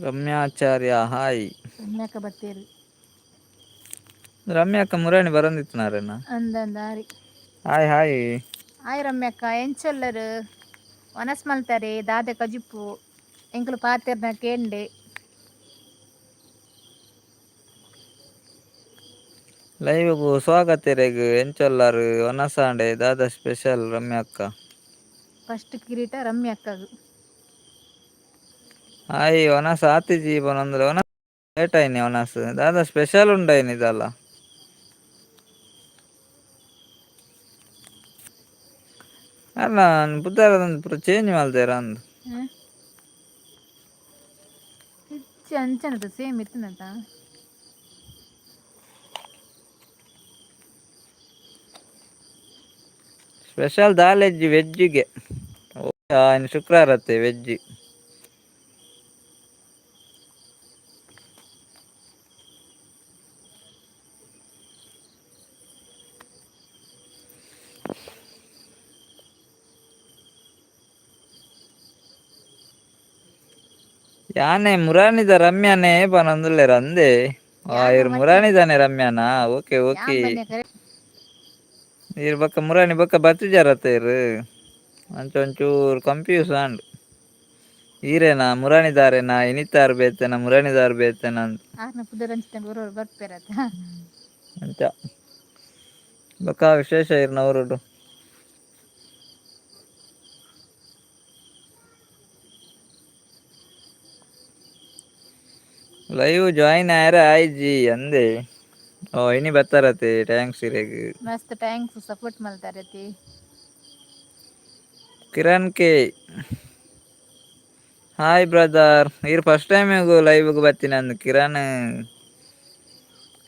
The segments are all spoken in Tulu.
Ramyacharya hi. ರಮ್ಯಾಕ Battery. ರಮ್ಯಾಕ್ಕ ಮುರಾಣಿ ಬರಂದಿತ್ತನಾರೇನಾ? ಅಂದಂದಾರಿ. Hi hi. ಆಯ್ ರಮ್ಯಾಕ್ಕ ಎಂಚೊಲ್ಲರು ವನಸ್ ಮಲ್ತಾರೆ ದಾದ ಕಜಿಪ್ಪು ಎಂಕುಲು ಪಾತೆರ್ನ ಕೇಂಡೆ. ಲೈವ್ಗ್ ಸ್ವಾಗತ ಇರೆಗ್ ಎಂಚೊಲ್ಲಾರ್ ವನಸಾಂಡೆ ದಾದಾ ಸ್ಪೆಷಲ್ ರಮ್ಯಾ ಅಕ್ಕ. ಫಸ್ಟ್ ಕಿರೀಟ ರಮ್ಯಾಕ್ಕಗ್. ಹಾಯ್ ವನಸ್ ಆತಿಜಿ ಪನೊಂದುಲ್ಲೆ ವನಸ್ ಲೇಟ್ ಆಯಿನಿ ವನಸ್ ದಾದಾ ಸ್ಪೆಷಲ್ ಉಂಡ ಇನಿ ದಾಲ. ಅಲ್ಲ ಪುದ್ದಾರ್ ಪೂರ ಚೇಂಜ್ ಮಲ್ದೇರಾ ಅಂದ್. ಹ್ಮ್ ಇಜ್ಜಿ ಅಂಚೆನದ ಸೇಮ್ ಇತ್ತನತ. ಸ್ಪೆಷಲ್ ದಾಲೆಜ್ ವೆಜ್ಗೆ ಶುಕ್ರವಾರತ್ತೆ ವೆಜ್. ಯಾನೆ ಮುರಾನಿದ ರಮ್ಯಾನೇ ಪನೊಂದುಲ್ಲೆರ್ ಅಂದೆ. ಆ ಯಾನ ಇರ್ ಮಚ್ಚೆ ಮುರಾನಿದಾನೆ ರಮ್ಯಾನ ಓಕೆ ಯಾನ್ ಓಕೆ. ಬನ್ನೆ ಕರೆ ಈರ್ ಬೊಕ್ಕ ಮುರಾಣಿ ಬೊಕ್ಕ ಬತ್ತಿಜರತ ಇರ್ ಅಂಚ ಒಂಚೂರು ಕನ್ಫ್ಯೂಸ್ ಆಂಡ್. ಈರೇನಾ ಮುರಾಣಿದಾರೇನಾ ಇನಿತಾರ್ ಬೇತೆನಾ ಮುರಾಣಿದಾರ್ ಬೇತೆನಾ ಅಂದ್. ಆರ್ನ ಪುದರಂಚಿತ ಬರೋರು ಬರ್ಪೇರತ್ತ. ಅಂಚ ಬೊಕ್ಕ ವಿಶೇಷ ಇರ್ನ ಊರುಡು. ಲೈವ್ ಜಾಯಿನ್ ಆಯರ ಆಯಿಜಿ ಅಂದೆ ಓ ಇನಿ ಬತ್ತಾರತೆ thanks ಇರೆಗ್. ಮಸ್ತ್ thanks support ಮಲ್ತಾರತಿ. ಕಿರಣ್ K hi brother ಈರ್ ಫಸ್ಟ್ ಟೈಮ್ ಲೈವ್ಗ್ ಬತ್ತಿನ Kiran.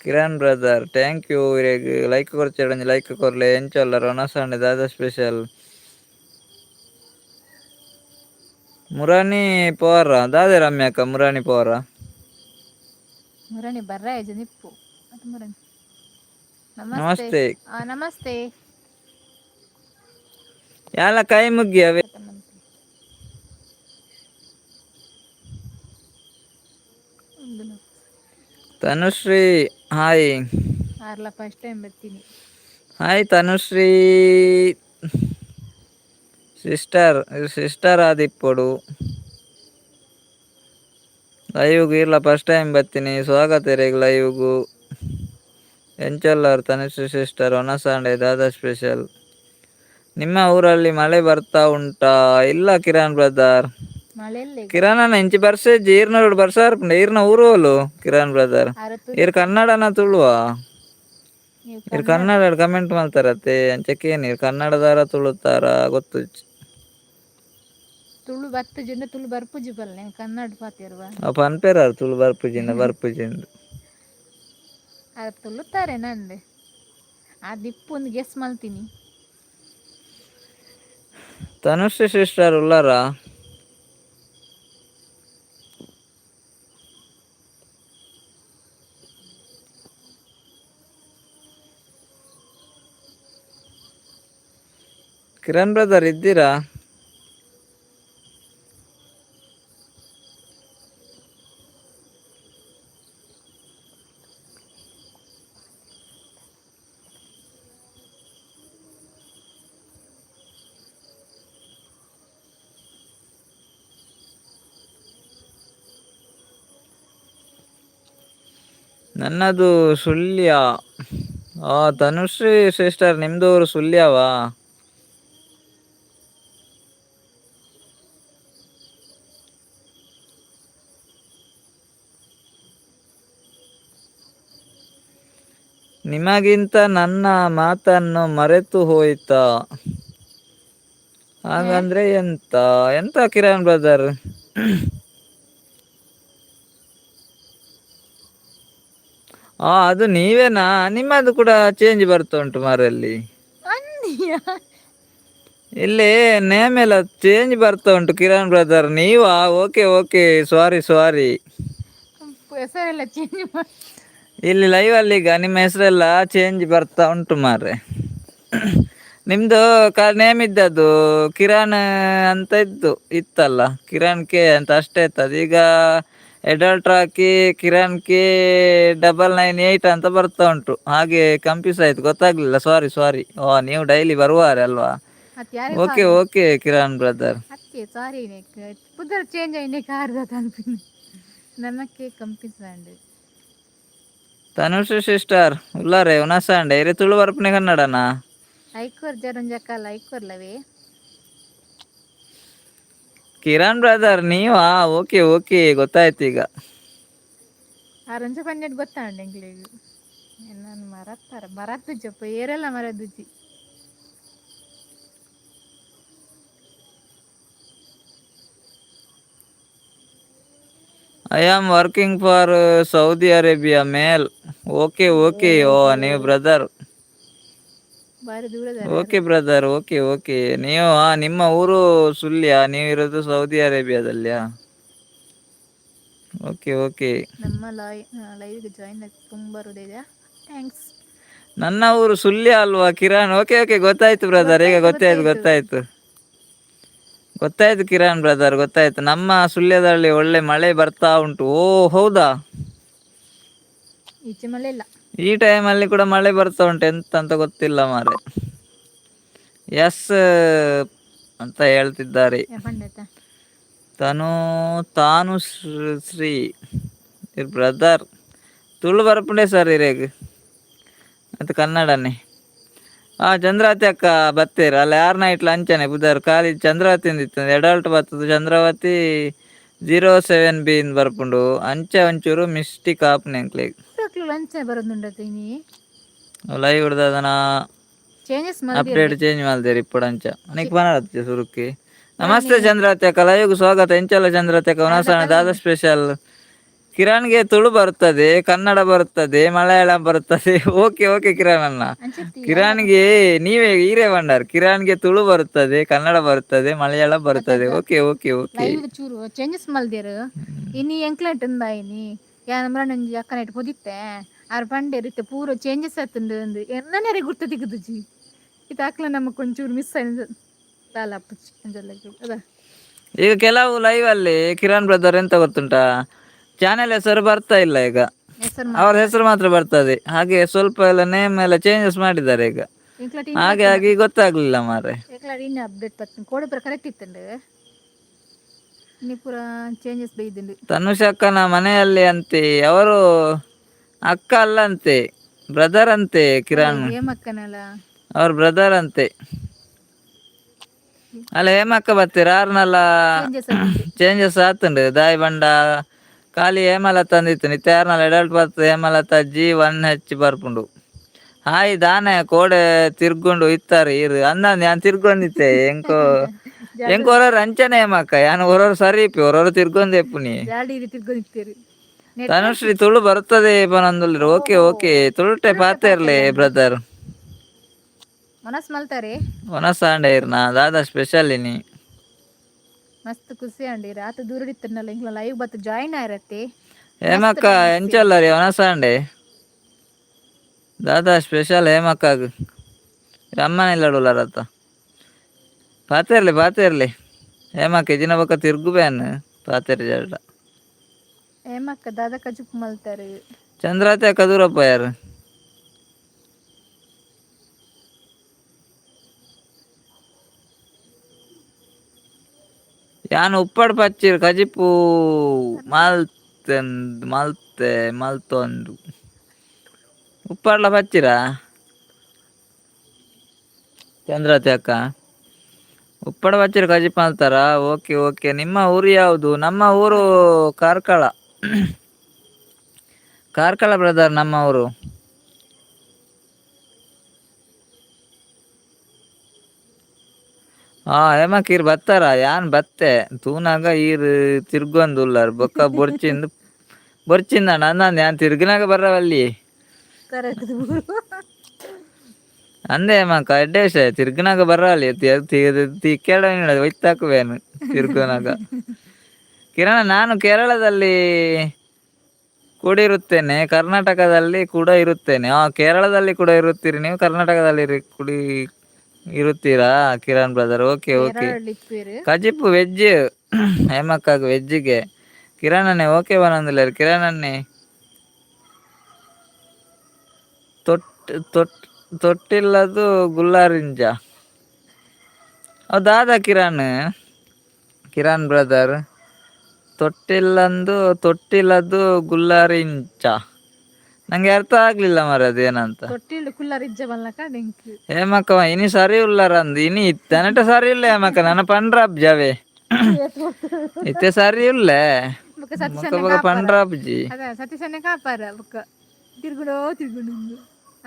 Kiran brother thank you ಇರೆಗ್ ಲೈಕ್ ಕೊರ್ಚ ಒಂಜಿ ಲೈಕ್ ಕೊರ್ಲೆ ಎಂಚೊಲ್ಲಾರ್ ವನಸಂಡ ದಾದಾ ಸ್ಪೆಷಲ್. ಮುರಾನಿ ಪೋರ ದಾದೆ ರಮ್ಯಾಕ್ಕ ಮುರಾಣಿ ಪೋರ. ಮುರಾಣಿ ಬರ್ರಾಯಜ ನಿಪ್ಪು ಅತ್ ಮುರಾಣಿ ನಮಸ್ತೆ ನಮಸ್ತೆ. ಯಾಲ ಕೈ ಮುಗ್ಗಿ ಅವೇ. ಒಂದು ತನುಶ್ರೀ ಹಾಯ್. ಆರ್ಲ ಫಸ್ಟ್ ಟೈಮ್ ಬರ್ತೀನಿ. Hi Tanushree sister sister ಆದಿಪ್ಪೊಡು. ಲೈವ್ಗ್ ಇರ್ಲ ಫಸ್ಟ್ ಟೈಮ್ ಬತ್ತೀನಿ ಸ್ವಾಗತ ಇರೆಗ್ ಲೈವ್ಗು. ಎಂಚೊಲ್ಲಾರ್ ತನುಶ್ರೀ ಸಿಸ್ಟರ್ ವನಸಾಂಡೆ ದಾದಾ ಸ್ಪೆಷಲ್. ನಿಮ್ಮ ಊರಲ್ಲಿ ಮಳೆ ಬರ್ತಾ ಉಂಟಾ ಇಲ್ಲ ಕಿರಣ್ ಬ್ರದರ್. ಮಳೆ ಇಲ್ಲ ಈಗ ಕಿರಣ್ ಅಣ್ಣ ಇಂಚಿ ಬರ್ಸೆಜ್ಜಿ ಈರ್ನ ಬರ್ಸಾರ್ಪುಂಡು ಈರ್ನ ಊರು ಓಲು ಕಿರಣ್ ಬ್ರದರ್ ಆರ ಈರ್ ತುಲಿತೆ ಕನ್ನಡನ ತುಳುವ. ನೀವು ಇರ್ ಕನ್ನಡ ಕನ್ನಡ ಕಮೆಂಟ್ ಮಾಡ್ತಾರತ್ತೆ ಅಂಚಕೇನು ಕನ್ನಡದಾರ ತುಳುತ್ತಾರ ಗೊತ್ತುಜಿ. ತುಳು ಬತ್ತಜ ತುಳು ಬರ್ಪೂಜಿ ಬಲ್ಲೆ ಕನ್ನಡ ಪಾತೆರುವ. ಅವ್ ಪನ್ಪೇರು ತುಳು ಬರ್ಪುಜಿಂದ ಬರ್ಪುಜಿಂದ್. ಅ ತುಳುತಾರೆ ನಂದು ಅದು ಇಪ್ಪು ಒಂದು ಗೆಸ್ ಮಲ್ತೀನಿ. ತನುಶ್ರೀ ಸಿಸ್ಟರ್ ಉಲ್ಲರಾ. ಕಿರಣ್ ಬ್ರದರ್ ಇದ್ದೀರಾ. ನನ್ನದು ಸುಳ್ಯ ತನುಶ್ರೀ ಸಿಸ್ಟರ್ ನಿಮ್ದೂರು ಸುಳ್ಯವಾ. ನಿಮಗಿಂತ ನನ್ನ ಮಾತನ್ನು ಮರೆತು ಹೋಯ್ತಾ. ಹೇ ಹಾಗಂದ್ರೆ ಎಂತ ಎಂತ ಕಿರಣ್ ಬ್ರದರ್. ಹ ಅದು ನೀವೇನಾ ನಿಮ್ಮದು ಕೂಡ ಚೇಂಜ್ ಬರ್ತ ಉಂಟು ಮಾರಲ್ಲಿ. ಅನ್ನಿಯ ಇಲ್ಲಿ ನೇಮ್ ಎಲ್ಲ ಚೇಂಜ್ ಬರ್ತಾ ಉಂಟು ಕಿರಣ್ ಬ್ರದರ್ ನೀವಾ okay okay sorry sorry. ಹೆಸರೆಲ್ಲ change ಮಾಡಿ. ಇಲ್ಲಿ ಲೈವ್ ಅಲ್ಲಿ ಈಗ ನಿಮ್ಮ ಹೆಸರೆಲ್ಲಾ ಚೇಂಜ್ ಬರ್ತಾ ಉಂಟು ಮಾರೆ. ನಿಮ್ದು ಕ ನೇಮ್ ಇದ್ದದ್ದು ಕಿರಣ್ ಅಂತ ಇದ್ದು ಇತ್ತಲ್ಲ. ಕಿರಣ್ ಕೆ ಅಂತ ಅಷ್ಟೇ ಇರ್ತದ ಈಗ. Adult ಹಾಕಿ ಕಿರಣ್ K 998 ಅಂತ ಬರ್ತಾ ಉಂಟು, ಹಾಗೆ ಕನ್ಫ್ಯೂಸ್ ಆಯ್ತು, ಗೊತ್ತಾಗ್ಲಿಲ್ಲ. ಸಾರಿ ಸಾರಿ. ಓ, ನೀವು ಡೈಲಿ ಬರುವಾರೆ ಅಲ್ವಾ? ಅತ್ ಯಾರೇ. Okay okay Kiran brother. ಅತ್ತೆ, ಸಾರಿ. ಪುದರ್ ಚೇಂಜ್ అయిన ಕಾರ್ ಅನ್ಪಿನಿ ನಮಕ್ಕೆ ಕಂಪಿಸ್ ಅಂಡ್. ತನುಶ್ರೀ ಸಿಸ್ಟರ್ ಉಲ್ಲಾರೆ, ಉನಸಾಂಡೆ. ಇರೆ ತುಳು ಬರ್ಪನೆ ಕನ್ನಡನಾ? ಐಕೋರ್ ಜರಂಜಕ್ಕ ಐಕೋರ್ಲವೇ. ಕಿರಣ್ ಬ್ರದರ್ ನೀವಾ? ಓಕೆ ಓಕೆ, ಗೊತ್ತಾಯ್ತು ಈಗ. ಆ ರಂಜ ಪಂಜೆಟ್ ಗೊತ್ತಾಂಡ ಎಂಕ್ಲೆಗ್. ನಾನು ಮರತ್ತಾರ ಮರತ್ತುಜ್ಜಪ್ಪ, ಏರೆಲ್ಲ ಮರದುಜ್ಜಿ. I am working for Saudi Arabia male. Okay okay. ಓ, ನೀವು ಬ್ರದರ್. ಬಾರಿ ದೂರದಾರ. Okay brother, okay okay. ನೀವು ನಿಮ್ಮ ಊರು ಸುಳ್ಯ, ನೀವು ಇರೋದು ಸೌದಿ ಅರೇಬಿಯಾದಲ್ಲಿಯಾ? Okay okay. ನಮ್ಮ ಲೈವ್ಗೆ ಜಾಯಿನ್ ಆಗಿ ತುಂಬ ಹೃದಯ thanks. ನನ್ನ ಊರು ಸುಳ್ಯ ಅಲ್ವಾ ಕಿರಣ್? ಓಕೆ ಓಕೆ, ಗೊತ್ತಾಯ್ತು ಬ್ರದರ್, ಈಗ ಗೊತ್ತಾಯ್ತು. ಗೊತ್ತಾಯ್ತು ಗೊತ್ತಾಯ್ತು ಕಿರಣ್ ಬ್ರದರ್, ಗೊತ್ತಾಯ್ತು. ನಮ್ಮ ಸುಳ್ಯದಲ್ಲಿ ಒಳ್ಳೆ ಮಳೆ ಬರ್ತಾ ಉಂಟು. ಓ, ಹೌದಾ? ಈಚೆ ಮಳೆ ಇಲ್ಲ. ಈ ಟೈಮಲ್ಲಿ ಕೂಡ ಮಳೆ ಬರ್ತಾ ಉಂಟು, ಎಂತ ಅಂತ ಗೊತ್ತಿಲ್ಲ ಮಾರೆ. ಎಸ್ ಅಂತ ಹೇಳ್ತಿದ್ದಾರೆ. ಪಂಡತ. ತನು ತಾನು ಶ್ರೀ ಬ್ರದರ್, ತುಳು ಬರ್ಪುಂಡೆ ಸರ್ ಇರೇಗ್ ಮತ್ತು ಕನ್ನಡನೇ. ಆ ಚಂದ್ರಾವತಿ ಅಕ್ಕ ಬತ್ತೇರು ಅಲ್ಲ, ಯಾರು ನೈಟ್ಲ ಅಂಚನೆ ಬುಧಾರ್ ಖಾಲಿ ಚಂದ್ರಾವತಿ ಇತ್ತು. ಎಡಲ್ಟ್ ಬತ್ತದು ಚಂದ್ರಾವತಿ 07 ಬಿ ಇಂದ್ ಬರ್ಪುಂಡು. ಅಂಚೆ ಒಂಚೂರು ಮಿಸ್ಟೇಕ್ ಆಪುನೆ ಎಂಕ್ಲೆಗ್. ಲಂಚ ಬರೋದುಂಡತ ಇನಿ. ಲೈವ್ ಹಿಡ್ದದನ. Changes. Update change ಮಲ್ದೇರಿ ಇಪ್ಪಡು ಅಂಚ ನಿಕ್ ಪನರತ್ತೆ ಸುರುಕಿ. ನಮಸ್ತೆ ಚಂದ್ರಾವತಿ ಅಕ್ಕ, ಲೈವ್ಗೆ ಸ್ವಾಗತ. ಎಂಚಲ್ಲ ಚಂದ್ರಾವತಿ ಅಕ್ಕ? ಉನಸಾಣ. ದಾದ ಸ್ಪೆಷಲ್? ಕಿರಣ್ ತುಳು ಬರ್ತದೆ, ಕನ್ನಡ ಬರ್ತದೆ, ಮಲಯಾಳಂ ಬರ್ತದೆ. ಓಕೆ ಓಕೆ ಕಿರಣ್ ಅಣ್ಣ. ಕಿರಣ್ ನೀವೇ ಹೀರೇ ಬಂಡಾರ್. ಕಿರಣ್ ತುಳು ಬರ್ತದೆ, ಕನ್ನಡ ಬರ್ತದೆ, ಮಲಯಾಳಂ ಬರ್ತದೆ. Okay okay okay. Live ಚೂರು ಚೇಂಜಸ್ ಮಲ್ದೇರು ಇನಿ. ಎಂಕ್ಲೆಟ್ ಉಂದ ಇನಿ ಯಾನ್ ನಂಜಿ ಅಕ್ಕನೈಟ್ ಪೊದಿತ್ತೆ. ಆರ್ ಪಂಡೇರು ಇತ್ತೆ ಪೂರ ಚೇಂಜಸ್ ಆತುಂಡು ಅಂದು. ಎನ್ನನೇರೆ ಗುರ್ತು ತಿಕ್ಕುದುಜಿ. ಇತ್ತ ಅಕ್ಲ ನಮಕ್ ಒಂಚೂರು ಮಿಸ್ ಆಯ್ತು ದಾಲ ಅಪ್ಪುಜಿ ಅಂಜಲ್ಲ ಅದ. ಈಗ ಕೆಲವು ಲೈವ್ ಅಲ್ಲಿ ಕಿರಣ್ ಬ್ರದರ್, ಎಂತ ಗೊತ್ತುಂಟಾ? ಚಾನೆಲ್ ಹೆಸರು ಬರ್ತಾ ಇಲ್ಲ ಈಗ. ಹೆಸರು. ಅವರ ಹೆಸರು ಮಾತ್ರ ಬರ್ತದೆ. ಹಾಗೆ ಸ್ವಲ್ಪ ಎಲ್ಲ ನೇಮ್ ಎಲ್ಲ ಚೇಂಜಸ್ ಮಾಡಿದ್ದಾರೆ ಈಗ. ಎಂಕ್ಲಟ್. ಹಾಗೆ ಆಗಿ ಗೊತ್ತಾಗ್ಲಿಲ್ಲ ಮಾರೆ. ಎಂಕ್ಲಟ್ ಇನ್ನು ಅಪ್ಡೇಟ್ ಬರ್ತದೆ. ಕೋಡೆ ಪೂರ ಕರೆಕ್ಟ್ ಇತ್ತುಂಡು, ಇನಿ ಪೂರ ಚೇಂಜಸ್ ಬೈದುಂಡು. ತನುಷಕ್ಕನ ಮನೆಯಲ್ಲಿ ಅಂತೆ. ಅವರು ಅಕ್ಕ ಅಲ್ಲಂತೆ, ಬ್ರದರ್ ಅಂತೆ ಕಿರಣ್. ಹೇಮಕ್ಕನಲ್ಲ. ಅವ್ರ ಬ್ರದರ್ ಅಂತೆ ಅಲ್ಲ. ಹೇಮಕ್ಕ ಬರ್ತೀರ ಆರ್ನಲ್ಲ. ಚೇಂಜಸ್. ಚೇಂಜಸ್ ಆತುಂಡು. ದಾಯಿ ಬಂಡ ಖಾಲಿ ಹೇಮಲತಾ ಅಂದಿತ್ತು, ನಿತ್ಯ ಯಾರ್ನಲ್ಲ ಎಡಲ್ಟ್ ಬರ್ತದೆ. ಹೇಮಲತಾ ಜಿ 1 ಹೆಚ್ ಬರ್ಪುಂಡು. ಹಾಯ್ ದಾನೆ ಕೋಡೆ ತಿರ್ಗೊಂಡು ಇತ್ತಾರೆ ಇರು ಅಂದ. ಯಾನ್ ತಿರ್ಗೊಂದಿತ್ತೆ. ಎಂಕೋ ಎಂಕ್ ಹೊರರು ಅಂಚನೆ ಹೇಮಕ್ಕ. ಯಾನ್ ಹೊರರು ಸರಿ ಇಪ್ಪಿ, ಹೊರರು ತಿರ್ಗೊಂದು ಎಪ್ಪುನಿ. ಜಾಡಿ ತಿರ್ಗೊಂದಿತ್ತೀರಿ. ತನುಶ್ರೀ ತುಳು ಬರ್ತದೆ ಪನಂದುಲ್ಲೆರ್. ಓಕೆ ಓಕೆ, ತುಳುಟೆ ಪಾತೆರ್ಲೆ ಬ್ರದರ್. ಮನಸ್ ಮಲ್ತಾರೆ. ಒನಸಾಂಡೆ ಇರ್ನಾ? ದಾದಾ ಸ್ಪೆಷಲ್ ಇನಿ? ಮಸ್ತ್ ಖುಷಿ ಅಂಡಿ. ರಾತ್ರಿ ದೂರ ಇತ್ತನಲ್ಲ, ಇಂಗ್ಲ ಲೈವ್ ಬತ್ತು ಜಾಯಿನ್ ಆಯಿರತ್ತೆ. ಹೇಮಕ್ಕ, ಎಂಚಲ್ಲ ರೀ? ಒನಸಾಂಡೆ. ದಾದಾ ಸ್ಪೆಷಲ್ ಹೇಮಕ್ಕಾಗ? ಅಮ್ಮನ ಇಲ್ಲಡುಲ್ಲಾರತ್ತ. ಪಾತೆರ್ಲೆ ಪಾತೆರ್ಲೆ ಹೇಮಕ್ಕ. ಇಜಿನ ಬೊಕ್ಕ ತಿರ್ಗು ಬ್ಯಾನ್ ಪಾತೆರ್ ಜಡ. ಹೇಮಕ್ಕ ದಾದಾ ಕಜುಪ್ ಮಲ್ತಾರೆ. ಚಂದ್ರಾತೆ ಅಕ್ಕ ದೂರಪ್ಪ ಯಾರು? ಯಾನ್ ಉಪ್ಪಡ್ ಪಚ್ಚಿರ್ ಕಜಿಪು ಮಲ್ತೆಂದ್ ಮಲ್ತೆ ಮಲ್ತೊಂದು. ಉಪ್ಪಡ್ಲ ಪಚ್ಚಿರಾ ಚಂದ್ರಾತೆ ಅಕ್ಕ? ಉಪ್ಪಡ ಪಚ್ಚಿರ ಕಜಿಪು ಮಲ್ತಾರಾ? Okay okay. ನಿಮ್ಮ ಊರು ಯಾವುದು? ನಮ್ಮ ಊರು ಕಾರ್ಕಳ. ಕಾರ್ಕಳ ಬ್ರದರ್ ನಮ್ಮ ಊರು. ಹಾ ಹೇಮಕ್ ಈರ್ ಬತ್ತಾರ? ಯಾನ್ ಬತ್ತೆ, ತೂನಾಗ ಈರ್ ತಿರ್ಗೊಂದುಲ್ಲಾರ್. ಬೊಕ್ಕ ಬೊರ್ಚಿಂದ್ ಬೊರ್ಚಿಂದ ಅಂದ. ಯಾನ್ ತಿರ್ಗಿನಾಗ ಬರ್ರವಲ್ಲಿ. ಕರೆಕ್ಟ್. ಅಂದೆ ಹೇಮಕ್ಕ, ಎಡ್ಡೆ ವಿಷಯ. ತಿರ್ಗಿನಾಗ ಬರ್ರವಲ್ಲಿ ತಿಕ್ಕೆಡ ಒಯ್ತಾಕುವೇನು ತಿರ್ಗುನಾಗ. ಕಿರಣ, ನಾನು ಕೇರಳದಲ್ಲಿ ಕೂಡಿರುತ್ತೇನೆ, ಕರ್ನಾಟಕದಲ್ಲಿ ಕೂಡ ಇರುತ್ತೇನೆ. ಕೇರಳದಲ್ಲಿ ಕೂಡ ಇರುತ್ತೀರಿ ನೀವು, ಕರ್ನಾಟಕದಲ್ಲಿ ಕುಡಿ ಇರುತ್ತೀರಾ ಕಿರಣ್ brother? Okay okay. ಕೇರಳಲ್ಲಿ ಇಪ್ಪೇರು. ಕಜಿಪು ವೆಜ್ ಹೇಮಕ್ಕಾಗ ವೆಜ್ಜಿಗೆ. ಕಿರಣನ್ನೇ ಓಕೆ ಬನಂದಿಲ್ಲ ಕಿರಣನ್ನೇ. ತೊಟ್ ತೊಟ್ ತೊಟ್ಟಿಲ್ಲದು ಗುಲ್ಲಾರಿಂಜ ದಾದಾ ಕಿರಣ್, ಕಿರಣ್ ಬ್ರದರ್. ತೊಟ್ಟಿಲ್ಲಂದು ತೊಟ್ಟಿಲದು ಗುಲ್ಲಾರಿಂಚ ನಂಗೆ ಅರ್ಥ ಆಗ್ಲಿಲ್ಲ ಮರ ಅದೇನಂತ. ತೊಟ್ಟಿಲ್ಡು ಕುಲ್ಲಾರಿಜ್ಜ ಬಲ್ಲಕ ಡೆಂಕ್. ಹೇಮಕ್ಕ ಇನಿ ಸರಿ ಉಲ್ಲಾರಂದು ಇನಿ ಇತ್ತನಟ ಸರಿ ಇಲ್ಲ ಹೇಮಕ್ಕ ನನ್ನ ಪಂಡ್ರಾಬ್ ಜವೆ ಇತ್ತೆ ಸರಿ ಇಲ್ಲ. ಬೊಕ ಮುಖ ಸತೀಶನ್ನ ಬೊಕ ಕಾಪಾರ. ಪಂಡ್ರಾಬ್ಜಿ. ಅದ ಸತೀಶನ್ನೇ ಕಾಪಾರ ಬೊಕ ತಿರುಗುಡೋ ತಿರುಗುಡು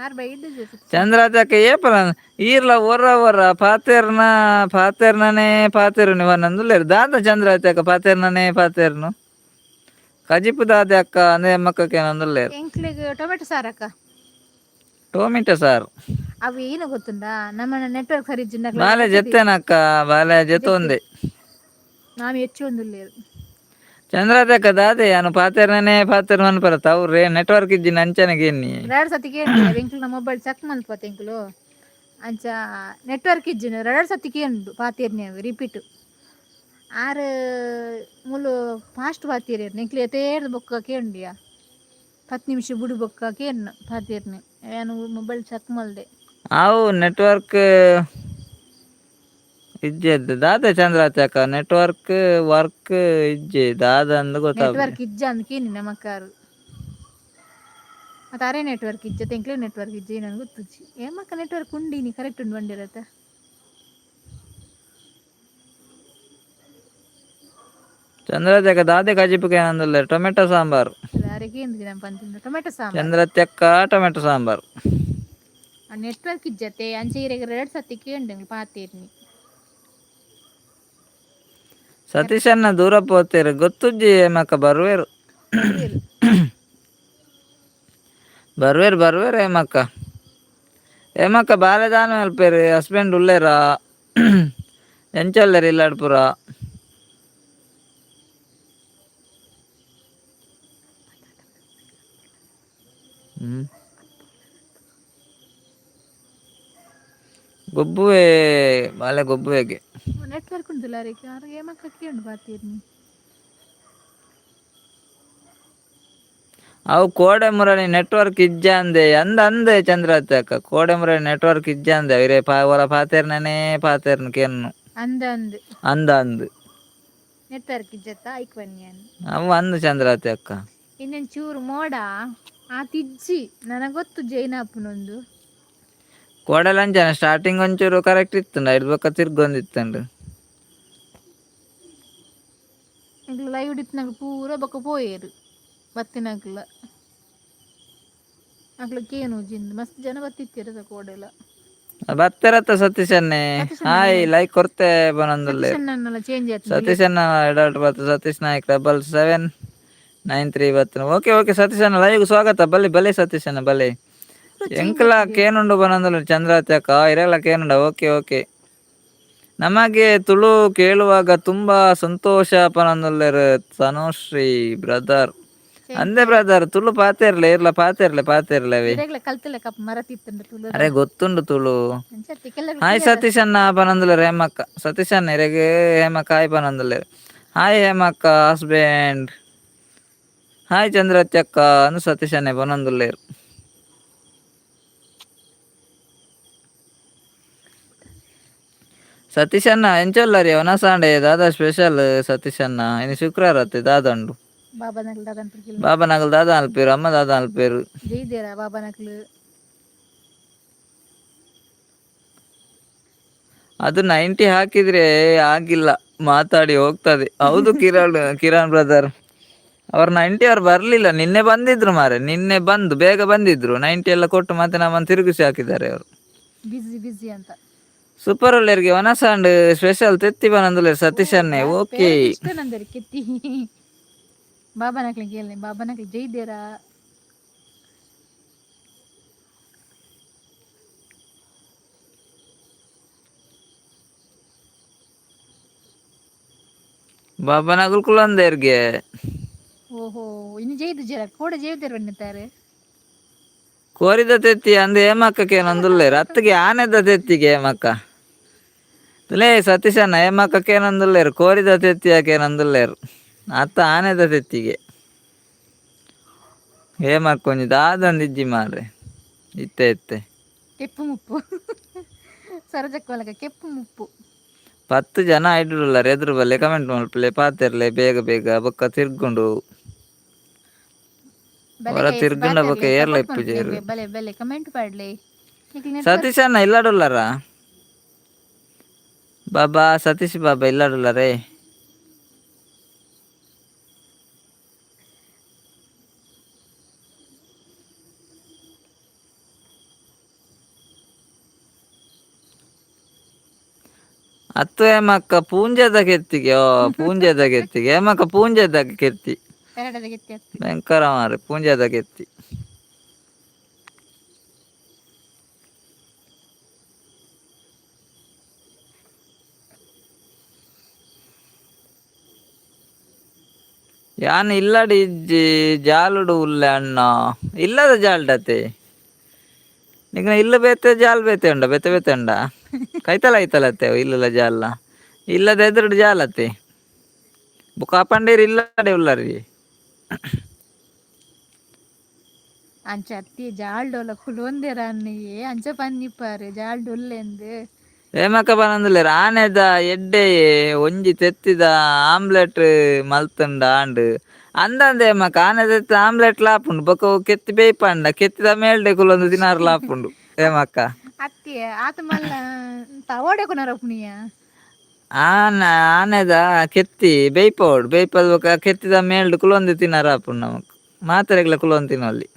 ಆರ್ ಬೈದು. ಚಂದ್ರಾಜಕ್ಕ ಏಪಲ ಈರ್ಲ ಒರ ಒರ ಪಾತೆರ್ನ ಪಾತೆರ್ನನೇ ಪಾತೆರುನಿ ವನಂದುಲ್ಲೆರ್ ದಾದ ಚಂದ್ರಾಜಕ್ಕ ಪಾತೆರ್ನನೇ ಪಾತೆರ್ನು ಕಜಿಪು ದಾದೆ ಅಕ್ಕ ಅಂದೆ ಮಕ್ಕಕ್ಕೆ. ಎಂಕ್ಲೆಗ್ ಟೊಮೆಟೊ ಸಾರಕ್ಕ. ಟೊಮೆಟೊ ಸಾರು. ಅವು ಏನು ಗೊತ್ತುಂಡಾ, ನಮ್ಮ ನೆಟ್ವರ್ಕ್ ಸರಿ. ಬಾಲೆ ಜೆತ್ತೇನಕ್ಕ, ಬಾಲೆ ಜೆತ್ತೊಂದೆ. ನಾನು ಹೆಚ್ಚು ಒಂದುಲ್ಲೇರು. ಚಂದ್ರಾಜಕ್ಕ ದಾದೆ ಅನು ಪಾತೆರ್ನನೇ ಪಾತೆರ್ ಮನ್ಪರತ್ತ ಅವ್ರೆ ನೆಟ್ವರ್ಕ್ ಇಜ್ಜಿ ಅಂಚನೆಗೆ ಎನ್ನಿ. ರಡ್ ಸತಿ ಕೇಂಡಿ ಎಂಕ್ಲು ಮೊಬೈಲ್ ಚೆಕ್ ಮನ್ಪತ್ತ ಎಂಕ್ಲು ಅಂಚ ನೆಟ್ವರ್ಕ್ ಇಜ್ಜಿನ ರಡ್ ಸತಿ ಕೇಂಡು ಪಾತೆರ್ನಿ ಅವು ರಿಪೀಟ್. ಆರ್ ಮುಲು ಫಾಸ್ಟ್ ಪಾತೆರ್ ಎಂಕ್ಲು ಎತೇರ್ದ ಬೊಕ್ಕ ಕೇಂಡಿಯ 10 ನಿಮಿಷ ಬುಡು ಬೊಕ್ಕ ಕೇನ್ ಪಾತೆರ್ನಿ ಯಾನು ಮೊಬೈಲ್ ಚೆಕ್ ಮಲ್ದೆ. ಅವು ನೆಟ್ವರ್ಕ್ ಇಜ್ಜೆದ್ದು ದಾದ ಚಂದ್ರಾಚಕ ನೆಟ್ವರ್ಕ್ ವರ್ಕ್ ಇಜ್ಜೆ ದಾದ ಅಂದ್ ಗೊತ್ತಾಗ. ನೆಟ್ವರ್ಕ್ ಇಜ್ಜ ಅಂದ್ ಕೇನಿ ನಮಕಾರು ಮತ್ತೆ ಅರೆ ನೆಟ್ವರ್ಕ್ ಇಜ್ಜ ತೆಂಕ್ಲೆ ನೆಟ್ವರ್ಕ್ ಇಜ್ಜ ನನಗೆ ಗೊತ್ತುಜ್ಜಿ. ಏಮಕ್ಕ ನೆಟ್ವರ್ಕ್ ಉಂಡಿನಿ ಕರೆಕ್ಟ್ ಉಂಡು ಬಂದಿರತ್ತ. ಚಂದ್ರಚಕ ದಾದೆ ಕಜಿಪುಗೆ ಏನಂದಿಲ್ಲ ಟೊಮೆಟೊ ಸಾಂಬಾರ್. ಟೊಮೆಟೊ ಸಾಂಬಾರ್. ಚಂದ್ರತ್ಯಕ್ಕ ಟೊಮೆಟೊ ಸಾಂಬಾರ್. ನೆಟ್ವರ್ಕ್ ಇಜ್ಜತೆ ಅಂಚೆ ಇರೆಗ್ ರಡ್ ಸತಿ ಕೇಂಡು ಪಾತೆರ್ನಿ. ಸತೀಶನ್ನ ದೂರ ಪೋತೇರು ಗೊತ್ತುಜ್ಜಿ ಏಮಕ್ಕ ಬರುವೇರು. ಬರುವೇರು. ಬರ್ವೇರು ಬರ್ವೇರು ಹೇಮಕ್ಕ. ಹೇಮಕ್ಕ ಬಾಲೆದಾನ ಮಲ್ಪೇರು ಹಸ್ಬೆಂಡ್ ಉಲ್ಲೇರಾ ಎಂಚ ಉಲ್ಲೇರು ಇಲ್ಲಾಡ್ಪುರ. ಗೊಬ್ಬುವೆ ಬಾಲೆ ಗೊಬ್ಬುವೆಗೆ. ನೆಟ್ವರ್ಕ್ ಉಂಟುಲ್ಲ ಅರೆಗೆ ಆರು ಏಮಕ್ಕ ಕೇಂಡು ಪಾತೆರ್ನಿ. ಅವು ಕೋಡೆ ಮುರಣಿ ನೆಟ್ವರ್ಕ್ ಇಜ್ಜ ಅಂದೆ ಅಂದ ಅಂದೆ ಚಂದ್ರಕ್ಕ ಕೋಡೆ ಮುರಣಿ ನೆಟ್ವರ್ಕ್ ಇಜ್ಜ ಅಂದೆ ಇರೇ ಪಾ ಒರ ಪಾತೆರ್ನನೇ ಪಾತೆರ್ನು ಕೆನ್ನು. ಅಂದ ಅಂದ್. ಅಂದ ಅಂದ್. ನೆಟ್ವರ್ಕ್ ಇಜ್ಜತ್ತ ಐಕ್ ಬನ್ನಿ. ಅವು ಅಂದು ಚಂದ್ರಾತಿ ಅಕ್ಕ. ಇನ್ನೊಂದು ಚೂರು ಮೋಡ ಆತಿಜ್ಜಿ ನನಗೆ ಗೊತ್ತು ಜೈನಾಪುನೊಂದು. ಕೋಡೆ ಲಂಚನ ಸ್ಟಾರ್ಟಿಂಗ್ ಒಂಚೂರು ಕರೆಕ್ಟ್ ಇತ್ತಂಡ ಐದು ಬೊಕ್ಕ ತಿರ್ಗೊಂದಿತ್ತಂಡು. ಎಂಕ್ಲು ಲೈವ್ ಇತ್ತಿನಾಗ ಪೂರ ಬೊಕ್ಕ ಪೋಯೇರು ಬತ್ತಿನಕ್ಲ ಅಕ್ಲು ಕೇನು ಜಿಂದ್ ಮಸ್ತ್ ಜನ ಬತ್ತಿತ್ತೀರ ಕೋಡೆಲ. ಬತ್ತೆರತ್ತ ಸತೀಶನ್ನೇ. ಸತೀಶಣ್ಣ. ಹಾಯ್ ಲೈಕ್ ಕೊರ್ತೆ ಬನಂದುಲ್ಲೆ. ಸತೀಶಣ್ಣನೆಲ್ಲ ಚೇಂಜ್ ಆಯ್ತು. ಸತೀಶಣ್ಣ ಎಡಾಲ್ಟ್ ಬತ್ತು ಸತೀಶ್ ನಾಯ್ಕ್ 7793 ಬತ್ತು. ಓಕೆ ಓಕೆ ಸತೀಶಣ್ಣ ಲೈವ್ ಸ್ವಾಗತ ಬಲೆ ಬಲೆ ಸತೀಶಣ್ಣ ಬಲೆ. ಎಂಕಲ ಕೇನುಂಡು ಬನಂದುಲ್ಲ ಚಂದ್ರಾತ್ಯಕ್ಕ ಇರಲ್ಲ ಕೇನುಂಡ. ಓಕೆ ಓಕೆ ನಮಗೆ ತುಳು ಕೇಳುವಾಗ ತುಂಬಾ ಸಂತೋಷ ಪನಂದುಲ್ಲೆರ್ ತನುಶ್ರೀ ಬ್ರದರ್. ಅಂದೆ ಬ್ರದರ್ ತುಳು ಪಾತೆರ್ಲೆ ಇರ್ಲ ಪಾತೆರ್ಲೆ ಪಾತೆರ್ಲೆವೆ. ಇರೆಗ್ಲ ಕಲ್ತಲೆ ಕಪ್ ಮರತಿತ್ತಂಡ ತುಳು. ಅರೆ ಗೊತ್ತುಂಡು ತುಳು. ಅಂಚತ್ತೆ ಕೆಲವು. ಹಾಯ್ ಸತೀಶ್ ಅಣ್ಣ ಪನಂದುಲ್ಲೆರ್ ಹೇಮಕ್ಕ. ಸತೀಶ್ ಅಣ್ಣ ಇರೆಗ್ ಹೇಮಕ್ಕ ಹಾಯ್ ಪನಂದುಲ್ಲೆರ್. ಹಾಯ್ ಹೇಮಕ್ಕ ಹಸ್ಬೆಂಡ್. ಹಾಯ್ ಚಂದ್ರತ್ಯಕ್ಕ ಅಂದ್ ಸತೀಶ್ ಅಣ್ಣೆ ಪನಂದುಲ್ಲೆರ್. ಸತೀಶ್ ಅಣ್ಣ ಎಂಚೊಲ್ಲರಿ ಒನಸಾಂಡೆ ದಾದಾ ಸ್ಪೆಷಲ್ ಸತೀಶ್ ಅಣ್ಣ ಇನಿ ಶುಕ್ರವಾರ ಅತ್ತೆ ದಾದ ಉಂಡು. ಬಾಬಾ ನಕ್ಲು ದಾದನ್ ಪುರ್ಕಿಲ್. ಬಾಬಾ ನಗಲ್ ದಾದಾ ಅಲ್ಪೇರು ಅಮ್ಮ ದಾದಾ ಅಲ್ಪೇರು. ಜೈದೇರಾ ಬಾಬಾ ನಕ್ಲು. ಅದು 90 ಹಾಕಿದ್ರೆ ಆಗಿಲ್ಲ ಮಾತಾಡಿ ಹೋಗ್ತದೆ. ಹೌದು ಕಿರಣ್ ಕಿರಣ್ ಬ್ರದರ್ ಅವ್ರು 90 ಅವ್ರು ಬರಲಿಲ್ಲ ನಿನ್ನೆ ಬಂದಿದ್ರು ಮಾರೆ ನಿನ್ನೆ ಬಂದು ಬೇಗ ಬಂದಿದ್ರು 90 ಎಲ್ಲ ಕೊಟ್ಟು ಮತ್ತೆ ನಮ್ಮನ್ನು ತಿರುಗಿಸಿ ಹಾಕಿದ್ದಾರೆ ಅವರು. ಬಿಸಿ ಬಿಸಿ ಅಂತ. ಸೂಪರ್ ಒಳ್ಳೆರಿಗೆ ಒನಸಾಂಡ್ ಸ್ಪೆಷಲ್ ತೆತ್ತಿ ಬನಂದುಲ್ಲೆರ್ ಸತೀಶ್ ಅಣ್ಣೆ ಓಕೆ. ಇಷ್ಟ ನಂದರಿ ಕೆತ್ತಿ ಬಾಬಾ ನಕ್ಲು ಕೇಳಿ ಬಾಬಾ ನಕ್ಲು ಜೈದೇರಾ. ಬಾಬಾ ನಗುಲ್ ಕುಲಂದೇರ್ಗೆ. ಓಹೋ ಇನ್ನು ಜೈದು ಜರ ಕೋಡೆ ಜೈದೇರ್ ಬನ್ನಿತ್ತಾರೆ. ಕೋರಿದ ತೆತ್ತಿ ಅಂದ್ ಹೇಮಕ್ಕಕ್ಕೆ ನಂದುಲ್ಲೇರು ಅತ್ತಿಗೆ ಆನೆದ ತೆತ್ತಿಗೆ ಹೇಮಕ್ಕ ತುಲೇ ಸತೀಶಣ್ಣ ಹೇಮಕ್ಕಕ್ಕೆ ನಂದುಲ್ಲೇರು ಕೋರಿದ ತೆತ್ತಿ ಯಾಕೆ ನಂದುಲ್ಲೇರು. ಅತ್ತ ಆನೆದ ತೆತ್ತಿಗೆ ಹೇಮಕ್ಕೊಂಜಿ ದಾದಂದಿಜ್ಜಿ ಮಾರ್ರೆ ಇತ್ತೆ ಇತ್ತೆ ಕೆಪ್ಪು ಮುಪ್ಪು ಸರೋಜಕ್ಕ ಕೆಪ್ಪು ಮುಪ್ಪು. 10 ಜನ ಐಡುಲ್ಲಾರ ಎದುರು ಬಲ್ಲೆ ಕಮೆಂಟ್ ಮಲ್ಪಲೆ ಪಾತೆರ್ಲೆ ಬೇಗ ಬೇಗ ಬೊಕ್ಕ ತಿರ್ಗುಂಡು. ಬಲೆ ಹೊರ ಗೈಸ್ ತಿರ್ಗುಂಡ ಬೊಕ್ಕ ಪಾತೆರ್ಲೆ ಏರ್ಲ ಸಪೋರ್ಟ್ ಇಪ್ಪುಜೆರು. ಮಲ್ಪಲೆ, ಬಲೆ ಬಲೆ ಕಮೆಂಟ್ ಪಾಡ್ಲೆ. ಸತೀಶ್ ಅಣ್ಣ ಇಲ್ಲಾಡುಲ್ಲಾರ ಬಾಬಾ? ಸತೀಶ್ ಬಾಬಾ ಇಲ್ಲಾಡುಲ್ಲಾರೇ? ಅತ್ತು ಏಮಕ್ಕ ಪೂಂಜದ ಕೆತ್ತಿಗೆ, ಓ ಪೂಂಜದ ಕೆತ್ತಿಗೆ ಏಮಕ್ಕ ಪೂಂಜದ ಕೆತ್ತಿ. ಪೆರಡದ ಕೆತ್ತಿ ಅತ್ತು. ಭಯಂಕರ ಮಾರೆ ಪೂಂಜದ ಕೆತ್ತಿ. ಯಾನ್ ಇಲ್ಲಡಿ ಇಜ್ಜಿ ಜಾಲುಡು ಉಲ್ಲೆ ಅಣ್ಣ. ಇಲ್ಲದ ಜಾಲ್ಡತೆ ನಿಗ್ನ ಇಲ್ಲ ಬೇತೆ ಜಾಲ್ ಬೇತೆ ಉಂಡ ಬೇತೆ ಬೇತೆ ಉಂಡ ಕೈತಲ ಐತಲತ್ತೆ ಇಲ್ಲಲ್ಲ ಜಾಲ ಇಲ್ಲದ ಎದುರುಡು ಜಾಲತ್ತೆ ಬುಕ್ಕ ಪಂಡೇರಿ ಇಲ್ಲಡೆ ಉಲ್ಲರಿ. ಅಂಚ ಅತ್ತಿ ಜಾಲ್ಡೋಲ ಕುಲೊಂದೆರ ಅನ್ನಿಯೇ ಅಂಚ ಪನ್ನಿಪ್ಪಾರೆ ಜಾಲ್ಡೊಲ್ಲೆಂದು. ಹೇಮಕ್ಕ ಪನೊಂದುಲ್ಲೆರ್ ಆನೆದ ಎಡ್ಡೆ ಒಂಜಿ ತೆತ್ತಿದ ಆಮ್ಲೆಟ್ ಮಲ್ತುಂಡ ಆಂಡ್ ಅಂದಂದ ಹೇಮಕ್ಕ ಆನೆ ತೆತ್ತಿ ಆಮ್ಲೆಟ್ ಲಾಪುಂಡು ಬೊಕ ಕೆತ್ತಿ ಬೇಯ್ಪಂಡ ಕೆತ್ತಿದ ಮೇಲ್ಡೆ ಕುಲೊಂದು ತಿನಾರ್ ಲಾಪುಂಡು ಹೇಮಕ್ಕ. ಅತ್ತಿ ಆತ ಮಲ್ಲ ತವಡೆ ಕೊನರ ಪುಣಿಯ. ಆನ ಆನೆದ ಕೆತ್ತಿ ಬೇಯ್ಪೋಡು ಬೇಯ್ಪದ ಬೊಕ ಕೆತ್ತಿದ ಮೇಲ್ಡ್ ಕುಲೊಂದು ತಿನಾರ ಆಪುಂಡು ನಮಕ್ ಮಾತೆರೆಗ್ಲ ಕುಲೊಂದು ತಿನೊಲಿ.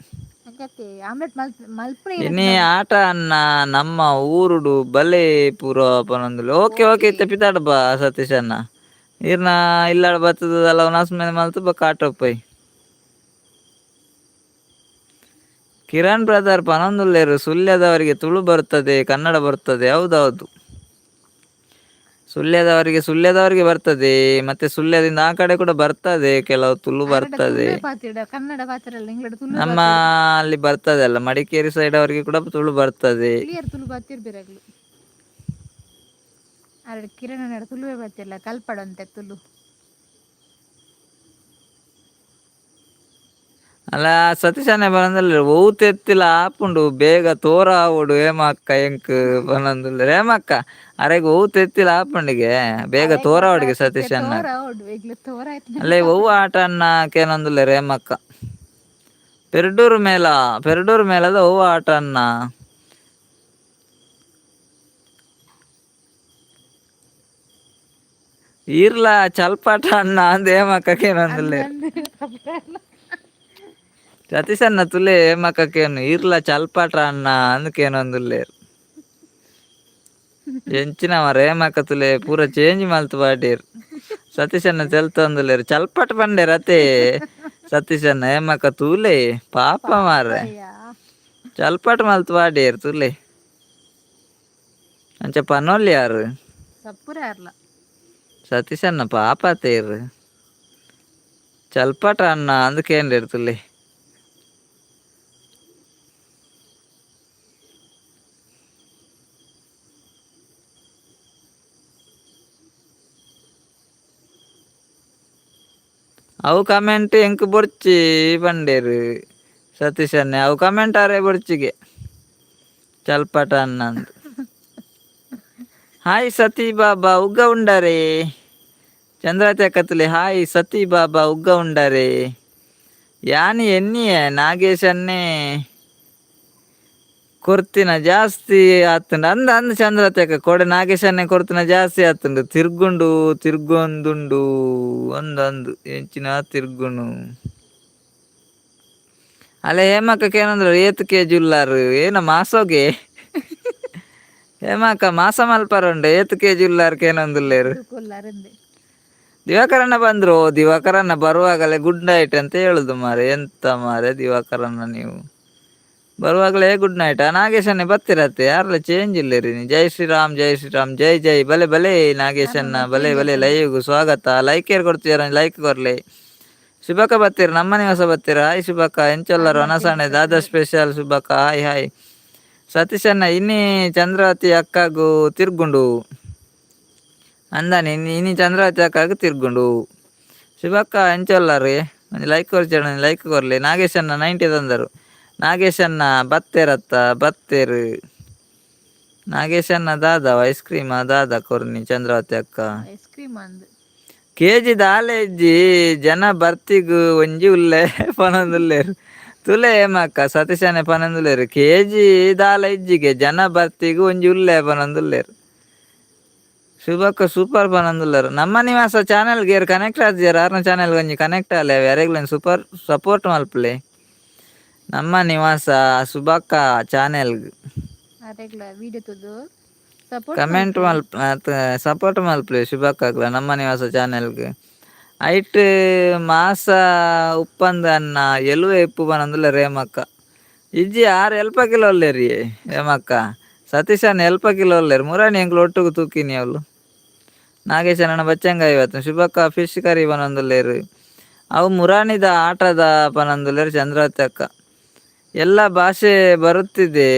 ಅಂಚತ್ತೆ ಆಮ್ಲೆಟ್ ಮಲ್ ಮಲ್ಪುನ. ಇನಿ ಆಟ ಅನ್ನ ನಮ್ಮ ಊರುಡು ಬಲೆ ಪೂರ ಪನೊಂದುಲ್ಲೆ. ಓಕೆ ಓಕೆ ಇತ್ತೆ ಪಿದಾಡ್ ಬಾ ಸತೀಶ್ ಅಣ್ಣ. ಈರ್ನ ಇಲ್ಲಡ್ ಬತ್ತುದಲ್ಲ ಉನಸ್ ಮೇಲೆ ಮಲ್ತು ಬೊಕ್ಕ ಆಟೋ ಪೋಯ್. ಕಿರಣ್ ಬ್ರದರ್ ಪನೊಂದುಲ್ಲೆರ್ ಸುಳ್ಯದವರಿಗೆ ತುಳು ಬರ್ತದೆ ಕನ್ನಡ ಬರ್ತದೆ. ಹೌದೌದು ಸುಳ್ಯದವರಿಗೆ ಸುಳ್ಯದವರಿಗೆ ಬರ್ತದೆ, ಮತ್ತೆ ಸುಳ್ಯದಿಂದ ಆ ಕಡೆ ಕೂಡ ಬರ್ತದೆ ಕೆಲವು ತುಳು ಬರ್ತದೆ. ಕನ್ನಡ ಪಾತ್ರಲ್ಲ ಇಂಗ್ಲಡ್ ತುಳು. ನಮ್ಮ ಅಲ್ಲಿ ಬರ್ತದೆ ಅಲ್ಲ, ಮಡಿಕೇರಿ ಸೈಡ್ ಅವರಿಗೆ ಕೂಡ ತುಳು ಬರ್ತದೆ. ಕ್ಲಿಯರ್ ತುಳು ಬಾತಿರ್ ಬಿರಗ್ಲು. ಅರೆ ಕಿರಣ ತುಳುವೆ ಬರ್ತಿಲ್ಲ ಕಲ್ಪಡಂತೆ ತುಳು. ಅಲ್ಲ ಸತೀಶ್ ಅಣ್ಣೆ ಪನೊಂದುಲ್ಲೆರ್ ಒವು ತೆತ್ತಿಲ ಆಪುಂಡು ಬೇಗ ತೋರ ಆವೊಡು ಹೇಮಕ್ಕ ಎಂಕ್ ಪನೊಂದುಲ್ಲೆರ್. ಹೇಮಕ್ಕ ಅರೆಗ್ ಒವು ತೆತ್ತಿಲ ಆಪುಂಡಿಗೆ ಬೇಗ ತೋರ ಆವೊಡುಗೆ ಸತೀಶ್ ಅಣ್ಣ. ಅಲ್ಲ ಒವು ಆಟ ಅಣ್ಣ ಕೇನೊಂದುಲ್ಲೆರ್ ಹೇಮಕ್ಕ. ಪೆರ್ಡೂರು ಮೇಳ, ಪೆರ್ಡೂರು ಮೇಳದ ಒವು ಆಟ ಅಣ್ಣ? ಈರ್ಲ ಚಲ್ಪಾಟ ಅಣ್ಣ ಅಂದ್ ಹೇಮಕ್ಕ ಕೇನೊಂದುಲ್ಲೆರ್. ಸತೀಶ್ ಅಣ್ಣ ತುಲೆ ಹೇಮಕ್ಕ ಕೇನು ಈರ್ಲ ಚಲ್ಪಾಟ ಅಣ್ಣ ಅಂದ್ ಕೇನೊಂದುಲ್ಲೆರ್. ಎಂಚಿನ ಮಾರ್ರೆ ಹೇಮಕ್ಕ ತುಲೆ ಪೂರ ಚೇಂಜ್ ಮಲ್ತ್ ಪಾಡ್ಯೆರ್. ಸತೀಶ್ ಅಣ್ಣ ತೆಲ್ತೊಂದುಲ್ಲೆರ್ ಚಲ್ಪಾಟ ಪಂಡೆರ್ ಅತೆ ಸತೀಶ್ ಅಣ್ಣ ಹೇಮಕ್ಕ ತೂಲೆ ಪಾಪ ಮಾರ್ರೆ ಚಲ್ಪಾಟ ಮಲ್ತ್ ಪಾಡ್ಯೆರ್ ತೂಲೆ ಅಂಚ ಪನೊಲಿ ಯಾರ್. ಸತೀಶ್ ಅಣ್ಣ ಪಾಪ ತೇರ್ ಚಲ್ಪಾಟ ಅಣ್ಣ ಅಂದ್ ಕೇಂಡೆರ್ ತುಲೆ. ಅವು ಕಮೆಂಟ್ ಎಂಕ್ ಬೊರ್ಚಿ ಪಂಡೆರ್ ಸತೀಶ್ ಅಣ್ಣೆ. ಅವು ಕಮೆಂಟ್ ಆರೆ ಬೊರ್ಚಿಗೆ ಚಲ್ಪಟ ಅಣ್ಣ ಅಂದ್. ಹಾಯ್ ಸತಿ ಬಾಬಾ ಉಗ್ಗ ಉಂಡರೆ ಚಂದ್ರಾವತಿ ಅಕ್ಕತ್ತಲೆ. ಹಾಯ್ ಸತಿ ಬಾಬಾ ಉಗ್ಗ ಉಂಡರೆ ಯಾನಿ ಎನ್ನಿಯೆ ನಾಗೇಶನ್ನೇ ಕೊರ್ತಿನ ಜಾಸ್ತಿ ಆತುಂಡು ಅಂದ ಅಂದ್ ಚಂದ್ರಾವತಿ ಅಕ್ಕ ಕೋಡೆ ನಾಗೇಶನ್ನೇ ಕೊರ್ತಿನ ಜಾಸ್ತಿ ಆತುಂಡು ತಿರ್ಗುಂಡು ತಿರ್ಗೊಂದುಂಡು ಅಂದ್ ಅಂದ್ ಎಂಚಿನ ತಿರ್ಗುನು. ಅಲ್ಲ ಹೇಮಕ್ಕ ಕೇನಂದ್ರೆ ಏತ್ ಕೆಜಿ ಉಲ್ಲಾರು ಏನ ಮಾಸೋಗೆ ಹೇಮಕ್ಕ ಮಾಸ ಮಲ್ಪರುಂಡೆ ಏತ್ ಕೆಜಿ ಉಲ್ಲಾರು ಕೇನೊಂದುಲ್ಲೇರು. ದಿವಾಕರಣ್ಣ ಬಂದ್ರು ದಿವಾಕರಣ್ಣ ಬರುವಾಗಲೇ ಗುಡ್ ನೈಟ್ ಅಂತ ಹೇಳುದು ಮಾರೆ, ಎಂತ ಮಾರೆ ದಿವಾಕರಣ್ಣ ನೀವು ಬರುವಾಗಲೇ ಗುಡ್ ನೈಟ್. ನಾಗೇಶನ್ನೇ ಬತ್ತಿರತ್ತೆ ಯಾರಲ್ಲ ಚೇಂಜ್ ಇಲ್ಲರಿ. ಜೈ ಶ್ರೀರಾಮ್ ಜೈ ಶ್ರೀರಾಮ್ ಜೈ ಜೈ ಬಲೆ ಬಲೆ ನಾಗೇಶನ್ನ ಬಲೆ ಬಲೆ ಲೈವ್ಗೂ ಸ್ವಾಗತ. ಲೈಕ್ ಏರ್ ಕೊಡ್ತೀರ ಲೈಕ್ ಕೊರ್ಲೆ. ಶುಭಕ ಬತ್ತೀರ ನಮ್ಮ ನಿವಾಸ ಬತ್ತೀರ. ಹಾಯ್ ಶುಭಕ ಎಂಚೊಲ್ಲರು ಅನಸಣೆ ದಾದಾ ಸ್ಪೆಷಲ್ ಶುಭಕ ಹಾಯ್ ಹಾಯ್. ಸತೀಶಣ್ಣ ಇನ್ನಿ ಚಂದ್ರಾವತಿ ಅಕ್ಕಗೂ ತಿರ್ಗುಂಡು ಅಂದಾನೆ ಇನಿ ಚಂದ್ರಾವತಿ ಅಕ್ಕಗೂ ತಿರ್ಗುಂಡು. ಶುಭಕ್ಕ ಎಂಚೊಲ್ಲಾರಿ? ಒಂಜಿ ಲೈಕ್ ಕೊರ್ಚೆಡ, ಒಂಜಿ ಲೈಕ್ ಕೊರ್ಲಿ. ನಾಗೇಶಣ್ಣ 90 ತಂದರು. ನಾಗೇಶಣ್ಣ ಬತ್ತೇರತ್ತ ಬತ್ತೇರು. ನಾಗೇಶಣ್ಣ ದಾದ ಐಸ್ ಕ್ರೀಮ್ ದಾದ ಕೊರ್ನಿ ಚಂದ್ರಾವತಿ ಅಕ್ಕ? ಐಸ್ ಕ್ರೀಮ್ ಅಂದ್. ಕೆಜಿ ದಾಲೆ ಇಜ್ಜಿ, ಜನ ಬರ್ತಿಗ್ ಒಂಜಿ ಉಲ್ಲೆ ಪನೊಂದುಲ್ಲೆರ್. ತುಲೆ ಏಮಕ್ಕ, ಸತೀಶನೆ ಪನೊಂದುಲ್ಲೆರ್. ಕೆಜಿ ದಾಲ ಇಜ್ಜಿಗೆ, ಜನ ಬರ್ತಿಗ್ ಒಂಜಿ ಉಲ್ಲೆ ಪನೊಂದುಲ್ಲೆರ್. ಶುಭಕ್ಕ ಸೂಪರ್ ಪನೊಂದುಲ್ಲೆರ್. ನಮ್ಮ ನಿವಾಸ ಚಾನೆಲ್ ಗೇರ್ ಕನೆಕ್ಟ್ ಆದಿಜೆರ್, ಆರ್ನ ಚಾನೆಲ್ ಒಂಜಿ ಕನೆಕ್ಟ್ ಆಲೆ, ಯಾರೆಗ್ಲ ಸೂಪರ್ ಸಪೋರ್ಟ್ ಮಲ್ಪಲೆ ನಮ್ಮ ನಿವಾಸ ಸುಬಕ್ಕ ಚಾನೆಲ್ಗ್. ಅರೆಗ್ಲ ವಿಡಿಯೋ ತೂದು ಸಪೋರ್ಟ್ ಕಮೆಂಟ್ ಮಲ್ಪ, ಸಪೋರ್ಟ್ ಮಲ್ಪಲೆ ಶುಭಕ್ಕಾಗ್ಲ ನಮ್ಮ ನಿವಾಸ ಚಾನೆಲ್ಗ್. ಐಟ್ ಮಾಸ ಉಪ್ಪಂದ ಅನ್ನ ಎಲುವೆ ಇಪ್ಪು ಪನೊಂದುಲ್ಲೆರ್ ಹೇಮಕ್ಕ. ಇಜ್ಜಿ, ಆರ್ ಎಲ್ಪ ಕಿಲೋ ಉಲ್ಲೆರಿ ಹೇಮಕ್ಕ? ಸತೀಶಣ್ಣ ಎಲ್ಪ ಕಿಲೋ ಉಲ್ಲೆರ್? ಮುರಾನಿ ಎಂಕ್ಲು ಒಟ್ಟುಗು ತೂಕಿನಿ ಅವ್ಲು. ನಾಗೇಶಣ್ಣ ಬಚ್ಚಂಗಾಯಿ ಇವತ್ತು. ಶುಭಕ್ಕ ಫಿಶ್ ಕರಿ ಪನೊಂದುಲ್ಲೆರ್. ಅವು ಮುರಾನಿದ ಆಟದ ಪನೊಂದುಲ್ಲೆರ್ ಚಂದ್ರಾವತಿ ಅಕ್ಕ. ಎಲ್ಲ ಭಾಷೆ ಬರುತ್ತಿದೆ,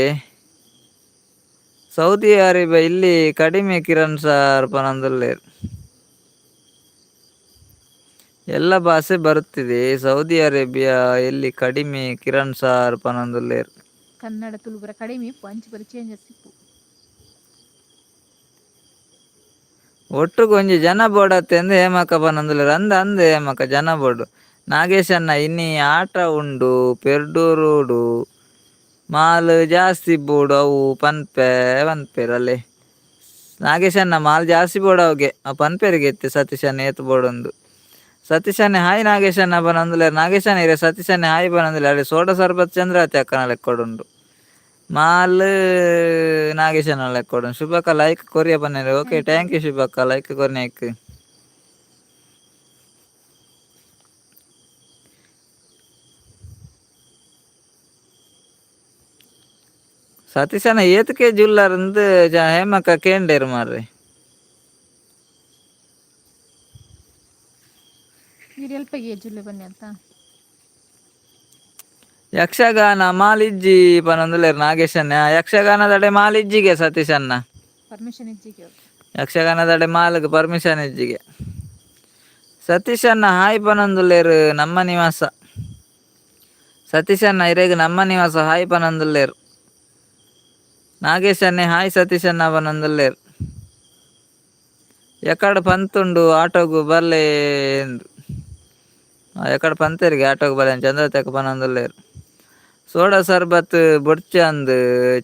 ಸೌದಿ ಅರೇಬಿಯಾ ಇಲ್ಲಿ ಕಡಿಮೆ ಕಿರಣ್ ಸಾರ್ ಪನೊಂದುಲ್ಲೆರ್. ಎಲ್ಲ ಭಾಷೆ ಬರುತ್ತಿದೆ, ಸೌದಿ ಅರೇಬಿಯಾ ಎಲ್ಲಿ ಕಡಿಮೆ ಕಿರಣ್ ಸಾರ್ ಪನೊಂದುಲ್ಲೆರ್. ಕನ್ನಡ ತುಳು ಪೂರ ಕಡಿಮೆ ಇಪ್ಪು, ಅಂಚಿ ಪೂರ ಚೇಂಜಸ್ ಇಪ್ಪು. ಒಟ್ಟುಗು ಒಂಜಿ ಜನ ಬೋಡತ್ತೆ ಅಂದ್ ಹೇಮಕ್ಕ ಪನೊಂದುಲ್ಲೆರ್. ಅಂದ್ ಅಂದ್ ಹೇಮಕ್ಕ, ಜನ ಬೋಡು. ನಾಗೇಶಣ್ಣ ಇನ್ನಿ ಆಟ ಉಂಡು ಪೆರ್ಡೂರುಡು, ಮಾಲ್ ಜಾಸ್ತಿ ಬೋಡು ಅವು ಪನ್ಪೆ ಪನ್ಪೆರ್ ಅಲ್ಲೇ. ನಾಗೇಶಣ್ಣ ಮಾಲ್ ಜಾಸ್ತಿ ಬೋಡು ಅವುಗೆ, ಅವು ಪನ್ಪೆರಿಗೆ ಇತ್ತೆ ಸತೀಶಣ್ಣ ಏತ್ ಬೋಡೊಂದು. ಸತೀಶಣ್ಣೆ ಹಾಯ್ ನಾಗೇಶಣ್ಣ ಪನೊಂದುಲ್ಲೆರ್. ನಾಗೇಶಣ್ಣ ಇರೆ ಸತೀಶಣ್ಣೆ ಹಾಯ್ ಪನೊಂದುಲ್ಲೆರ್. ಅಡೆ ಸೋಡಾ ಸರ್ಬತ್ ಚಂದ್ರಾವತಿ ಅಕ್ಕನ ಲೆಕ್ಕೊಡುಂಡು. ಮಾಲ್ ನಾಗೇಶಣ್ಣ ಲೆಕ್ಕೊಡುಂಡು. ಶುಭಕ್ಕ ಲೈಕ್ ಕೊರಿಯ ಪನ್ನೆರ್. Okay. Thank you. Thank you ಶುಭಕ್ಕ like ಕೊರ್ನೇಕ್. ಸತೀಶಣ್ಣ ಏತ್ ಕೆಜಿ ಉಲ್ಲರಂದು ಹೇಮಕ್ಕ ಕೇಂಡೇರು ಮಾರ್ರೆ. ನೀರು ಎಲ್ಪ ಕೆ ಜಿ ಬನ್ನಿ ಅಂತ. ಯಕ್ಷಗಾನ ಮಾಲಿಜ್ಜಿ ಪನೊಂದುಲ್ಲೆರ್ ನಾಗೇಶಣ್ಣ. ಯಕ್ಷಗಾನದಡೆ ಮಾಲಿಜ್ಜಿಗೆ ಸತೀಶಣ್ಣ. ಪರ್ಮಿಷನ್ ಇಜ್ಜಿಗೆ. ಯಕ್ಷಗಾನದಡೆ ಮಾಲ್ಗ್ ಪರ್ಮಿಷನ್ ಇಜ್ಜಿಗೆ. ಸತೀಶಣ್ಣ ಹಾಯ್ ಪನೊಂದುಲ್ಲೆರ್ ನಮ್ಮ ನಿವಾಸ. ಸತೀಶಣ್ಣ ಇರೆಗ್ ನಮ್ಮ ನಿವಾಸ ಹಾಯ್ ಪನೊಂದುಲ್ಲೆರ್. ನಾಗೇಶಣ್ಣೆ ಹಾಯ್ ಸತೀಶಣ್ಣ ಪನೊಂದುಲ್ಲೆರ್. ಎಕಡ್ ಪಂತುಂಡು ಆಟೋಗು ಬರ್ಲೆ ಎಂದು. ಎಕಡ್ ಪಂತೆರಿಗೆ ಆಟೋಗು ಬರ್ಲೆ ಚಂದ್ರತೆಕ್ ಪನೊಂದುಲ್ಲೆರ್. ಸೋಡಾ ಸರ್ಬತ್ ಬೊಡ್ಚಂದ್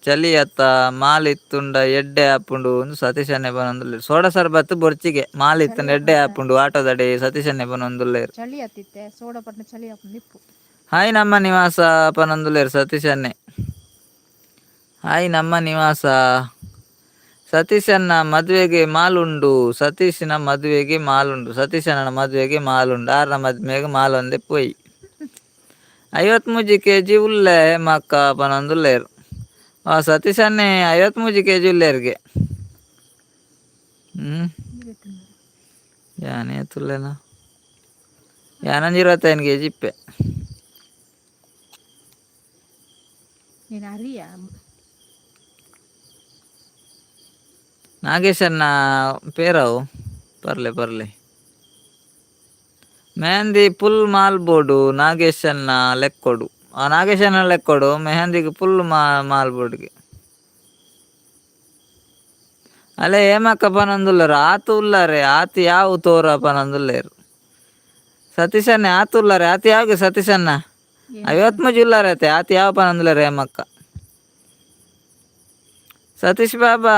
ಚಳಿ ಅತ್ತ, ಮಾಲ್ ಇತ್ತುಂಡ ಎಡ್ಡೆ ಆಪುಂಡು ಅಂದ್ ಸತೀಶಣ್ಣೆ ಪನೊಂದುಲ್ಲೆರ್. ಸೋಡಾ ಸರ್ಬತ್ ಬೊರ್ಚಿಗೆ, ಮಾಲ್ ಚಳಿ ಇತ್ತುಂಡ ಎಡ್ಡೆ ಆಪುಂಡತ್ತ? ಆಪುಂಡು ಆಟೋದಡೆ ಸತೀಶಣ್ಣೆ ಪನೊಂದುಲ್ಲೆರ್. ಚಳಿ ಆತಿತ್ತೆ, ಸೋಡಾ ಪಟ್ನ ಚಳಿ ಆಪುಂಡು ಇಪ್ಪು. ಹಾಯ್ ನಮ್ಮ ನಿವಾಸ ಪನೊಂದುಲ್ಲೆರ್ ಸತೀಶಣ್ಣೆ. ಹಾಯ್ ನಮ್ಮ ನಿವಾಸ. ಸತೀಶಣ್ಣ ಮದುವೆಗೆ ಮಾಲುಂಡು. ಸತೀಶನ ಮದುವೆಗೆ ಮಾಲುಂಡು. ಸತೀಶಣ್ಣನ ಮದುವೆಗೆ ಮಾಲುಂಡು. ಆರ್ನ ಮದ್ಮೆಗೆ ಮಾಲೊಂದೆ ಪೋಯಿ. 53 ಕೆಜಿ ಉಲ್ಲೆ ಹೇಮಕ್ಕ ಪನೊಂದುಲ್ಲೆರ್. ಆ ಸತೀಶಣ್ಣೆ 53 ಕೆಜಿ ಉಲ್ಲೆರ್ಗೆ. ಯಾನ್ ಏತುಲ್ಲೆನ? ಯಾನೊಂಜಿ 25 ಕೆಜಿ ಇಪ್ಪೆ. ನೀನು ಅರಿಯ. ನಾಗೇಶಣ್ಣ ಪೇರವು ಪರ್ಲೆ ಪರ್ಲೆ. Mehndi full mall board ನಾಗೇಶಣ್ಣ ಲೆಕ್ಕೊಡು. ಆ ನಾಗೇಶಣ್ಣ ಲೆಕ್ಕೊಡು ಮೆಹಂದಿಗ್ ಫುಲ್ ಮಾಲ್ ಬೋರ್ಡ್ಗೆ. ಅಲೆ ಹೇಮಕ್ಕ ಪನೊಂದುಲ್ಲೆರ್ ಆತ್ ಉಲ್ಲಾರೆ, ಆತ್ ಯಾವು ತೋರ ಪನೊಂದುಲ್ಲೆರ್. ಸತೀಶಣ್ಣೆ ಆತ್ ಉಲ್ಲಾರೆ, ಆತ್ ಯಾವ್ಗೆ ಸತೀಶಣ್ಣ? 53 ಉಲ್ಲಾರೆ ಅತ್ತೆ, ಆತ್ ಯಾವ ಪನೊಂದುಲ್ಲೆರ್ ಹೇಮಕ್ಕ. ಸತೀಶ್ ಬಾಬಾ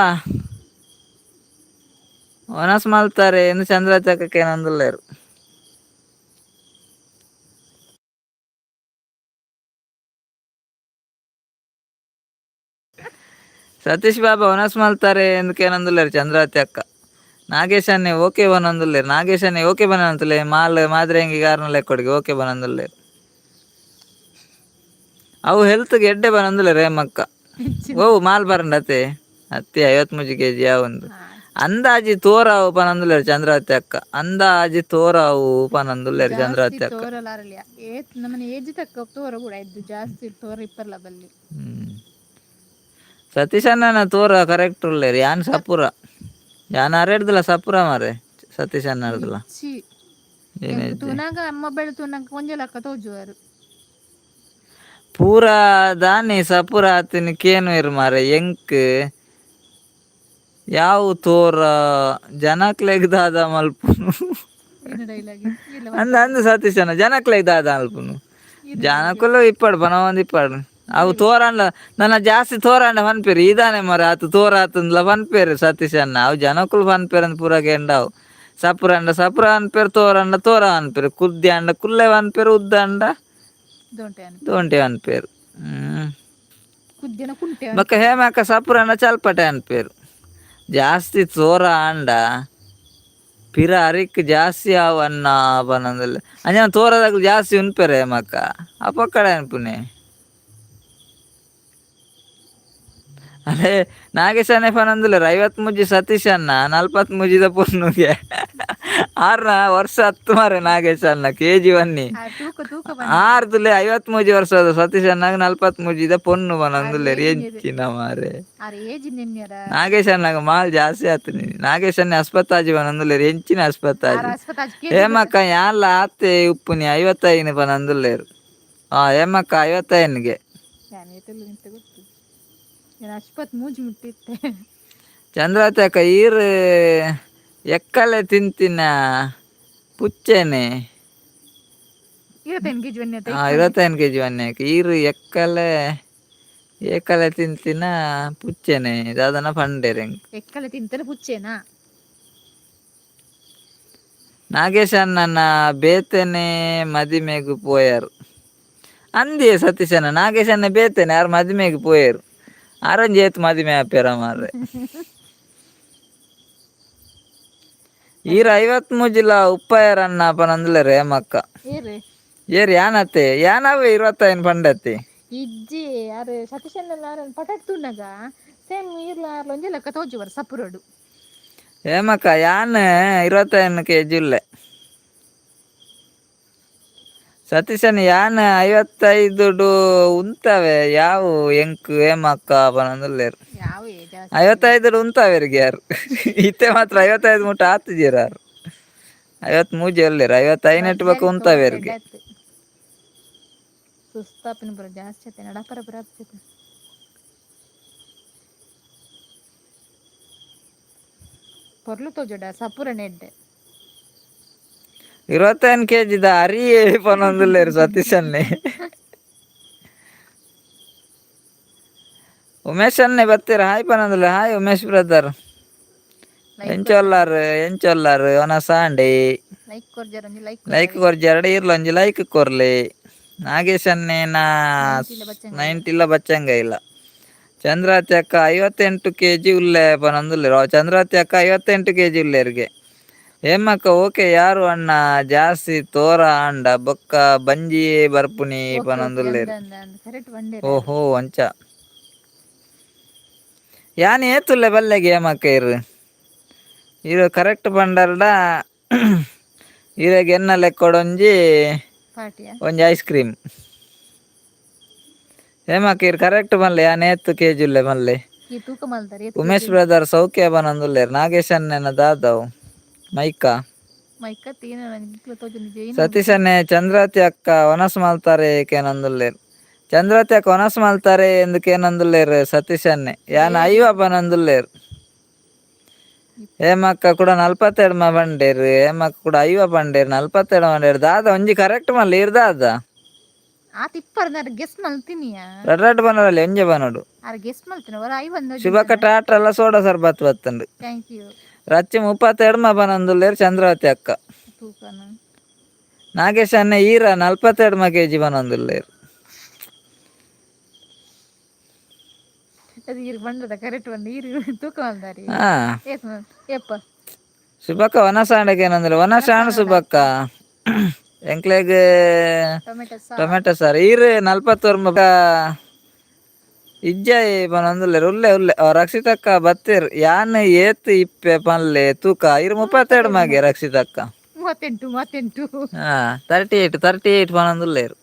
ವನಸ್ ಮಲ್ತಾರೆ ಎಂದು ಚಂದ್ರಚಕಕ್ಕೆ ಏನೊಂದುಲ್ಲೆರ್. ಸತೀಶ್ ಬಾಬಾ ವನಸ್ ಮಲ್ತಾರೆ ಎಂದು ಕೇನೊಂದುಲ್ಲೆರ್ ಚಂದ್ರಾವತಿ ಅಕ್ಕ. ನಾಗೇಶಣ್ಣೆ ಓಕೆ ಬನೊಂದುಲ್ಲೆರ್. ನಾಗೇಶಣ್ಣೆ ಓಕೆ ಬನೊಂದುಲ್ಲೆ ಮಾಲ್ ಮಾದ್ರೆಂಗಿ ಗಾರ್ನ ಲೆಕ್ಕೊಡಿಗೆ ಓಕೆ ಬನೊಂದುಲ್ಲೆರ್. ಅವು ಹೆಲ್ತ್ಗೆ ಎಡ್ಡೆ ಬನೊಂದುಲ್ಲೆರ್ ಹೇಮಕ್ಕ. ಓ ಮಾಲ್ ಬರಂಡತೆ ಅತ್ತೆ 53 ಕೆಜಿ ಯಾವೊಂದು. ಅಂದಾಜಿ ತೋರಾವು ಪನೊಂದುಲ್ಲೆರ್ ಚಂದ್ರಾವತಿ ಅಕ್ಕ. ಅಂದಾಜಿ ತೋರಾವು ಪನೊಂದುಲ್ಲೆರ್ ಜಾಸ್ತಿ ಚಂದ್ರಾವತಿ ಅಕ್ಕ. ತೋರಲಾರಲಿಯ ಏತ್ ನಮ್ಮನೆ ಏಜ್ ತಕ್ಕ ತೋರ ಕೂಡ ಇದ್ದು ಜಾಸ್ತಿ ತೋರ ಇಪ್ಪರ್ಲ ಬಲ್ಲಿ. ಸತೀಶಣ್ಣನ ತೋರ ಕರೆಕ್ಟ್ ಉಲ್ಲೆರ್. ಯಾನ್ ಸಪುರ. ಯಾನ್ ಅರೆಡ್ದಲ ಸಪುರ ಮಾರೆ ಸತೀಶಣ್ಣರ್ದಲ. ಇಚ್ಚಿ. ಎಂಕ್ ಏನಿಜ್ಜಿ. ತೂನಾಗ ಮೊಬೈಲ್ ತೂನಾಗ ಒಂಜೆ ಲಕ್ಕ ತೋಜುವರು. ಪೂರಾ ದಾನಿ ಸಪುರ ಆತಿನ ಕೇನುವೆರ್ ಮಾರ್ರೆ ಎಂಕ್ ಯಾವು ತೋರ ಜನಕ್ಲೆಗ್ ದಾದ ಮಲ್ಪುನು. ಈರ್ನ ಡೈಲಾಗ್ ಈರ್ಲ ಅಂದ್ ಪನ್ಪರ್. ಅಂದ್ ಸತೀಶಣ್ಣ, ಜನಕ್ಲೆಗ್ ದಾದ ಮಲ್ಪುನು. ಈರ್ನ ಡೈಲಾಗ್. ಜನಕುಲು ಇಪ್ಪಡ್ ಪನವೊಂದು ಇಪ್ಪಡ್. ಅವು ತೋರಂಡ ನನ ಜಾಸ್ತಿ ತೋರಂಡ ಪನ್ಪೆರ್ ಈದಾನೆ ಮಾರ್ರೆ ಆತ್ ತೋರ ಆತುಂದ್ಲ ಪನ್ಪೆರ್ ಸತೀಶಣ್ಣ. ಅವು ಜನಕುಲು ಪನ್ಪೆರ್ ಪೂರ ಕೆಂಡವು. ಸಪುರಂಡ ಸಪುರ ಅನ್ಪೆರ್, ತೋರಂಡ ತೋರ ಅನ್ಪೆರ್, ಕುದ್ದೆ ಆಂಡ ಕುಲ್ಲೆ ಪನ್ಪೆರ್, ಉದ್ದ ಆಂಡ ದೊಂಟೆ ಅನ್ಪೇರು. ದೋಂಟೆ ಪನ್ಪೆರ್. ಹ್ಮ್. ಕುದ್ದಿನ ಕುಂಟೆ ಬೊಕ್ಕ ಅನ್ಪೇರು. ಹೇಮಕ್ಕ ಸಪುರಂಡ ಚಲ್ಪಟೆ ಅನ್ಪೆರ್. ಜಾಸ್ತಿ ತೋರ ಆಂಡ ಪಿರ ಅರಿಕ್ ಜಾಸ್ತಿ ಆವನ್ನ ಪನೊಂದುಲ್ಲೆ. ಅಂಚನೆ ತೋರದಕುಲು ಜಾಸ್ತಿ ಉನ್ಪೆರೆ ಹೇಮಕ್ಕ ಅಪೊಕ್ಕಡೆ ಅನ್ಪುನೆ. ಅದೇ ನಾಗೇಶನೇ ಪನೊಂದುಲ್ಲೆರ್ 53 ಸತೀಶ್ ಅಣ್ಣ 43ದ ಪೊನ್ನುಗೆ. ಆರ್ನ ವರ್ಷ ಹತ್ತು ಮಾರೆ ನಾಗೇಶ್ ಅಣ್ಣ ಕೆಜಿ ಒನ್ನಿ. ಆ ತೂಕ ತೂಕ ಬಂದಿರ. ಆರ್ದುಲೆ 53 ವರ್ಷದ ಸತೀಶ್ ಅಣ್ಣಗ್ 43ದ ಪೊನ್ನು ಆರ್ ಪನೊಂದುಲ್ಲೆರ್ ಏಜಿನೆರ್ ಎಂಚಿನ ಮಾರೆ. ಆರ್ ಏಜಿನೆನ್ಯರ. ನಾಗೇಶ್ ಅಣ್ಣಗ್ ಮಾಲ್ ಜಾಸ್ತಿ ಆತುನಿ. ನಾಗೇಶ್ ಅಣ್ಣೆ ಆಸ್ಪತ್ತಾಜಿ ಪನೊಂದುಲ್ಲೆರ್ ಎಂಚಿನ ಆರ್ ಆಸ್ಪತ್ತಾಜಿ. ಆಸ್ಪತಾಜ್ ಕೆಜಿ ಹೇಮಕ್ಕ ಯಾನ್ಲ ಆತೆ ಉಪ್ಪುನಿ 55 ಪನೊಂದುಲ್ಲೆರ್. ಆ ಹೇಮಕ್ಕ 55ಗೆ. ಯಾನ್ ಏತೆಲ್ಲ ನಿಂತ ಗೊತ್ತು. ಯಾನ್ ಅಶ್ಪತ್ ಮೂಜಿ ಮುಟ್ಟಿ ಇತ್ತೆ. ಚಂದ್ರಾವತಿ ಅಕ್ಕ ಈರ್ ಎಕ್ಕಲೆ ತಿಂತಿನ ಪುಚ್ಚೆನೆ. 25 ಕೆಜಿ ಬನ್ನಿ ಆ ಇಪ್ಪನೆ. 25 ಕೆಜಿ ವನ್ಯಕ್ಕೆ ಈರ್ ಎಕ್ಕಲೆ ಏಕಲೆ ತಿಂತಿನ ಪುಚ್ಚೆನೆ ದಾದನ ಪಂಡೆರ್ ಎಂಕ್. ಎಕ್ಕಲೆ ತಿಂತನ ಪುಚ್ಚೆನಾ. ನಾಗೇಶ್ ಅಣ್ಣನ ಬೇತೆನೆ ಮದಿಮೆಗ್ ಪೋಯರ್. ಅಂದಿಯೇ ಸತೀಶಣ್ಣ, ನಾಗೇಶ್ ಅಣ್ಣ ಬೇತೆನೆ ಆರ್ ಮದಿಮೆಗ್ ಪೋಯೆರ್. ಆರಂಜಿ ಏತ್ ಮದಿಮೆ ಆಪೆರ ಮಾರ್ರೆ. ಈರ್ 53ಲ ಉಪ್ಪಯರನ್ನ ಪನೊಂದುಲ್ಲೆರ್ ಹೇಮಕ್ಕ. ಏರು. ಏರ್ ಯಾನತ್ತೆ ಯಾನವೇ 25 ಪಂಡತ್ತೆ. ಇಜ್ಜಿ ಆರ್ ಸತೀಶಣ್ಣನ ಆರನ್ ಪಟಟ್ ತೂನಗ ಸೇಮ್ ಈರ್ಲ ಆರ್ಲ ಒಂಜೆ ಲೆಕ್ಕ ತೋಜುವರ್ ಸಪುರಡು. ಹೇಮಕ್ಕ ಯಾನ್ 25 ಕೆಜಿ ಉಲ್ಲೆ. ಸತೀಶನ್ ಯಾನ್ 55ಡು ಉಂತವೆ ಯಾವು ಎಂಕ್ ಹೇಮಕ್ಕ ಪನೊಂದುಲ್ಲೆರ್. ಯಾವ ಜಾಸ್ತಿ. 55ಡು ಉಂತಾವೆರ್ಗೆ ಯಾರ್ ಇತ್ತೆ ಮಾತ್ರ 55 ಮುಟ್ಟ ಆತುಜೆರ್ ಆರ್. 53 ಉಲ್ಲೆರ್ 55 ಬೊಕ ಬರ್ಜಾರಿ ತೋರ ಉಂತಾವೆರ್ಗೆ. ಎಡ್ಡೆ ಸುಸ್ತಾಪಿನ ಪೂರ ಜಾಸ್ತಿ ಆತೆ ನಡಪರ ಪೂರ ಆಪುಜಿ. ಪೊರ್ಲು ತೋಜೋಡ ಸಪುರನೆ ಎಡ್ಡೆ. 25 ಕೆಜಿದ ಅರಿ ಪನೊಂದುಲ್ಲೆರ್ ಸತೀಶನ್ನೇ. ಉಮೇಶ್ ಅಣ್ಣೆ ಬತ್ತೆರ್ ಹಾಯ್ ಪನೊಂದುಲ್ಲೆ. Hi Umesh brother. Like ಎಂಚೊಲ್ಲಾರ್ ಎಂಚೊಲ್ಲಾರ್ ಒನಸಾಂಡೆ. ಲೈಕ್ ಕೊರ್ಜರ್ ಒಂಜಿ ಲೈಕ್ ಲೈಕ್ ಕೊರ್ಲೆ. ಕೊರ್ಜಾರ್ಡ ಈರ್ಲ ಒಂಜಿ ಲೈಕ್ ಕೊರ್ಲೆ. ನಾಗೇಶ್ ಅಣ್ಣೇನ 90 ಇಲ್ಲ ಬಚ್ಚಂಗ ಇಲ್ಲ. 90 ಇಲ್ಲ ಬಚ್ಚಂಗ ಇಲ್ಲ. ಚಂದ್ರಾವತಿ ಅಕ್ಕ 58 ಕೆಜಿ ಉಲ್ಲೆ ಪನೊಂದುಲ್ಲೆರ್. ಚಂದ್ರಾವತಿ ಅಕ್ಕ 58 ಕೆಜಿ ಉಲ್ಲೆರ್ಗೆ. ಹೇಮಕ್ಕ ಓಕೆ ಯಾರು ಅಣ್ಣ ಜಾಸ್ತಿ ತೋರ ಆಂಡ ಬೊಕ್ಕ ಬಂಜಿಯೇ ಬರ್ಪುನಿ ಓಕೆ ಓಕೆ ಅಂದ ಪನೊಂದುಲ್ಲೆರ್. ಅಂದ ಅಂದ ಕರೆಕ್ಟ್ ಬಂಡೇರ ಯಾರು. ಓಹೋ ಅಂಚ. ಯಾನ್ ಏತುಲ್ಲೆ ಬಲ್ಲೆಗೆ ಹೇಮಕ್ಕ ಇರ್. ಈರ್ ಕರೆಕ್ಟ್ ಪಂಡರ್ಡ ಈರೆಗ್ ಎನ್ನ ಲೆಕ್ಕೊಡೊಂಜಿ ಪಾರ್ಟಿಯಾ. ಒಂಜಿ ಐಸ್ ಕ್ರೀಮ್. ಹೇಮಕ್ಕ ಈರ್ ಕರೆಕ್ಟ್ ಪನ್ಲೆ ಯಾನ್ ಏತ್ ಕೆಜಿ ಉಲ್ಲೆ ಪನ್ಲೆ. ಈ ತೂಕ ಮಲ್ದಾರೆ ಏತ್ ಉಮೇಶ್ ಕೆಜಿ. ಬ್ರದರ್ ಸೌಖ್ಯ ಪನೊಂದುಲ್ಲೆರ್. ನಾಗೇಶ್ ಅಣ್ಣನ ದಾದವು ಮೈಕಾ. ಮೈಕ ತೀನ ನಿಕ್ಲ ತೋಜೊಂದು ಜೈನ. ಸತೀಶನ್ನೇ ಚಂದ್ರಾವತಿ ಅಕ್ಕ ವನಸ್ ಮಲ್ತಾರೆ ಕೇನೊಂದುಲ್ಲೆರ್. ಚಂದ್ರಾವತಿ ಅಕ್ಕ ವನಸ್ ಮಲ್ತಾರೆ ಎಂದು ಕೇನೊಂದುಲ್ಲೆರ್ ಸತೀಶನ್ನೇ. ಯಾನ್ 50 ಪನೊಂದುಲ್ಲೆರ್. ಹೇಮಕ್ಕ ಕೂಡ 42 ಪಂಡೇರ್. ಹೇಮಕ್ಕ ಕೂಡ 50 ಪಂಡೇರ್, 42 ಪಂಡೇರ್. ದಾದ ಒಂಜಿ ಕರೆಕ್ಟ್ ಮಲ್ಲ ಈರ್ ದಾದ. ಆತ್ ಇಪ್ಪರ್ದಾರ ಗೆಸ್ ಮಲ್ತಿನಿಯಾ. ರಡ್ಡ್ ರಡ್ಡ್ ಪನೊಡಲ್ಲಿ ಒಂಜೆ ಪನೊಡು. ಆರ್ ಗೆಸ್ ಮಲ್ತಿನ ಒರ 50. ಶುಭಕ್ಕ ಟಾಟ್ರಲ್ಲ ಸೋಡಾ ಸರ್ಬತ್ ಬತ್ತುಂಡು. Thank you. ರಚ್ಚಿ 32 ಪನೊಂದುಲ್ಲೆರ್ ಚಂದ್ರಾವತಿ ಅಕ್ಕ. ತೂಕನ. ನಾಗೇಶ್ ಅಣ್ಣ ಈರ 42 ಕೆಜಿ ಪನೊಂದುಲ್ಲೆರ್. ಅದು ಈರ್ ಬಂಡದ ಕರೆಕ್ಟ್ ಬಂದು ಈರ್ ತೂಕ ಮಲ್ದಾರಿ. ಹಾ. ಏತ್ ಏಪ್ಪ. ಸುಬಕ್ಕ ವನಸಾಂಡಕ್ಕೆ ಏನಂದ್ರೆ ವನಸಾಣ ಸುಬಕ್ಕ ಎಂಕ್ಲೆಗ್ tomato sauce. Tomato sir. ಈರ್ 41 ಇಜ್ಜಾಯಿ ಪನೊಂದುಲ್ಲೆರ್. ಉಲ್ಲೆ ಉಲ್ಲೆ ರಕ್ಷಿತಕ್ಕ ಬತ್ತೆರ್. ಯಾನ್ ಏತ್ ಇಪ್ಪೆ ಪನ್ಲೆ ತೂಕ. ಈರ್ 32 ಮಗೆ ರಕ್ಷಿತಕ್ಕ. 38 38. ಹಾ 38 38 ಪನೊಂದುಲ್ಲೆರ್.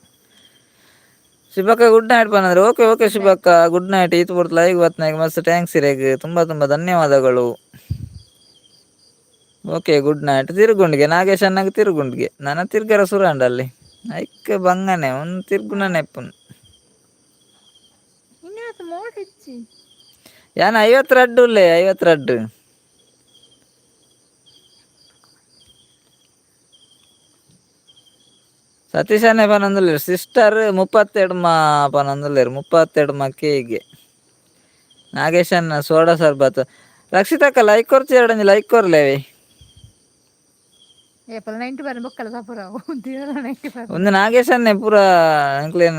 ಶುಭಕ್ಕ ಗುಡ್ ನೈಟ್ ಪನಂದ್ರೆ. ಓಕೆ ಓಕೆ ಶುಭಕ್ಕ ಗುಡ್ ನೈಟ್. ಈತ್ ಪೊರ್ತು ಲೈವ್ ಬತ್ನಾಗ ಮಸ್ತ್ thanks ಇರೆಗ್. ತುಂಬಾ ತುಂಬಾ ಧನ್ಯವಾದಗಳು. Okay, good night. ತಿರುಗುಂಡಿಗೆ ನಾಗೇಶ್ ಅಣ್ಣಗೆ ತಿರುಗುಂಡಿಗೆ ನನ್ನ ತಿರ್ಗರ ಸುರಾಂಡ ಅಲ್ಲಿ ಐಕ್ ಬಂಗನೆ ಒಂದು ತಿರ್ಗುನ ನೆಪ್ಪುನ್. ಇನ್ನಾತ ಮೋಡ ಹೆಚ್ಚಿ. ಯಾನ 52 ಉಲ್ಲೆ, 52. ಸತೀಶನೇ ಪನೊಂದುಲ್ಲೆರ್ ಸಿಸ್ಟರ್ 32 ಪನೊಂದುಲ್ಲೆರ್, 32 ಕೇಗೆ. ನಾಗೇಶನ್ನ ಸೋಡಾ ಸರ್ಬತ್. ರಕ್ಷಿತಕ್ಕ ಲೈಕ್ ಕೊರ್ಚಿ, ಎರಡೊಂಜಿ ಲೈಕ್ ಕೊರ್ಲೇವಿ. ಏಪಲ 90 ಬರ ಬೊಕ್ಕಲ ಸಪುರಾವು ದಿನಲ 90 ಬರ. ಒಂದು ನಾಗೇಶನ್ನೇ ಪೂರ ಎಂಕ್ಲೇನ್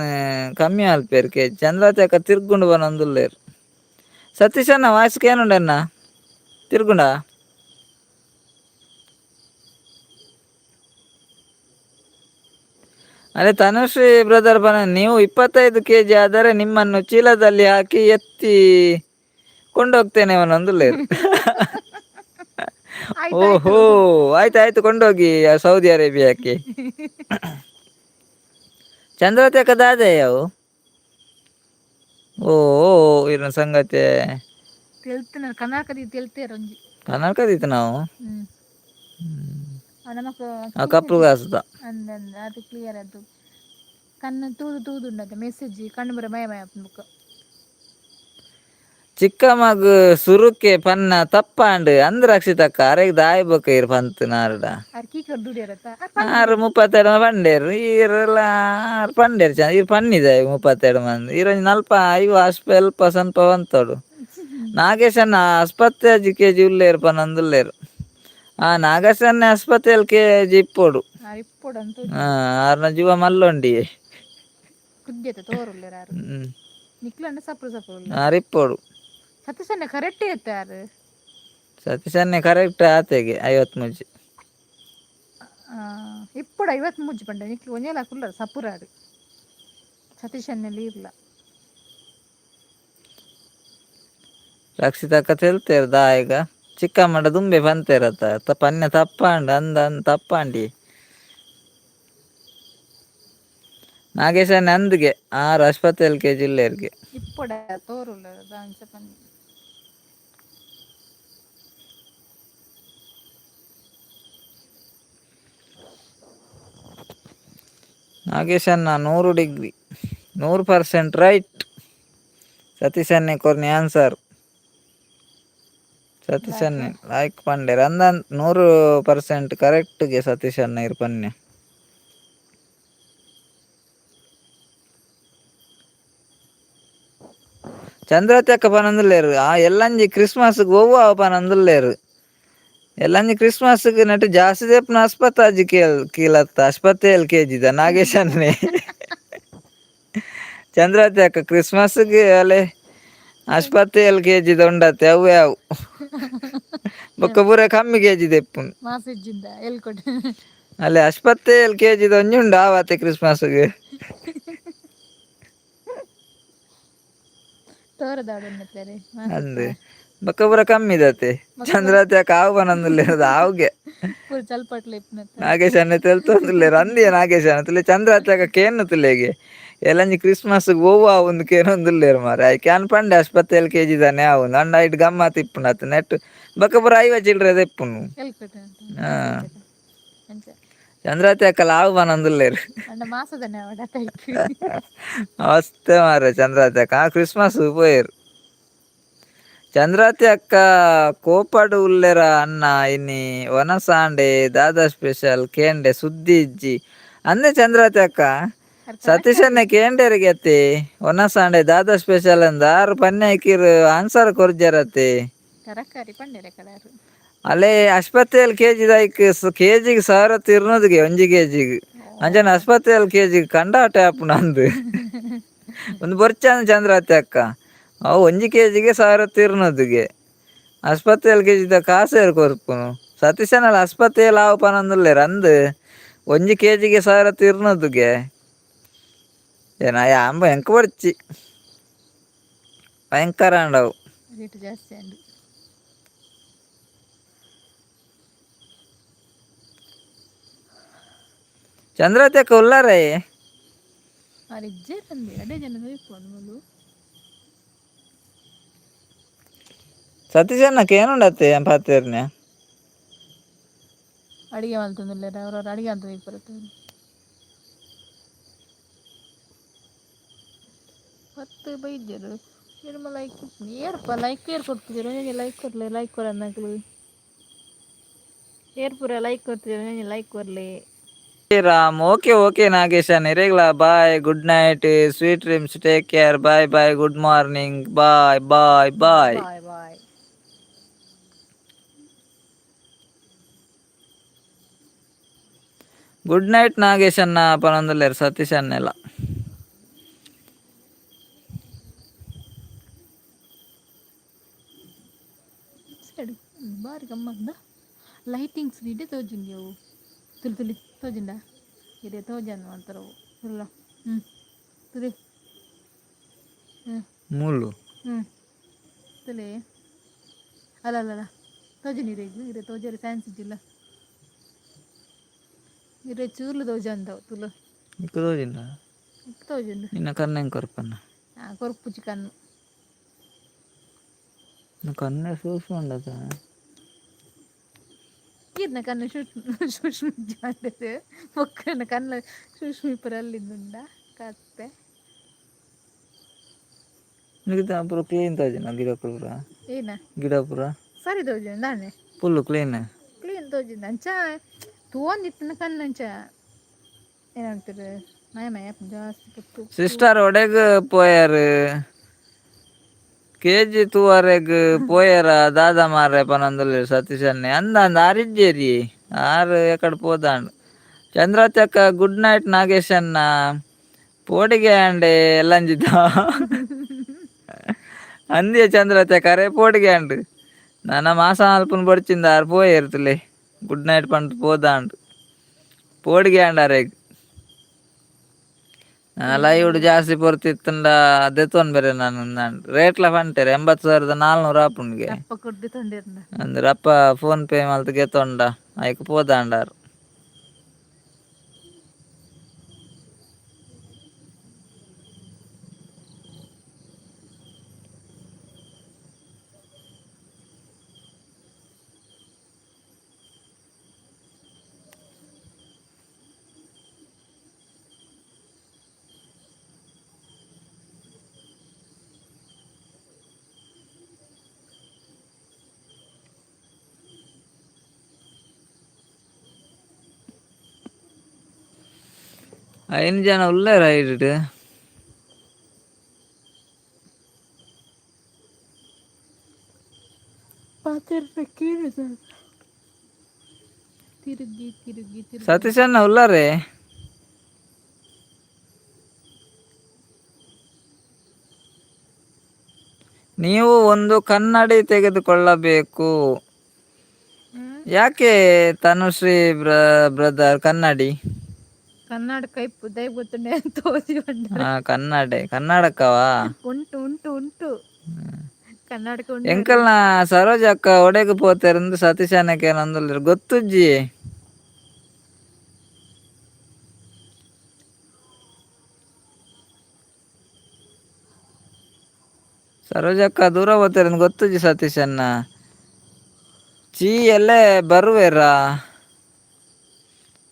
ಕಮ್ಮಿ ಅಲ್ಪೇರ್ ಕೆ ಚಂದ್ರಾತಿ ಅಕ್ಕ ತಿರ್ಗುಂಡು ಪನೊಂದುಲ್ಲೆರ್. ಸತೀಶಣ್ಣ ವಾಯ್ಸ್ ಕೇನುಂಡಣ್ಣ ತಿರ್ಗುಂಡ? ಅದೇ ತನುಶ್ರೀ ಬ್ರದರ್ ಪನ ನೀವು 25 ಕೆಜಿ ಆದರೆ ನಿಮ್ಮನ್ನು ಚೀಲದಲ್ಲಿ ಹಾಕಿ ಎತ್ತಿ ಕೊಂಡೋಗ್ತೇನೆ ಅವನೊಂದುಲ್ಲೆರ್. ಆಯ್ತು. ಓಹೋ, ಆಯ್ತು ಆಯ್ತು, ಕೊಂಡೋಗಿ ಸೌದಿ ಅರೇಬಿಯಾಕ್ಕೆ. ಚಂದ್ರತೆ ದಾದೆಯವು ಓ ಇರ ಸಂಗತಿ. ತೆಲ್ತು ನಾನು ಕರ್ನಾಟಕದ ತೆಲ್ತೇರ ಒಂಜಿ. ಕರ್ನಾಟಕದಿತ್ತು ನಾವು. ನಮಕ್ ಆ ಕಪ್ಪು ಕಾಸುದ. ಅಂದ ಅಂದ ಅದು ಕ್ಲಿಯರ್. ಅದು ಕಣ್ಣು ತೂದು ತೂದು ಉಂಡದು ಮೆಸೇಜ್ ಕಣ್ಣು ಬರ ಮಯ ಮಯ ಬುಕ್ಕ. ಚಿಕ್ಕ ಮಗು ಸುರುಕೆ ಪನ್ನ ತಪ್ಪಾಂಡು ಅಂದ್ರ ರಕ್ಷಿತಕ್ಕ ಅರೆಗ್ ದಾಯಿ ಬೊಕ ಇರ್ ಪಂತ್ ನಾರ್ಡ. ಅರ್ ಕೀಕರ್ ದುಡಿಯರತ್ತ. ಆರು 32 ಪಂಡೇರು ಈರೆಲ್ಲ, ಆರು ಪಂಡೇರು ಚಂದ ಇರ್ ಪನ್ನಿದೆ 32 ಮಂದಿ. ಈರೊಂಜಿ ನಲ್ಪ ಐವ ಅಸ್ಪ ಎಲ್ಪ ಸಲ್ಪ ಬಂತೋಡು. ನಾಗೇಶನ್ನ ಆಸ್ಪತ್ರೆ ಕೆಜಿ ಉಲ್ಲೇರು ಪನೊಂದುಲ್ಲೇರು. ಆ ನಾಗೇಶನ್ನ ಆಸ್ಪತ್ರೆಯಲ್ಲಿ ಕೆಜಿ ಇಪ್ಪೊಡು. ಆರ್ ಇಪ್ಪೊಡು ಅಂತ. ಆರ್ನ ಜೀವ ಮಲ್ಲೊಂಡಿ. ಕುದ್ಯತೆ ತೋರುಲ್ಲೇರು ಆರು. ನಿಕ್ಲಂಡ ಸಪ್ರು ಸಪ್ರು. ಆರ್ ಇಪ್ಪೊಡು. ಸತೀಶನ್ನ ಕರೆಕ್ಟ್ ಇತ್ತೆ ಆರು. ಸತೀಶನ್ನೇ ಕರೆಕ್ಟ್ ಆತೆಗೆ 53. ಇಪ್ಪೊಡು 53 ಪಂಡ ನಿಕ್ಲು ಒಂಜೆಲ ಕುಲ್ಲರು ಸಪುರಾಡು ಸತೀಶನ್ನೆಲ್ಲ ಇರ್ಲ. ರಕ್ಷಿತಕ್ಕ ತೆಲ್ತೇರು ದಾಯಗ ಚಿಕ್ಕಮ್ಮಡ ದುಂಬೆ ಪಂತೇರತ್ತ ಪನ್ನೆ ತಪ್ಪಾಂಡ ಅಂದ ಅಂದ್ ತಪ್ಪಾಂಡಿ. ನಾಗೇಶನ್ ಅಂದ್ಗೆ ಆರು ಆಸ್ಪತ್ರೆಯಲ್ಲಿ ಕೆಜಿ ಇಲ್ಲೇರ್ಗೆ. ಇಪ್ಪೊಡ ತೋರುಲ್ಲ ದಾಂಚ ಪನ್ನಿ. ನಾಗೇಶನ್ನ 100 ಡಿಗ್ರಿ 100% ರೈಟ್. ಸತೀಶನ್ನೇ ಕೊರ್ನಿ ಆನ್ಸರ್. ಸತೀಶನ್ನೇ ಲೈಕ್ ಪಂಡೇರ್ ಅಂದ 100% ಕರೆಕ್ಟ್ಗೆ ಸತೀಶನ್ನ ಇರ್ ಪನ್ಯ. ಚಂದ್ರತ್ಯಕ್ಕ ಪನೊಂದುಲ್ಲೇರು ಆ ಎಲ್ಲಂಜಿ ಕ್ರಿಸ್ಮಸ್ಗೆ ಒವ್ವ ಪನೊಂದುಲ್ಲೇರು. ಎಲ್ಲಂಜಿ ಕ್ರಿಸ್ಮಸ್ಗೆ ನೆಟ್ ಜಾಸ್ತಿ ದೇಪುನ ಆಸ್ಪತ್ರೆ ಕೇಲ್ ಕೀಲತ್ತ ಆಸ್ಪತ್ರೆ ಎಲ್ ಕೆಜಿದ ನಾಗೇಶನ್ನೇ. ಚಂದ್ರತೆ ಅಕ್ಕ ಕ್ರಿಸ್ಮಸ್ಗೆ ಅಲೆ ಆಸ್ಪತ್ರೆ ಎಲ್ ಕೆಜಿದ ಉಂಡತ್ತೆ ಅವೇ ಅವು ಬೊಕ್ಕ ಪೂರ ಕಮ್ಮಿ ಕೆಜಿ ದೆಪ್ಪುನು. ಮಾಸಿಜ್ಜಿಂದ ಎಲ್ಕೊಟೆ. ಅಲ್ಲೇ ಆಸ್ಪತ್ರೆ ಎಲ್ ಕೆಜಿದ ಒಂಜಿ ಉಂಡು ಆವತ್ತೆ ಕ್ರಿಸ್ಮಸ್ಗೆ. ತೋರದಾಡು ಅಂದ್ ಬೊಕ್ಕ ಪೂರ ಕಮ್ಮಿ ಇದತ್ತೆ. ಚಂದ್ರತೆ ಅಕ್ಕ ಆವು ಪನೊಂದುಲ್ಲೇರು ಆವ್ಗೆ. ಪೂರ ಚಲ್ಪಟ್ಲ ಇಪ್ಪುನತ್ತ. ನಾಗೇಶ್ ತೆಲ್ತೊಂದುಲ್ಲೇರು ಅಂದಿಯ ನಾಗೇಶ್ ತುಲೆ ಚಂದ್ರತೆ ಅಕ್ಕ ಕೇನ್ನು ತುಲೆಗೆ ಎಲ್ಲಂಜಿ ಕ್ರಿಸ್ಮಸ್ ಒವ್ವ ಒಂದು ಕೇನೊಂದುಲ್ಲೇರು ಮಾರೆ. ಐಕ್ ಯಾನ್ ಪಂಡೆ ಆಸ್ಪತ್ರೆ L K G ದಾನೆ ಆವು ಅಂಡ ಐಟ್ ಗಮ್ಮತ್ ಇಪ್ಪುನತ್ ನೆಟ್ ಬೊಕ್ಕ ಪೂರ 50 ಚಿಲ್ಲರೆ ದೆಪ್ಪುನು. ಎಲ್ಕೊಟೆ. ಹಾ. ಅಂಚ. ಚಂದ್ರತೆ ಅಕ್ಕ ಲಾವು ಪನೊಂದುಲ್ಲೇರು. ಅಂಡ ಮಾಸದನೆ ಅವಡ ಟೈಪ್. ಅವಸ್ಥೆ ಮಾರ್ರೆ. ಚಂದ್ರಾತಿ ಅಕ್ಕ ಕ್ರಿಸ್ಮಸ್ ಪೋಯೆರ್. ಚಂದ್ರಾತಿ ಅಕ್ಕ ಕೋಪಡು ಉಲ್ಲೆರ ಅಣ್ಣ ಇನಿ ವನಸಾಂಡೆ ದಾದಾ ಸ್ಪೆಷಲ್ ಕೇಂಡೆ ಸುದ್ದಿ ಇಜ್ಜಿ ಅಂದೆ. ಚಂದ್ರಾತಿ ಅಕ್ಕ ಸತೀಶನ್ನೇ ಕೇಂಡೆರಿಗೆ ಅತ್ತಿ ವನಸಾಂಡೆ ದಾದಾ ಸ್ಪೆಷಲ್ ಅಂದ ಆರು ಪನ್ನೆ ಐಕಿರ್ ಆನ್ಸರ್ ಕೊರ್ಜರತ್ತೆ. ತರಕಾರಿ ಪಂಡೆರೆ ಕಡಾರು. ಅಲ್ಲೇ ಆಸ್ಪತ್ರೆಯಲ್ಲಿ ಕೆಜಿ ಐಕ್ ಕೆಜಿಗೆ ಸಾವಿರ ತಿರ್ನೋದಿಗೆ ಒಂಜಿ ಕೆಜಿಗೆ. ಅಂಚನೆ ಆಸ್ಪತ್ರೆಯಲ್ಲಿ ಕೆಜಿಗೆ ಕಂಡಾಟ ಆಪುನ ಅಂದು ಒಂದು ಬೊರ್ಚಾನ. ಚಂದ್ರಾತಿ ಅಕ್ಕ ಅವು ಒಂಜಿ ಕೆಜಿಗೆ ಸಾವಿರ ತಿರ್ನೋದಿಗೆ ಆಸ್ಪತ್ರೆಯಲ್ಲಿ ಕೆಜಿದ ಕಾಸೇರು ಕೊರ್ಪುನು. ಸತೀಶನಲ್ಲಿ ಆಸ್ಪತ್ರೆಯಲ್ಲಿ ಆವು ಪನೊಂದುಲ್ಲೇರು ಅಂದು ಒಂಜಿ ಕೆಜಿಗೆ ಸಾವಿರ ತಿರ್ನೋದಿಗೆ ಏನ ಯಾಂಬ ಎಂಕ್ ಬೊರ್ಚಿ ಭಯಂಕರ ಅಂಡವು. ರೇಟ್ ಜಾಸ್ತಿ ಅಂಡು. ಚಂದ್ರಾತಿ ಅಕ್ಕ ಉಲ್ಲಾರೇ? ಆರ್ ಇಜ್ಜೆರ್ ಅಂದೆ ಅಡೆ ಜನ ಇಪ್ಪುಂಡು ಮುಲು. ಸತೀಶಣ್ಣ ಕೇನುಂಡತ್ತೆ ಪಾತೆರ್ನೆ. ಅಡಿಗೆ ಮಲ್ತೊಂದುಲ್ಲೆರ್ ಅವರವ್ರು ಅಡಿಗೆ ಅಂತ ಇಪ್ಪುರತ್ತ. ಪತ್ತ್ ಬೈದ್ಯೆರ್ ಇರ್ಮ ಲೈಕ್ ಏರ್ಪ ಲೈಕ್ ಏರ್ ಕೊರ್ಪುಜೆರ್, ಒಂಜೊಂಜಿ ಲೈಕ್ ಕೊರ್ಲೆ, ಲೈಕ್ ಕೊರಂದಿನಕುಲು ಏರ್ ಪೂರ ಲೈಕ್ ಕೊರ್ತಿಜೆರ್, ಒಂಜೊಂಜಿ ಲೈಕ್ ಕೊರ್ಲೆ. ರಾಮ್, ಓಕೆ ಓಕೆ ನಾಗೇಶ, ನಿರೇಗ್ಲ bye, good night, sweet dreams, take care, bye bye, good morning, bye bye bye. Bye bye. Good night Nagesh ಅಣ್ಣ ಪನೊಂದುಲ್ಲೆರ್ ಸತೀಶ್ ಅಣ್ಣೆಲ. ಸರಿ, ಬಾರಿ ಗಮ್ಮತ್ದ ಲೈಟಿಂಗ್ಸ್ ಇಡೆ ತೋಜುಂಡಿ ಅವು. ತುಲಿ ತುಲಿ ತೋಜುಂಡ ಇಡೆ ತೋಜಂದು ಮಾತ್ರ ಅವು ತುಲ್ಲ. ತುಲಿ. ಮೂಲು. ತುಲಿ, ಅಲ್ಲ ಅಲ್ಲ ಅಲ್ಲ, ತೋಜುಂಡು ಇರೆಗ್. ಇರೆ ತೋಜರೆ ಚಾನ್ಸ್ ಇಜ್ಜಿಲ್ಲ. ಇರೆ ಚೂರ್ಲು ತೋಜಂದವು ತುಲು. ನಿಕ್ಕ್ ತೋಜಿಂಡ? ತೋಜುಂಡು. ನಿನ್ನ ಕಣ್ಣೆಂಗ್ ಕೊರ್ಪನ್ನ. ಹಾಂ, ಕೊರ್ಪುಜಿ ಕಣ್ಣು. ಕಣ್ಣೆ ಸೂಸ್ ಉಂಡತ. ಈರ್ನ ಕಣ್ಣು ಸೂಕ್ಷ್ಮ ಸೂಕ್ಷ್ಮ ಜಾಂಡದು ಮೊಕ್ಕನ ಕಣ್ಣು ಸೂಕ್ಷ್ಮ ಇಪ್ಪರಲ್ಲಿ ಉಂಡ ಕತ್ತೆ. ನಿಕ್ಕ್ ಪೂರ ಕ್ಲೀನ್ ತೋಜಿನ ಗಿಡ ಪೂರ? ಏನ? ಗಿಡ ಪೂರ. ಸರಿ ತೋಜುಂಡು ದಾನೆ. Full clean. Clean ತೋಜುಂಡು. ಅಂಚ ತೂವೊಂದಿತ್ತಿನ ಕಣ್ಣು ಅಂಚ ಏನಂತಾರೆ ಮಯ ಮಯ ಜಾಸ್ತಿ ಪೊತ್ತು. ಸಿಸ್ಟರ್ ಒಡೆಗ್ ಪೋಯರ್? ಕೆಜಿ ತೂವರೆಗ್ ಪೋಯರ ದಾದ ಮಾರ್ರೆ ಪನೊಂದುಲ್ಲೆರ್ ಸತೀಶ್ ಅಣ್ಣೆ. ಅಂದ ಅಂದ, ಆರ್ ಇಜ್ಜೆರಿ, ಆರ್ ಎಕಡೆ ಪೋದಾಂಡ್. ಚಂದ್ರಚಕ್ಕ ಗುಡ್ ನೈಟ್. ನಾಗೇಶ್ ಅಣ್ಣ ಪೋಡಿಗೆ ಆಂಡೆ ಎಲ್ಲಂಜಿದ ಅಂದಿಯ ಚಂದ್ರಚಕ್ಕ ಅರೆ ಪೋಡಿಗೆ ಆಂಡ್. ನನ ಮಾಸ ಮಲ್ಪುನ ಬೊಡ್ಚಿಂದ ಆರ್ ಪೋಯೆರ್ ತುಲೆ. ಗುಡ್ ನೈಟ್ ಪಂದ್ ಪೋದಾಂಡ್, ಪೋಡಿಗೆ ಆಂಡ್ ಅರೆಗ್. ಲೈವ್ ಜಾಸ್ತಿ ಪೊರ್ತಿತ್ತುಂಡ ದೆತ್ತೊನ್ ಬೇರೆ ನಾನು ರೇಟ್ಲ ಪಂಟೆರ್ 80,400 ಆಪುಂಡ್ಗೆ. ಅಪ್ಪ ಕೊಡ್ದು ತೊಂದಿರ್ನ. ಅಂದ್ರೆ ಅಪ್ಪ ಫೋನ್ ಪೇ ಮಲ್ತ್ ಗೆತೊಂಡ ಐಕ್ ಪೋದಾಂಡಾರ್. ಐನ್ ಜನ ಉಲ್ಲೆರ್ ಐಟ್. ಪಾತೆರ್ನ ಕೇಳುದ ತಿರುಗಿ ತಿರುಗಿ ತಿರುಗಿ. ಸತೀಶ್ ಅಣ್ಣ ಉಲ್ಲಾರೆ? ನೀವು ಒಂದು ಕನ್ನಡಿ ತೆಗೆದುಕೊಳ್ಳಬೇಕು. ಯಾಕೆ ತನುಶ್ರೀ ಬ್ರದರ್ ಕನ್ನಡಿ? ಕನ್ನಡಕ ಇಪ್ಪು ದಯ ಗೊತ್ತುಂಡೆ ತೋಜಿ. ಹಾ, ಕನ್ನಡೆ ಕನ್ನಡಕವಾ? ಉಂಟು ಉಂಟು ಉಂಟು, ಕನ್ನಡಕ ಉಂಟು. ಎಂಕಲ್ನ ಸರೋಜ ಅಕ್ಕ ಒಡೆಗ್ ಪೋತೆರಂದು ಸತೀಶ್ ಅಣ್ಣಕ್ಕೆ ಏನೊಂದುಲ್ಲೆರ್ ಗೊತ್ತುಜ್ಜಿ. ಸರೋಜಕ್ಕ ದೂರ ಪೋತೆರಂದು ಗೊತ್ತುಜ್ಜಿ ಸತೀಶ್ ಅಣ್ಣ. ಚೀ ಎಲ್ಲೆ ಬರುವೆರಾ?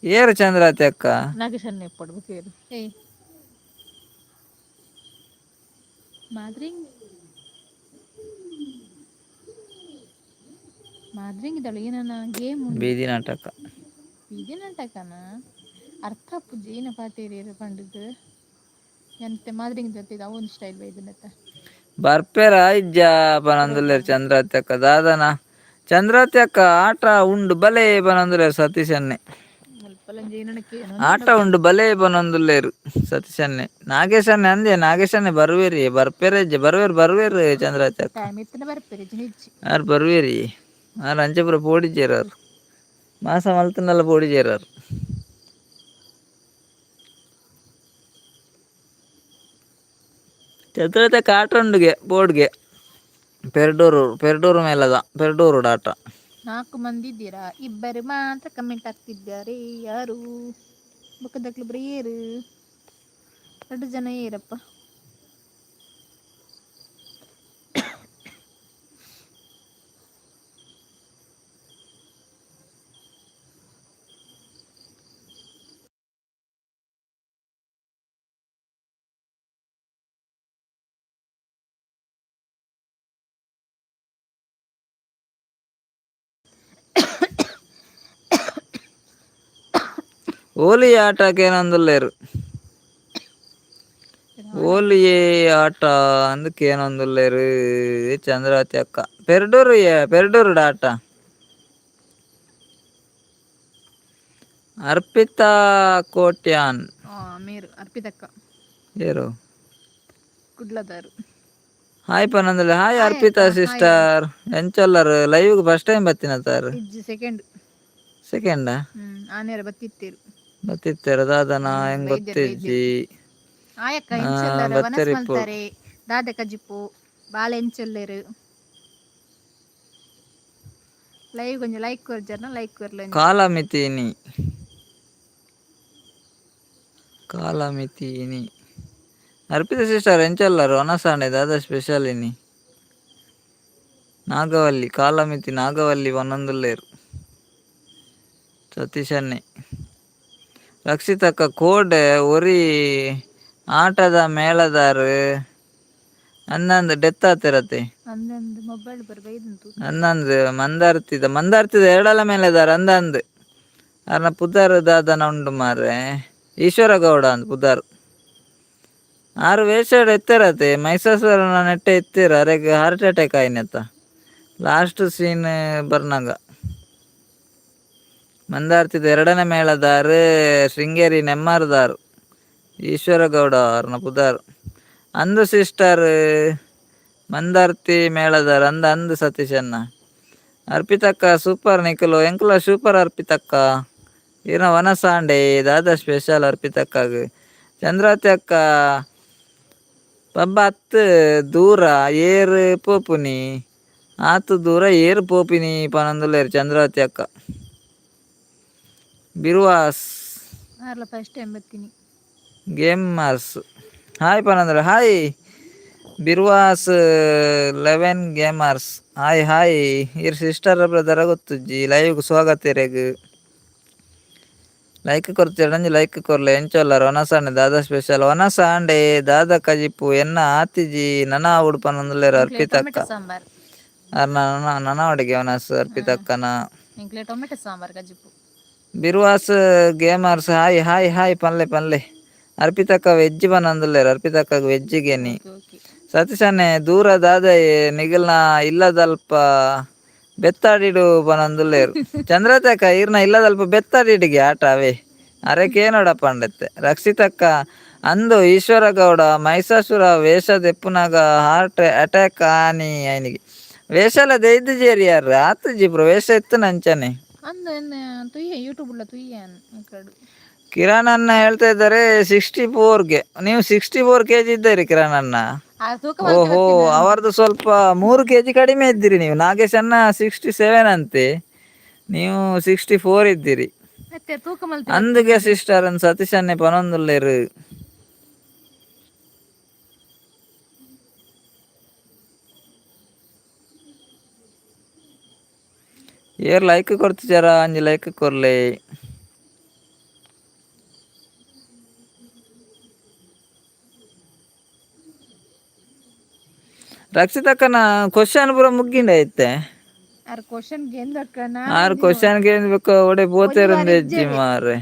ಏರು ಚಂದ್ರಾತಿ ಅಕ್ಕ? ನಾಗೇಶ್ ಇಪ್ಪಡು ಬುಕೇರು. ಏಯ್ ಮಾದ್ರಿಂಗ್ ಮಾದ್ರಿಂಗ್ ಇದಳು ಏನನ ಗೇಮ್ ಉಂಡು. ಬೀದಿ ನಾಟಕ. ಬೀದಿ ನಾಟಕನ ಅರ್ಥ ಆಪುಜಿ ಏನ ಪಾತೆರಿಯೆರ್ ಪಂಡುದು. ಎಂತೆ ಮಾದ್ರಿಂಗ್ ಜೊತೆ ಅವೊಂದು ಸ್ಟೈಲ್ ಬೈದಿನತ್ತ. ಬರ್ಪೆರ ಇಜ್ಜಾ ಪನೊಂದುಲ್ಲೆರ್ ಚಂದ್ರಾತಿ ಅಕ್ಕ. ದಾದನ ಚಂದ್ರಾತಿ ಅಕ್ಕ? ಆಟ ಉಂಡು ಬಲೆ ಪನೊಂದುಲ್ಲೆರ್ ಸತೀಶ್ ಅಣ್ಣೆ. ಮುಲ್ಪಲಂಜಿ ಏನನ. ಆಟ ಉಂಡು ಬಲೆ ಪನೊಂದುಲ್ಲೆರ್ ಸತೀಶ್ ಅಣ್ಣೆ. ನಾಗೇಶ್ ಅಣ್ಣೆ ಅಂದೆ, ನಾಗೇಶ್ ಅಣ್ಣೆ ಬರುವೆರಿ, ಬರ್ಪೆರೆ ಇಜ್ಜ? ಬರುವೆರ್ ಬರುವೆರ್ ಚಂದ್ರಾತಿ ಅಕ್ಕ. ಟೈಮ್ ಇತ್ತಿನ ಬರ್ಪೆರ್, ಇಜ್ಜಿಂಡ ಇಜ್ಜಿ. ಆರ್ ಬರುವೆರಿ, ಆರ್ ಅಂಚೆ ಪೂರ ಪೋಡಿಜೆರ್. ಆರ್ ಮಾಸ ಮಲ್ತುಂಡಲ ಪೋಡಿಜೆರ್ ಆರ್. ಚಂದ್ರಾತಿ ಅಕ್ಕ ಆಟ ಉಂಡುಗೆ ಬೋರ್ಡ್ಗೆ ಪೆರ್ಡೂರು, ಪೆರ್ಡೂರು ಮೇಲದ ಪೆರ್ಡೂರು ಆಟ. ನಾಲ್ಕು ಮಂದಿ ಇದ್ದೀರಾ, ಇಬ್ಬರು ಮಾತ್ರ ಕಮೆಂಟ್ ಆಗ್ತಿದ್ದಾರೆ. ಯಾರು ಬೊಕ್ಕದಕ್ಲು ಬರೀ ಏರು? ಎರಡು ಜನ ಏರಪ್ಪ? ಓಲಿ ಆಟಕ್ಕೆ ಏನೊಂದುಲ್ಲೇರು. ಓಲಿಯೇ ಆಟ ಅಂದಕ್ಕೆ ಏನೊಂದುಲ್ಲೇರು ಚಂದ್ರಾವತಿ ಅಕ್ಕ. ಪೆರ್ಡೂರು ಪೆರ್ಡೂರು ಆಟ. ಅರ್ಪಿತಾ ಕೋಟ್ಯಾನ್. ಮೇರು ಅರ್ಪಿತಕ್ಕ. ಏರು. ಕುಡ್ಲದಾರು. ಹಾಯ್ ಪನಂದಲೆ. ಹಾಯ್ ಹಾಯ್ ಅರ್ಪಿತಾ ಅಕ್ಕ, ಹಾಯ್. ಸಿಸ್ಟರ್, ಎಂಚೊಲ್ಲರು? Live first time ಬತ್ತಿನ ತಾರು? ಇಜ್ಜಿ, ಸೆಕೆಂಡ್. ಸೆಕೆಂಡಾ? ಆನೇರ ಬತ್ತಿತ್ತೇರು. ಬತ್ತಿತ್ತೇರು ದಾದನ ಹೆಂಗ್? ಬೈದೆರ್. ಗೊತ್ತಿಜ್ಜಿ. ಆಯಕ್ಕ, ಎಂಚೊಲ್ಲರು? ವನಸ್ ಬತ್ತೆರಿಪ್ಪು. ಮಲ್ತಾರೆ? ದಾದ ಕಜಿಪು? ಬಾಲೆ ಎಂಚೊಲ್ಲೆರು? ಲೈವ್ ಕೊಂಚ ಲೈಕ್ ಕೊರ್ಜರ್ನ, ಲೈಕ್ ಕೊರ್ಲೆ. ಕಾಲಮಿತಿನಿ, ಕಾಲಮಿತಿನಿ. ಅರ್ಪಿತ ಸಿಸ್ಟರ್, ಎಂಚೊಲ್ಲರು? ವನಸಾಂಡೆ ದಾದ ಸ್ಪೆಷಲ್ ಇನಿ? ನಾಗವಲ್ಲಿ ಕಾಲಮಿತಿ ನಾಗವಲ್ಲಿ ಪನೊಂದುಲ್ಲೆರ್ ಸತೀಶನ್ನೇ. ರಕ್ಷಿತಕ್ಕ, ಕೋಡೆ ಒರಿ ಆಟದ ಮೇಳದಾರ್ ಅಂದಂದು ಡೆತ್ ಆತಿರತ್ತೆ. ಅಂದಂದು ಮೊಬೈಲ್ ಬರ್ ಬೈದಂತು. ಅಂದಂದು ಮಂದಾರ್ತಿದ ಮಂದಾರ್ತಿದ ಎರಡಲ ಮೇಲೆದಾರ್ ಅಂದಂದು. ಅರ್ನ ಪುದರ್ ದಾದನ ಉಂಡು ಮಾರ್ರೆ, ಈಶ್ವರ ಗೌಡ ಅಂದ್ ಪುದರ್. ಆರು ವೇಷಡ್ ಎತ್ತೆರತೆ, ಮೈಸಾಸುರನ ನೆಟ್ಟೆ ಎತ್ತೀರ. ಅರೆಗ್ ಹಾರ್ಟ್ ಅಟ್ಯಾಕ್ ಆಯ್ನತ್ತ ಲಾಸ್ಟ್ ಸೀನ್ ಬರ್ನಾಗ. ಮಂದಾರ್ತಿದ ಎರಡನೇ ಮೇಳದಾರ್, ಶೃಂಗೇರಿ ನೆಮ್ಮಾರ್ದಾರ್, ಈಶ್ವರ ಗೌಡ ಅರ್ನ ಪುದರ್. ಅಂದು ಸಿಸ್ಟರ್, ಮಂದಾರ್ತಿ ಮೇಳದಾರ್ ಅಂದ ಅಂದು ಸತೀಶಣ್ಣ. ಅರ್ಪಿತಕ್ಕ ಸೂಪರ್, ನಿಕುಲು ಎಂಕುಲ ಸೂಪರ್. ಅರ್ಪಿತಕ್ಕ, ಈರ್ನ ವನಸಾಂಡೆ ದಾದ ಸ್ಪೆಷಲ್ ಅರ್ಪಿತಕ್ಕಾಗ? ಚಂದ್ರಾವತಿ ಅಕ್ಕ, ಪಬ್ಬ ಅತ್ ದೂರ ಏರ್ ಪೋಪುನಿ? ಆತ್ ದೂರ ಏರ್ ಪೋಪಿನಿ ಪನೊಂದುಲ್ಲೆರ್ ಚಂದ್ರಾವತಿ ಅಕ್ಕ. ಬಿರುವಾಸ್. ಆರ್ಲ ಫಸ್ಟ್ ಟೈಮ್ ಬತ್ತೀನಿ. ಗೇಮರ್ಸ್ ಹಾಯ್ ಪನಂದ್ರೆ. Hi Birvas 11 gamers, hi hi. ಇರ್ ಸಿಸ್ಟರ್ ಬ್ರದರ್ ಗೊತ್ತುಜ್ಜಿ. ಲೈವ್ ಸ್ವಾಗತ ಇರೆಗ್. ಲೈಕ್ ಕೊರ್ತೀರ? ಒಂಜಿ ಲೈಕ್ ಕೊರ್ಲೆ. ಎಂಚೊಲ್ಲರ್? ವನಸಾಂಡೆ ದಾದ ಸ್ಪೆಷಲ್? ವನಸಾಂಡೆ ದಾದ ಕಜಿಪು? ಎನ್ನ ಆತಿಜಿ, ನನ ಆವೊಡು ಪನೊಂದುಲ್ಲೆರ್ ಅರ್ಪಿತಕ್ಕ. ಟೊಮೆಟೊ ಸಾಂಬಾರ್. ಅರ್ನ ನನ ಅಡಿಗೆ ವನಸ್ ಅರ್ಪಿತಕ್ಕನ. ಎಂಕ್ಲೆ ಟೊಮೆಟೊ ಸಾಂಬಾರ್ ಕಜಿಪು. Birvas gamers hi hi hi ಪನ್ಲೆ ಪನ್ಲೆ. ಅರ್ಪಿತಕ್ಕ ವೆಜ್ ಪನೊಂದುಲ್ಲೆರ್. ಅರ್ಪಿತಕ್ಕ ವೆಜ್ ಗೆನಿ. Okay okay. ಸತೀಶನ್ನೆ, ದೂರ ದಾದ ನಿಗಲ್ನ ಇಲ್ಲದಲ್ಪ ಬೆತ್ತಾಡಿಡು ಪನೊಂದುಲ್ಲೆರ್ ಚಂದ್ರತಕ್ಕ. ಈರ್ನ ಇಲ್ಲದಲ್ಪ ಬೆತ್ತಾಡಿಡಿಗೆ ಆಟ ಅವೇ ಅರೆಕೇ ನೋಡಪ್ಪ ಅಂಡತ್ತೆ. ರಕ್ಷಿತಕ್ಕ, ಅಂದು ಈಶ್ವರ ಗೌಡ ಮೈಸಾಸುರ ವೇಷ ದೆಪ್ಪುನಾಗ ಹಾರ್ಟ್ ಅಟ್ಯಾಕ್ ಆನಿ ಐನಿಗೆ. ವೇಷಲ ದೆಯ್ದು ಜೇರಿಯಾರ ಆತುಜಿ ಬ್ರೋ, ವೇಷ ಇತ್ತು ನಂಚನೆ. ಅಂದು ತುಯ್ಯ ಯೂಟ್ಯೂಬ್ ಉಳ್ಳ ತುಯ್ಯ ಕಡು. ಕಿರಣ್ ಅಣ್ಣ ಹೇಳ್ತಾ ಇದ್ದಾರೆ 64ಗೆ. ನೀವು 64 ಕೆಜಿ ಇದ್ದೀರಿ ಕಿರಣ್ ಅಣ್ಣ? ಆ ತೂಕ. ಓಹೋ, ಅವರದ್ದು ಸ್ವಲ್ಪ 3 ಕೆಜಿ ಕಡಿಮೆ ಇದ್ದೀರಿ ನೀವು. ನಾಗೇಶ್ ಅಣ್ಣ 67 ಅಂತೆ, ನೀವು 64 ಇದ್ದೀರಿ. ಮತ್ತೆ ತೂಕ ಮಲ್ತಿ. ಅಂದುಗೆ ಸಿಸ್ಟರ್ ಅನ್ ಸತೀಶ್ ಅನ್ನೆ ಪನೊಂದುಲ್ಲೆರ್. Hair like ಕೊಡ್ತಿದ್ದಾರಾ? ಅಂಜಿ ಲೈಕ್ ಕೊರ್ಲೆ. ರಕ್ಷಿತಕ್ಕನ ಕ್ವಶನ್ ಪೂರ ಮುಗ್ಗಿಂಡ ಐತೆ. ಆರ್ ಕ್ವಶನ್ ಗೆಂದಕ್ಕ. ಆರು ಕ್ವಶನ್ ಬೇಕು ಒಡೆ ಪೋತೇರುಂದು ಹೆಜ್ಜಿ ಮಾರ್ರೆ.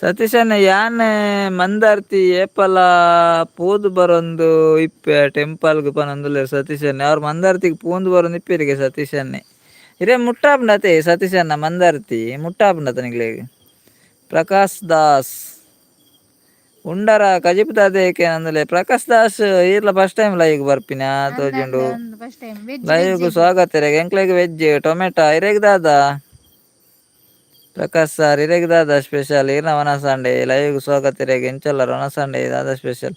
ಸತೀಶಣ್ಣ, ಯಾನ್ ಮಂದಾರ್ತಿ ಏಪಲ ಪೋದು ಬರೊಂದು ಇಪ್ಪೆ ಟೆಂಪಲ್ಗ್ ಪನೊಂದುಲ್ಲೆರ್ ಸತೀಶಣ್ಣೆ. ಅವ್ರು ಮಂದಾರ್ತಿಗ್ ಪೋಂದು ಬರೊಂದು ಇಪ್ಪೆರಿಗೆ ಸತೀಶಣ್ಣೆ. ಇರೆ ಮುಟ್ಟಾಪುಂಡತೆ ಸತೀಶಣ್ಣ? ಮಂದಾರ್ತಿ ಮುಟ್ಟಾಪುಂಡತ ನಿಕ್ಲೆಗ್? ಪ್ರಕಾಶ್ ದಾಸ್, ಉಂಡರ ಕಜಿಪು ದಾದ? Prakash Das, ಈರ್ಲ first time live ಬರ್ಪಿನ ತೋಜುಂಡು. First time veg. Live ಸ್ವಾಗತ ಇರೆಗ್. ಎಂಕ್ಲೆಗ್ ವೆಜ್ ಟೊಮೆಟೊ. ಇರೆಗ್ ದಾದ ಪ್ರಕಾಶ್ ಸರ್? ಇರೆಗ್ ದಾದ ಸ್ಪೆಷಲ್? ಈರ್ನ ವನಸಾಂಡೆ. ಲೈವ್ ಸ್ವಾಗತ ಇರೆಗ್. ಎಂಚೊಲ್ಲರ್? ವನಸಾಂಡೆ ದಾದ ಸ್ಪೆಷಲ್?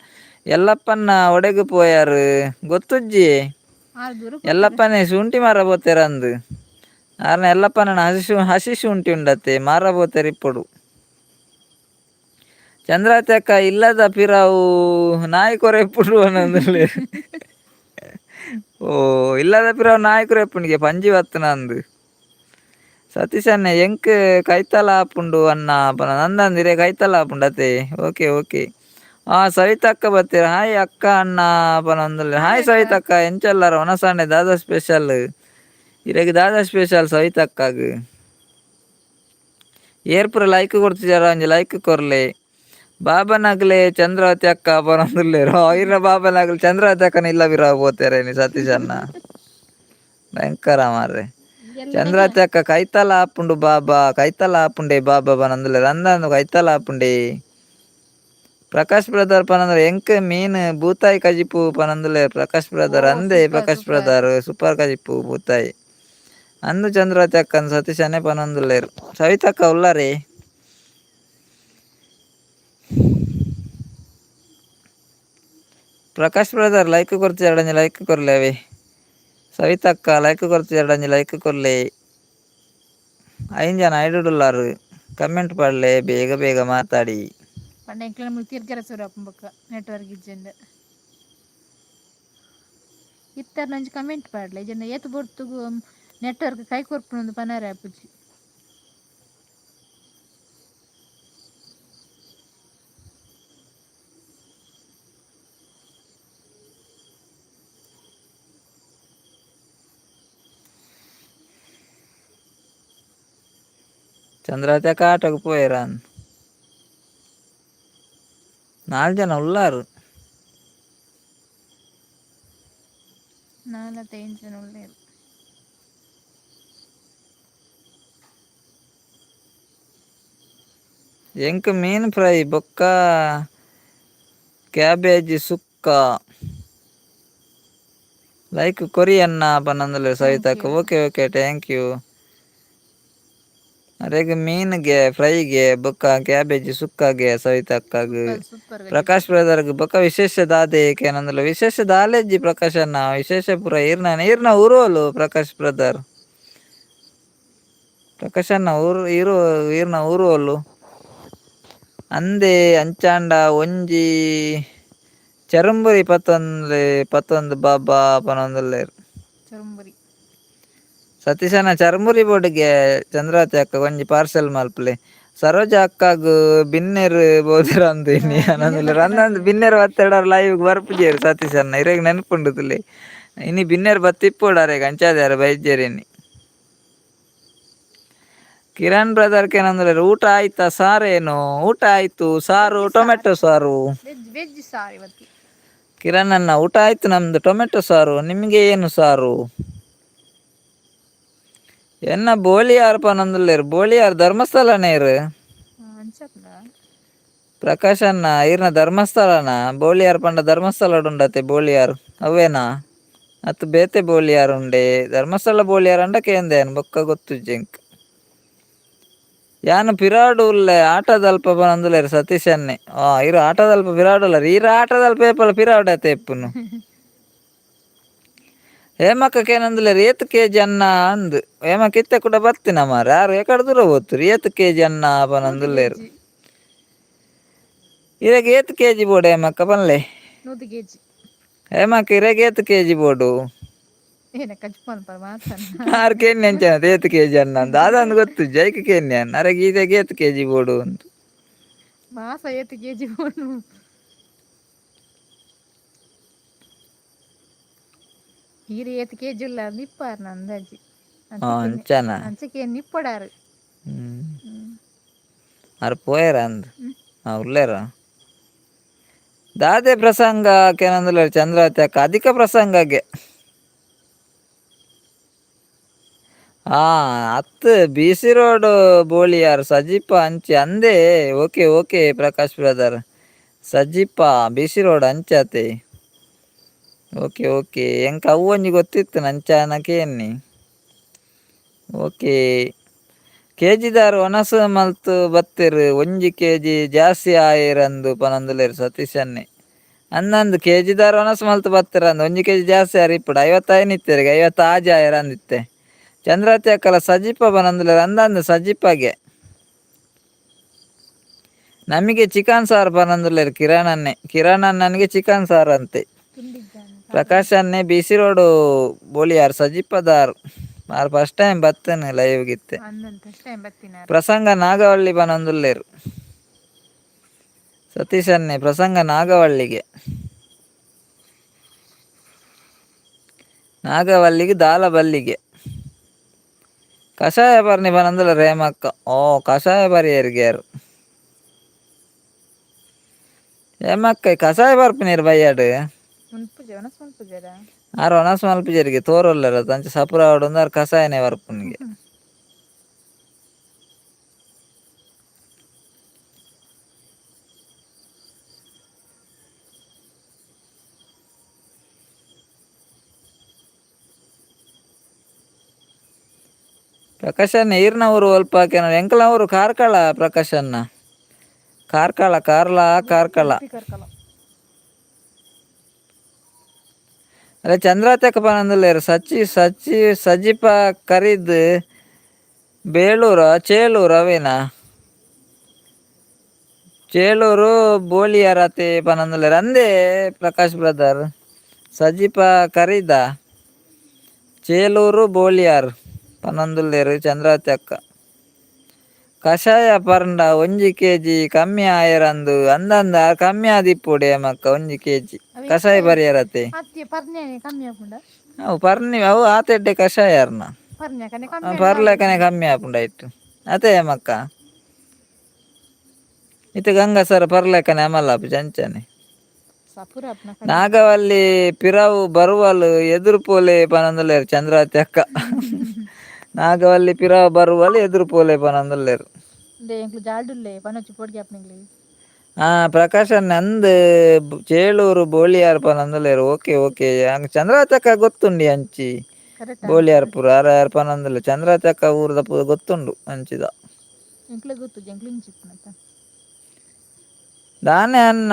ಎಲ್ಲಪ್ಪನ್ನ ಒಡೆಗ್ ಪೋಯಾರು ಗೊತ್ತುಜ್ಜಿ. ಆರ್ ದೂರ. ಎಲ್ಲಪ್ಪನೇ ಶುಂಠಿ ಮಾರ ಪೋತೇರ ಅಂದು. ಆರ್ನ ಎಲ್ಲಪ್ಪನ ಹಸಿ ಹಸಿ ಶುಂಠಿ ಉಂಡತ್ತೆ, ಮಾರ ಪೋತೇರ್ ಇಪ್ಪೊಡು. ಚಂದ್ರಾವತಿ ಅಕ್ಕ, ಇಲ್ಲದ ಪಿರಾವು ನಾಯಿ ಕೊರೆ ಇಪ್ಪುಡು ಅನ್ನಂದುಲ್ಲೆರ್. ಓ, ಇಲ್ಲದ ಪಿರಾವು ನಾಯಿ ಕೊರೆ ಇಪ್ಪುಂಡಿಗೆ ಪಂಜಿ ಬತ್ತನ ಅಂದು. ಸತೀಶ್ ಅಣ್ಣ, ಎಂಕ್ ಕೈತಲ ಆಪುಂಡು ಅಣ್ಣ ಪನ. ನಂದಂದಿರೆ ಕೈತಲ ಆಪುಂಡು ಅತೆ. Okay okay. ಸವಿತಕ್ಕ ಬತ್ತೀರ. ಹಾಯ್ ಅಕ್ಕ ಅಣ್ಣ ಪನೊಂದುಲ್ಲೆರ್. ಹಾಯ್ ಹಾಯ್ ಅಕ್ಕ. ಸವಿತಕ್ಕ ಎಂಚಲ್ಲಾರ ಒನಸಾಂಡೆ ದಾದಾ ಸ್ಪೆಷಲ್ ಇರೆಗ್ ದಾದಾ ಸ್ಪೆಷಲ್ ಸವಿತಕ್ಕಗ್. ಏರ್ಪುರ ಲೈಕ್ ಕೊಡ್ತಿದಾರ ಒಂಜಿ ಲೈಕ್ ಕೊರ್ಲೆ. ಬಾಬನಗಲೆ ಚಂದ್ರಾವತಿ ಅಕ್ಕ ಪನೊಂದುಲ್ಲೆರ್. ಇರ್ನ ಬಾಬನಗಲ್ ಚಂದ್ರಾವತಿ ಅಕ್ಕನ ಇಲ್ಲ ಬಿರ ಪೋತೇರೆ ಸತೀಶ್ ಅಣ್ಣ. ಭಯಂಕರ ಮಾರ್ರೆ. ಚಂದ್ರಾವತಿ ಅಕ್ಕ ಕೈತಲ ಆಪುಂಡು ಬಾಬಾ, ಕೈತಲ ಆಪುಂಡೆ ಬಾಬಾ ಪನೊಂದುಲ್ಲೆರ್. ಅಂದಂದು ಕೈತಲ ಆಪುಂಡೆ. ಪ್ರಕಾಶ್ ಬ್ರದರ್ ಪನಂದ್ರೆ ಎಂಕ್ ಮೀನ್ ಬೂತಾಯಿ ಕಜಿಪು ಪನೊಂದುಲ್ಲೆರ್ ಪ್ರಕಾಶ್ ಬ್ರದರ್. ಅಂದೆ super Prakash super. Brother super ಕಜಿಪು ಬೂತಾಯಿ. ಅಂದು ಚಂದ್ರಾವತಿ ಅಕ್ಕನ್ ಸತೀಶನೇ ಪನೊಂದುಲ್ಲೆರ್. ಸವಿತಕ್ಕ ಉಲ್ಲಾರಿ. ಪ್ರಕಾಶ್ ಬ್ರದರ್ ಲೈಕ್ ಕೊರ್ತಿದಾರ ಲೈಕ್ ಕೊರ್ಲೆ ಅವೇ. ಸವಿತಕ್ಕ ಲೈಕ್ ಕೊರ್ತಿದಾರ ಲೈಕ್ ಕೊರ್ಲೆ. 5 ಜನ ಐಡುಡುಲ್ಲಾರು ಕಮೆಂಟ್ ಪಾಡ್ಲೆ ಬೇಗ ಬೇಗ ಮಾತಾಡಿ. ಪಂಡ ಎಂಕ್ಲೆನ ಮುಲ್ಪ ತಿರ್ಗರೆ ಸುರು ಆಪುಂಡು ಬೊಕ್ಕ ನೆಟ್ವರ್ಕ್ ಇಜ್ಜಂಡ. ಇತ್ತರ್ನ ಒಂಜಿ ಕಮೆಂಟ್ ಪಾಡ್ಲೆ ಇಜ್ಜಂಡ ಏತ್ ಪೊರ್ತುಗು ನೆಟ್ವರ್ಕ್ ಕೈ ಕೊರ್ಪುಂಡು ಪನರೆ ಆಪುಜಿ. ಚಂದ್ರಾವತಿ ಅಕ್ಕ ಆಟೋಗ್ ಪೋಯೆರಾ 4 ಜನ ಉಲ್ಲಾರು. ನಾಲತೆ 5 ಜನ ಉಲ್ಲೆರ್. ಎಂಕ್ ಮೀನ್ ಫ್ರೈ ಬೊಕ್ಕ ಕ್ಯಾಬೇಜ್ ಸುಕ್ಕ. ಲೈಕ್ ಕೊರಿ ಅಣ್ಣ ಪನೊಂದುಲ್ಲೆರ್ thank ಸವಿತಕ್ಕ. You. Okay okay thank you. ಅರೆಗ್ ಮೀನ್ಗೆ ಫ್ರೈಗೆ ಬೊಕ್ಕ ಕ್ಯಾಬೇಜ್ ಸುಕ್ಕಗೆ ಸವಿತಕ್ಕಗ್. ಸೂಪರ್ ಸೂಪರ್ ಕಜಿಪು. ಪ್ರಕಾಶ್ ಬ್ರದರ್ಗ್ ಬೊಕ್ಕ ವಿಶೇಷ ದಾದೆ ಕೇನೊಂದುಲ್ಲೆ. ವಿಶೇಷ ದಾಲೇಜಿ ಪ್ರಕಾಶ್ ಅಣ್ಣ ವಿಶೇಷ ಪೂರ ಈರ್ನ ಈರ್ನ ಊರುವಲು ಪ್ರಕಾಶ್ ಬ್ರದರ್. ಪ್ರಕಾಶ್ ಅಣ್ಣ ಊರು ಈರು ಈರ್ನ ಊರುವಲು. ಅಂದೆ ಅಂಚಾಂಡ ಒಂಜಿ ಚರುಂಬುರಿ ಪತ್ತೊಂದು ಪತ್ತೊಂದು ಬಾಬಾ ಪನೊಂದುಲ್ಲೆರ್. ಚರುಂಬುರಿ. ಸತೀಶನ ಚರ್ಮುರಿ ಬೋರ್ಡ್ಗೆ ಚಂದ್ರಾವತಿ ಅಕ್ಕ ಒಂಜಿ ಪಾರ್ಸೆಲ್ ಮಲ್ಪಲೆ. ಸರೋಜ ಅಕ್ಕಗ್ ಬಿನ್ನೆರ್ ಬೋದಿರಂದು ಇನಿ ಬಿನ್ನೆರ್ ಅನೊಂದುಲ್ಲೆರ್. ಬತ್ತೆಡಾರ್. ಅಂದಂದು ಬಿನ್ನೆರ್ ಬತ್ತೆಡಾರ್ ಲೈವ್ ಬರ್ಪುಜೆರ್ ಸತೀಶ್ ಅಣ್ಣ ಇರೆಗ್ ನೆನಪುಂಡುದುಲೆ. ಇನಿ ಬಿನ್ನೆರ್ ಬತ್ತಿಪ್ಪೊಡು ಅರೆಗ್ ಅಂಚಾದ್ ಬೈಜೆರ್ ಇನಿ. ಕಿರಣ್ ಬ್ರದರ್ ಕೇನೊಂದುಲ್ಲೆರ್ ಊಟ ಆಯ್ತಾ ಸಾರೇನು. ಊಟ ಆಯ್ತು ಸಾರು ವೆಜ್ ಸಾರು. ಟೊಮೆಟೊ ಸಾರು. ವೆಜ್ ವೆಜ್ ಸಾರು ಇವತ್ತು. ಕಿರಣ್ ಅಣ್ಣ ಊಟ ಆಯ್ತು ನಮ್ದು ಟೊಮೆಟೊ ಸಾರು, ನಿಮಗೆ ಏನು ಸಾರು? ಎನ್ನ ಬೋಳಿಯಾರ್ ಪನೊಂದುಲ್ಲೆರ್. ಬೋಳಿಯಾರ್ ಧರ್ಮಸ್ಥಳನೇರು. ಅಂಚಪ್ಪ. ಪ್ರಕಾಶ್ ಅಣ್ಣ ಈರ್ನ ಧರ್ಮಸ್ಥಳನ ಬೋಳಿಯಾರ್ ಪಂಡ ಧರ್ಮಸ್ಥಳ ಉಂಡತೆ ಬೋಳಿಯಾರ್ ಅವೇನಾ ಅತ್ ಬೇತೆ ಬೋಳಿಯಾರ್ ಉಂಡೆ ಧರ್ಮಸ್ಥಳ ಬೋಳಿಯಾರ್ ಅಂಡ ಕೇಂದೇನ್ ಬೊಕ್ಕ ಗೊತ್ತುಜ್ಜಿ ಎಂಕ್. ಯಾನ್ ಪಿರಾಡು ಉಲ್ಲೆ ಆಟದಲ್ಪ ಪನೊಂದುಲ್ಲೆರ್ ಸತೀಶ್ ಅಣ್ಣೆ. ಇರು ಆಟದಲ್ಪ ಪಿರಾಡುಲ್ಲಾರ್ ಈರ್ ಆಟದಲ್ಪ ಏಪಲ ಪಿರಾವುಡತೆ ಇಪ್ಪುನು. ಹೇಮಕ್ಕ ಕೇನೊಂದುಲ್ಲೆರ್ ಏತ್ ಕೆಜಿ ಅಣ್ಣ ಅಂದ್. ಹೇಮಕ್ಕ ಇತ್ತೆ ಕೂಡ ಬತ್ತಿನ ಮಾರ್ರೆ ಆರ್ ಎಕಡೆ ದೂರ ಪೋತುರು ಏತ್ ಕೆಜಿ ಅಣ್ಣ 100 ಪನೊಂದುಲ್ಲೆರ್. ಕೆಜಿ. ಇರೆಗ್ ಏತ್ ಕೆಜಿ ಬೋಡು ಹೇಮಕ್ಕ ಪನ್ಲೆ. 100 ಕೆಜಿ. ಹೇಮಕ್ಕ ಇರೆಗ್ ಏತ್ ಕೆಜಿ ಬೋಡು? ಏನ ಕಜ್ಪನ್ ಪರ ಮಾತನ್ನ. ಆರ್ ಕೇನ್ಯ ಅಂಚನೆ ಏತ್ ಕೆಜಿ ಅಣ್ಣ ಅಂದ್ ದಾದಂದ್ ಗೊತ್ತುಜ್ಜಿ ಐಕ್ ಕೇನ್ಯ ಅರೆಗ್ ಇರೆಗ್ ಏತ್ ಕೆಜಿ ಬೋಡು ಅಂದ್. ಮಾಸ ಏತ್ ಕೆಜಿ ಬೋಡು? ಈರ್ ಏತ್ ಕೆಜಿ ಉಲ್ಲ ನಿಪ್ಪಾರ್ನ ಅಂದಾಜಿ. ಅಂಚನ. ಅಂಚಕ್ಕೆ ನಿಪ್ಪಡಾರು. ಆರ್ ಪೋಯೆರ ಅಂದ್. ಉಲ್ಲೆರ. ದಾದೆ ಪ್ರಸಂಗ ಕೇನೊಂದುಲ್ಲೆರ್ ಚಂದ್ರಾವತಿ ಅಕ್ಕ ಅಧಿಕ ಪ್ರಸಂಗಗೆ. ಅತ್ B C road Boliyar Sajipa ಅಂಚೆ ಅಂದೇ. Okay okay Prakash brother. Sajipa B C road ಅಂಚಾತೆ. Okay okay ಎಂಕ್ ಅವು ಒಂಜಿ ಗೊತ್ತಿತ್ತು ನಂಚಾನ ಕೇನ್ನಿ. ಓಕೆ ಕೆಜಿದಾರ್ ಒಣಸ್ ಮಲ್ತ್ ಬತ್ತೆರ್ ಒಂಜಿ ಕೆಜಿ ಜಾಸ್ತಿ ಆಯೆರಂದು ಪನೊಂದುಲ್ಲೆರ್ ಸತೀಶ್ ಅಣ್ಣೆ. ಅಂದಂದು ಕೆಜಿದಾರ್ ಒಣಸ್ ಮಲ್ತ್ ಬತ್ತೆರಂದು ಒಂಜಿ ಕೆಜಿ ಜಾಸ್ತಿ ಆರ್ ಇಪ್ಪುಡು 55 ಇತ್ತೆರ್ಗೆ 56 ಆಯೆರ್ ಅಂದಿತ್ತೆ. ಚಂದ್ರಾವತಿ ಅಕ್ಕಲ ಸಜಿಪ ಪನೊಂದುಲ್ಲೆರ್ ಅಂದಂದು ಸಜಿಪಗೆ. ನಮಗೆ ಚಿಕನ್ ಸಾರು ಪನೊಂದುಲ್ಲೆರ್ ಕಿರಣ್ ಅಣ್ಣೆ. ಕಿರಣ್ ಅಣ್ಣನಿಗೆ ಚಿಕನ್ ಸಾರು ಅಂತೆ. ಪ್ರಕಾಶ್ ಅಣ್ಣೆ B C road Boliyar ಸಜಿಪದಾರ್ ಆರ್ ಫಸ್ಟ್ ಟೈಮ್ ಬತ್ತೇನೆ ಲೈವ್ ಗಿತ್ತೆ. ಪ್ರಸಂಗ ನಾಗವಳ್ಳಿ ಪನೊಂದುಲ್ಲೆರ್. ಸತೀಶನ್ನೇ ಪ್ರಸಂಗ ನಾಗವಳ್ಳಿಗೆ. ನಾಗವಲ್ಲಿಗೆ ದಾಲ ಬಲ್ಲಿಗೆ. ಕಷಾಯ ಬರ್ನಿ ಬನಂದಲ ರೇಮಕ್ಕ. ಓ ಕಷಾಯ ಬರಿಯರ್ಗೇರು. ಹೇಮಕ್ಕ ಕಷಾಯ ಬರ್ಪಿನೀರು ಬಯ್ಯಾಡು. ಆರು ಒಣಸ್ ಮಲ್ಪುಜೆರಿಗೆ ತೋರೊಲ್ಲೆರ್ ಅಂಚ ಸಪುರ ಆವೊಡು ಆರ್ ಕಷಾಯನೇ ಬರ್ಪುನಿಗೆ. ಪ್ರಕಾಶಣ್ಣ ಈರ್ನ ಊರು ಒಲ್ಪ ಎಂಕಲ್ನ ಊರು ಕಾರ್ಕಳ ಪ್ರಕಾಶಣ್ಣ. ಕಾರ್ಕಳ ಕಾರ್ಲ ಕಾರ್ಕಳ. ಅರೆ ಚಂದ್ರಾತಕ ಪನಂದುಲ್ಲೆರ್ ಸಚಿ ಸಚಿ ಸಜಿಪ ಕರಿದ್ ಬೇಳೂರ ಚೇಳೂರು ಅವೇನಾ. ಚೇಳೂರು ಬೋಳಿಯರತೆ ಪನಂದುಲ್ಲೆರ್ ಅಂದೇ ಪ್ರಕಾಶ್ ಬ್ರದರ್. ಸಜಿಪ ಕರಿದ ಚೇಳೂರು ಬೋಳಿಯಾರ್ ಪನೊಂದುಲ್ಲೆರ್ ಚಂದ್ರಾವತಿ ಅಕ್ಕ. ಕಷಾಯ ಪರ್ಂಡ ಒಂಜಿ ಕೆಜಿ ಕಮ್ಮಿ ಆಯೆರಂದು ಅಂದಂದ ಕಮ್ಮಿ ಆದಿಪ್ಪೊಡೆ ಮಕ್ಕ ಒಂಜಿ ಕೆಜಿ ಕಷಾಯ ಪರಿಯರತೆ. ಅವು ಪರ್ನಿ ಅವು ಆತೆಡ್ಡೆ ಕಷಾಯ ಅರ್ನ. ಪರ್ಲೆಕನೆ ಕಮ್ಮಿ ಆಪುಂಡು ಐಟ್ ಅತೆ ಮಕ್ಕ. ಇತ್ತೆ ಗಂಗಸರ ಪರ್ಲೆಕನೆ ಅಮಲಾಪು ಚಂಚನೆ. ನಾಗವಲ್ಲಿ ಪಿರವು ಬರುವಲು ಎದುರು ಪೋಲೆ ಪನೊಂದುಲ್ಲೆರ್ ಚಂದ್ರಾವತಿ ಅಕ್ಕ. ನಾಗವಲ್ಲಿ ಪಿರವು ಬರುವಲು ಎದುರು ಪೋಲೆ ಪನೊಂದುಲ್ಲೆರ್. ಹಾ ಪ್ರಕಾಶ್ ನಂದ್ ಚೇಳೂರು ಬೋಳಿಯಾರ್ ಪನೊಂದುಲ್ಲೆರ್. ಓಕೆ ಓಕೆ ಚಂದ್ರಾವತಿ ಅಕ್ಕ ಗೊತ್ತುಂಡಿ ಅಂಚಿ. ಬೋಳಿಯಾರ್ ಪೂರ ಆರ್ ಆರ್ ಪನೊಂದುಲ್ಲೆರ್. ಚಂದ್ರಾವತಿ ಅಕ್ಕ ಊರುದ ಪೂರ ಗೊತ್ತುಂಡು ಅಂಚಿದ. ದಾನೆ ಅನ್ನ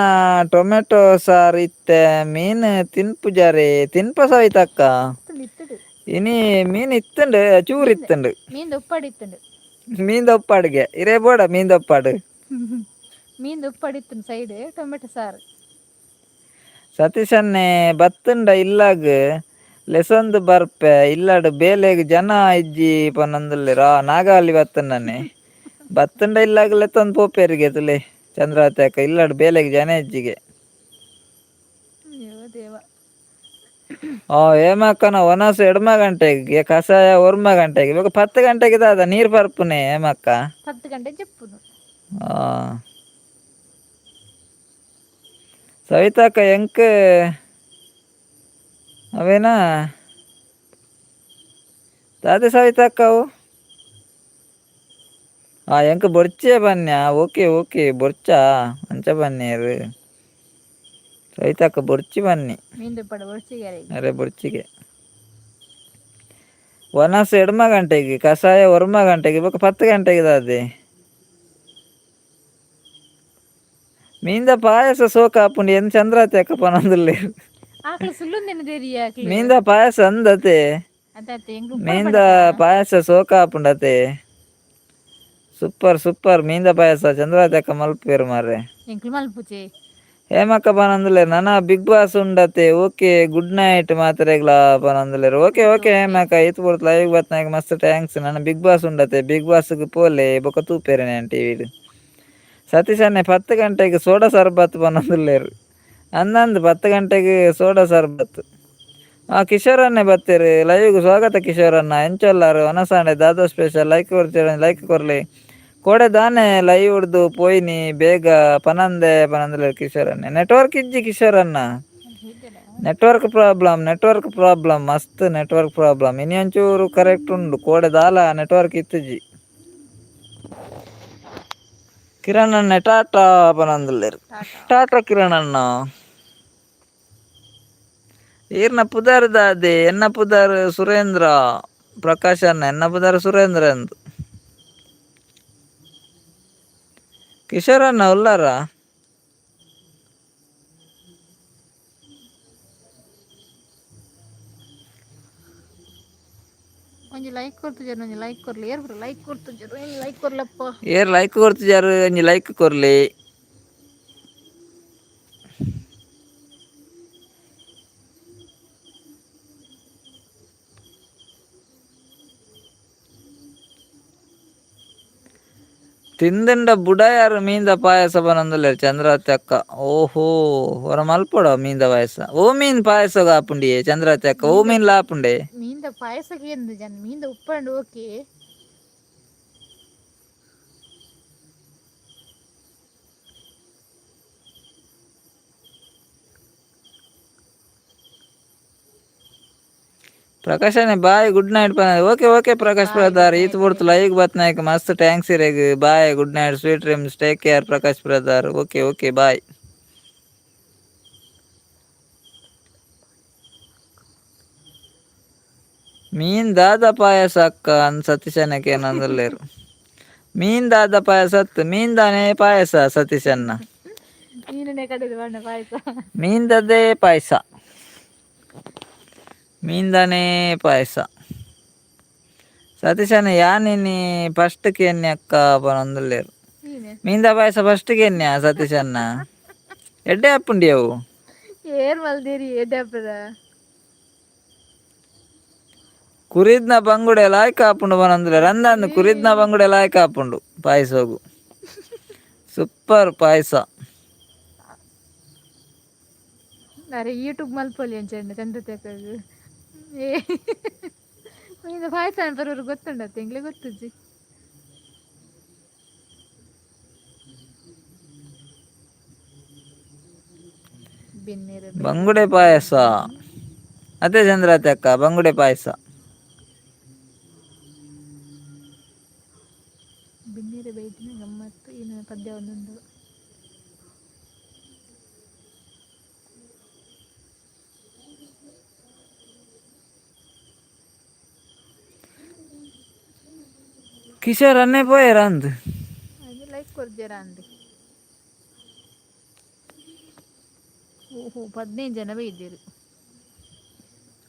ಟೊಮೆಟೊ ಸಾರು ಇತ್ತೆ ಮೀನು ತಿನ್ಪುಜಾರೆ ತಿನ್ಪ ಸವಿತಕ್ಕ. ಇನಿ ಮೀನು ಇತ್ತುಂಡು ಚೂರು ಇತ್ತುಂಡು. ಮೀನ್ದ ಉಪ್ಪಾಡು ಇತ್ತುಂಡು. ಮೀನ್ದ ಉಪ್ಪಾಡಿಗೆ ಇರೇ ಬೋಡ ಮೀನ್ದ ಉಪ್ಪಾಡು. ಮೀನ್ದ ಉಪ್ಪಾಡು ಇತ್ತುಂಡು ಸೈಡ್ ಟೊಮೆಟೊ ಸಾರು. ಸತೀಶನ್ನೇ ಬತ್ತುಂಡ ಇಲ್ಲಾಗ್ ಲೆಸೊಂದು ಬರ್ಪೆ ಇಲ್ಲಡ್ ಬೇಲೆಗ್ ಜನ ಇಜ್ಜಿ ಪನೊಂದುಲ್ಲೆರ್. ನಾಗವಲ್ಲಿ ಬತ್ತುಂಡನೆ ಬತ್ತುಂಡ ಇಲ್ಲಾಗ್ ಲೆತ್ತೊಂದು ಪೋಪೆರಿಗೆ ತುಲೆ ಚಂದ್ರಾವತಿ ಅಕ್ಕ ಇಲ್ಲಡ್ ಬೇಲೆಗ್ ಜನ ಇಜ್ಜಿಗೆ. ಅಯ್ಯೋ ದೇವ. ಹೇಮಕ್ಕನ ಒನಸು ಎಡ್ಮ ಗಂಟೆಗೆ ಕಷಾಯ ಒರ್ಮ ಗಂಟೆಗೆ ಇವಾಗ 10 ಗಂಟೆಗೆ ದಾದ ನೀರು ಪರ್ಪುನೆ ಹೇಮಕ್ಕ. 10 ಗಂಟೆ ಜಪ್ಪುನು. ಸವಿತಕ್ಕ ಎಂಕ್ ಅವೇನಾ ದಾದೆ ಸವಿತಕ್ಕ ಅವು ಎಂಕ್ ಬೊರ್ಚೆ ಬನ್ಯ. ಓಕೆ ಓಕೆ ಬೊರ್ಚಾ ಅಂಚ ಬನ್ನಿರು ಸವಿತಕ್ಕ ಬೊರ್ಚಿ ಬನ್ನಿ. ಅರೆ ಬೊರ್ಚಿಗೆ ಒನಸು ಎಡ್ಮ ಗಂಟೆಗೆ ಕಷಾಯ ಒರ್ಮ ಗಂಟೆಗೆ ಬೊಕ 10 ಗಂಟೆಗೆ ದಾದೆ. ಮೀನ್ದ ಪಾಯಸ ಸೋಕ ಆಪುಂಡು ಎನ್ ಚಂದ್ರಾವತಿ ಅಕ್ಕ ಪನೊಂದುಲ್ಲೆರ್. ಮೀನ್ದ ಪಾಯಸ ಅಂದತೆ. ಮೀನ್ದ ಪಾಯಸ ಸೋಕ ಆಪುಂಡತೆ. ಸೂಪರ್ ಸೂಪರ್ ಮೀನ್ದ ಪಾಯಸ ಚಂದ್ರಾವತಿ ಅಕ್ಕ ಮಲ್ಪುವೆರ್ ಮಾರ್ರೆ. ಹೇಮಕ್ಕ ಪನೊಂದುಲ್ಲೆರ್ ನನ ಬಿಗ್ ಬಾಸ್ ಉಂಡತೆ. ಓಕೆ ಗುಡ್ ನೈಟ್ ಮಾತೆರೆಗ್ಲಾ ಪನೊಂದುಲ್ಲೆರ್. ಓಕೆ ಓಕೆ ಹೇಮಕ್ಕ ಈತ್ ಪೊರ್ತು ಲೈವ್ ಬತ್ತ್ನಾಗ ಮಸ್ತ್ thanks. ನನ ಬಿಗ್ ಬಾಸ್ ಉಂಡತೆ ಬಿಗ್ ಬಾಸ್ಗ್ ಪೋಲೆ ಬೊಕ ತೂಪೆರೆ ಯಾನ್ ಟಿವಿಡ್. ಸತೀಶ್ ಅಣ್ಣೆ 10 ಗಂಟೆಗೆ ಸೋಡಾ ಸರ್ಬತ್ ಪನೊಂದುಲ್ಲೆರ್. ಅಂದಂದ್ 10 ಗಂಟೆಗೆ ಸೋಡಾ ಸರ್ಬತ್. ಕಿಶೋರ್ ಅಣ್ಣೆ ಬತ್ತೆರ್ ಲೈವ್ಗ್ ಸ್ವಾಗತ ಕಿಶೋರ್ ಅಣ್ಣ. ಎಂಚೊಲ್ಲಾರ್ ಒನಸಾಂಡೆ ದಾದ ಸ್ಪೆಷಲ್ ಲೈಕ್ ಕೊರ್ಚೆರ್ ಲೈಕ್ ಕೊರ್ಲೆ. ಕೋಡೆ ದಾನೆ ಲೈವ್ ಡ್ದು ಪೋಯಿನಿ ಬೇಗ ಪನಂದೆ ಪನೊಂದುಲ್ಲೆರ್ ಕಿಶೋರ್ ಅಣ್ಣೆ. ನೆಟ್ವರ್ಕ್ ಇಜ್ಜಿ ಕಿಶೋರ್ ಅಣ್ಣ. ನೆಟ್ವರ್ಕ್ ಪ್ರಾಬ್ಲಮ್ ನೆಟ್ವರ್ಕ್ ಪ್ರಾಬ್ಲಮ್ ಮಸ್ತ್ ನೆಟ್ವರ್ಕ್ ಪ್ರಾಬ್ಲಮ್. ಇನಿ ಒಂಚೂರು ಕರೆಕ್ಟ್ ಉಂಡು ಕೋಡೆ ದಾಲ ನೆಟ್ವರ್ಕ್ ಇತ್ತುಜಿ. ಕಿರಣ್ ಅಣ್ಣೆ ಟಾಟಾ ಪನೊಂದುಲ್ಲೆರ್. ಟಾಟಾ ಕಿರಣ್ ಅಣ್ಣ. ಈರ್ನ ಪುದರ್ ದಾದೆ? ಎನ್ನ ಪುದರ್ ಸುರೇಂದ್ರ ಪ್ರಕಾಶ್ ಅಣ್ಣ. ಎನ್ನ ಪುದರ್ ಸುರೇಂದ್ರ ಅಂದ್. ಕಿಶೋರ್ ಅಣ್ಣ ಉಲ್ಲಾರ? ಒಂಜಿ ಲೈಕ್ ಕೊರ್ತುಜೆರ್ ಒಂಜಿ ಲೈಕ್ ಕೊರ್ಲಿ ಏರ್ ಲೈಕ್ ಕೊರ್ತುಜೆರ್ ಒಂಜಿ ಲೈಕ್ ಕೊರ್ಲಪ್ಪ. ಏರ್ ಲೈಕ್ ಕೊರ್ತುಜಾರ್ ಒಂಜಿ ಲೈಕ್ ಕೊರ್ಲಿ. ತಿಂದಂಡ ಬುಡಯಾರು ಮೀಂದ ಪಾಯಸ ಬನಂದುಲ್ಲೇರು ಚಂದ್ರಾವತಿ ಅಕ್ಕ. ಓಹೋ, ಹೊರ ಮಲ್ಪೊಡ ಮೀಂದ ಪಾಯಸ. ಓ ಮೀನ್ ಪಾಯಸ ಆಪುಂಡಿಯೇ ಚಂದ್ರಾವತಿ ಅಕ್ಕ, ಓ ಮೀಂದ ಮೀನ್ ಲಾಪುಂಡೆ. ಮೀಂದ ಪಾಯಸಕ್ಕೆ ಎಂದು ಜನ ಮೀಂದ ಉಪ್ಪಂಡು okay. ಪ್ರಕಾಶನೇ bye, good night. Okay okay Prakash bye, good brother, ಈತ್ ನೈಟ್. ಬುಡ್ತು ಲೈಕ್ ಬತ್ನಾಯ್ಕ ಮಸ್ತ್ thanks ಇರೆಗ್. Bye, good night, sweet dreams, take care Prakash brother. Okay okay, bye. ಮೀನ್ ದಾದ ಪಾಯಸ ಅಕ್ಕ ಅನ್ ಸತೀಶನಕ್ಕೆ ಏನಂದಲ್ಲೇರು. ಮೀನ್ ದಾದ ಪಾಯಸ ಅತ್ತು ಮೀನ್ದಾನೆ ಪಾಯಸ ಸತೀಶನ್ನ. ಮೀನನ್ನೇ ಕಡೆದು ಬಣ್ಣ ಪಾಯಸ. ಮೀನ್ದದ್ದೇ ಪಾಯಸ, ಮೀನ್ದಾನೇ ಪಾಯಸ ಸತೀಶನ. ಯಾನಿನಿ ಫಸ್ಟ್ ಕೇನ್ಯ ಅಕ್ಕ ಪನೊಂದುಲ್ಲೇರು. ಮೀನೆ ಮೀಂದ ಪಾಯಸ ಫಸ್ಟ್ ಕೇನ್ಯ ಸತೀಶನ್ನ. ಎಡ್ಡೆ ಅಪ್ಪುಂಡಿ ಅವು. ಏರ್ ಮಲ್ದೇರಿ ಎಡ್ಡೆ. ಕುರಿದ್ನ ಬಂಗುಡೆ ಲಾಯ್ಕ ಆಪುಂಡು ಪನೊಂದುಲ್ಲೇರು. ಅಂದಂದು ಕುರಿದ್ನ ಬಂಗುಡೆ ಲಾಯ್ಕ ಆಪುಂಡು ಪಾಯಸಗು. ಸೂಪರ್ ಪಾಯಸ. ಅರೆ ಯೂಟ್ಯೂಬ್ ಮಲ್ಪೊಲಿ ಅಂಚೆಂಡ ಚಂದ ತೇಕಗ್. ಏ ಮೀಂದ ಪಾಯಸ ಬರೋರು ಗೊತ್ತುಂಡತ್ತೆ, ಎಂಗ್ಲೆ ಗೊತ್ತುಜ್ಜಿ. ಬೆನ್ನೇರ. ಬಂಗುಡೆ ಪಾಯಸ ಅದೇ ಚಂದ್ರಾತಿ ಅಕ್ಕ, ಬಂಗುಡೆ ಪಾಯಸ. ಬೆನ್ನೇರ ಬೈದಿನ ಗಮ್ಮತ್ತು ಏನು ಪದ್ಯ ಒಂದೊಂದು. ಕಿಶೋರ್ ಅನ್ನೇ ಪೋಯರ ಅಂದ್. ಅದು ಲೈಕ್ ಕೊರ್ಜರ ಅಂದೆ. ಓಹೋ, 15 ಜನ ಬೈದಿರು.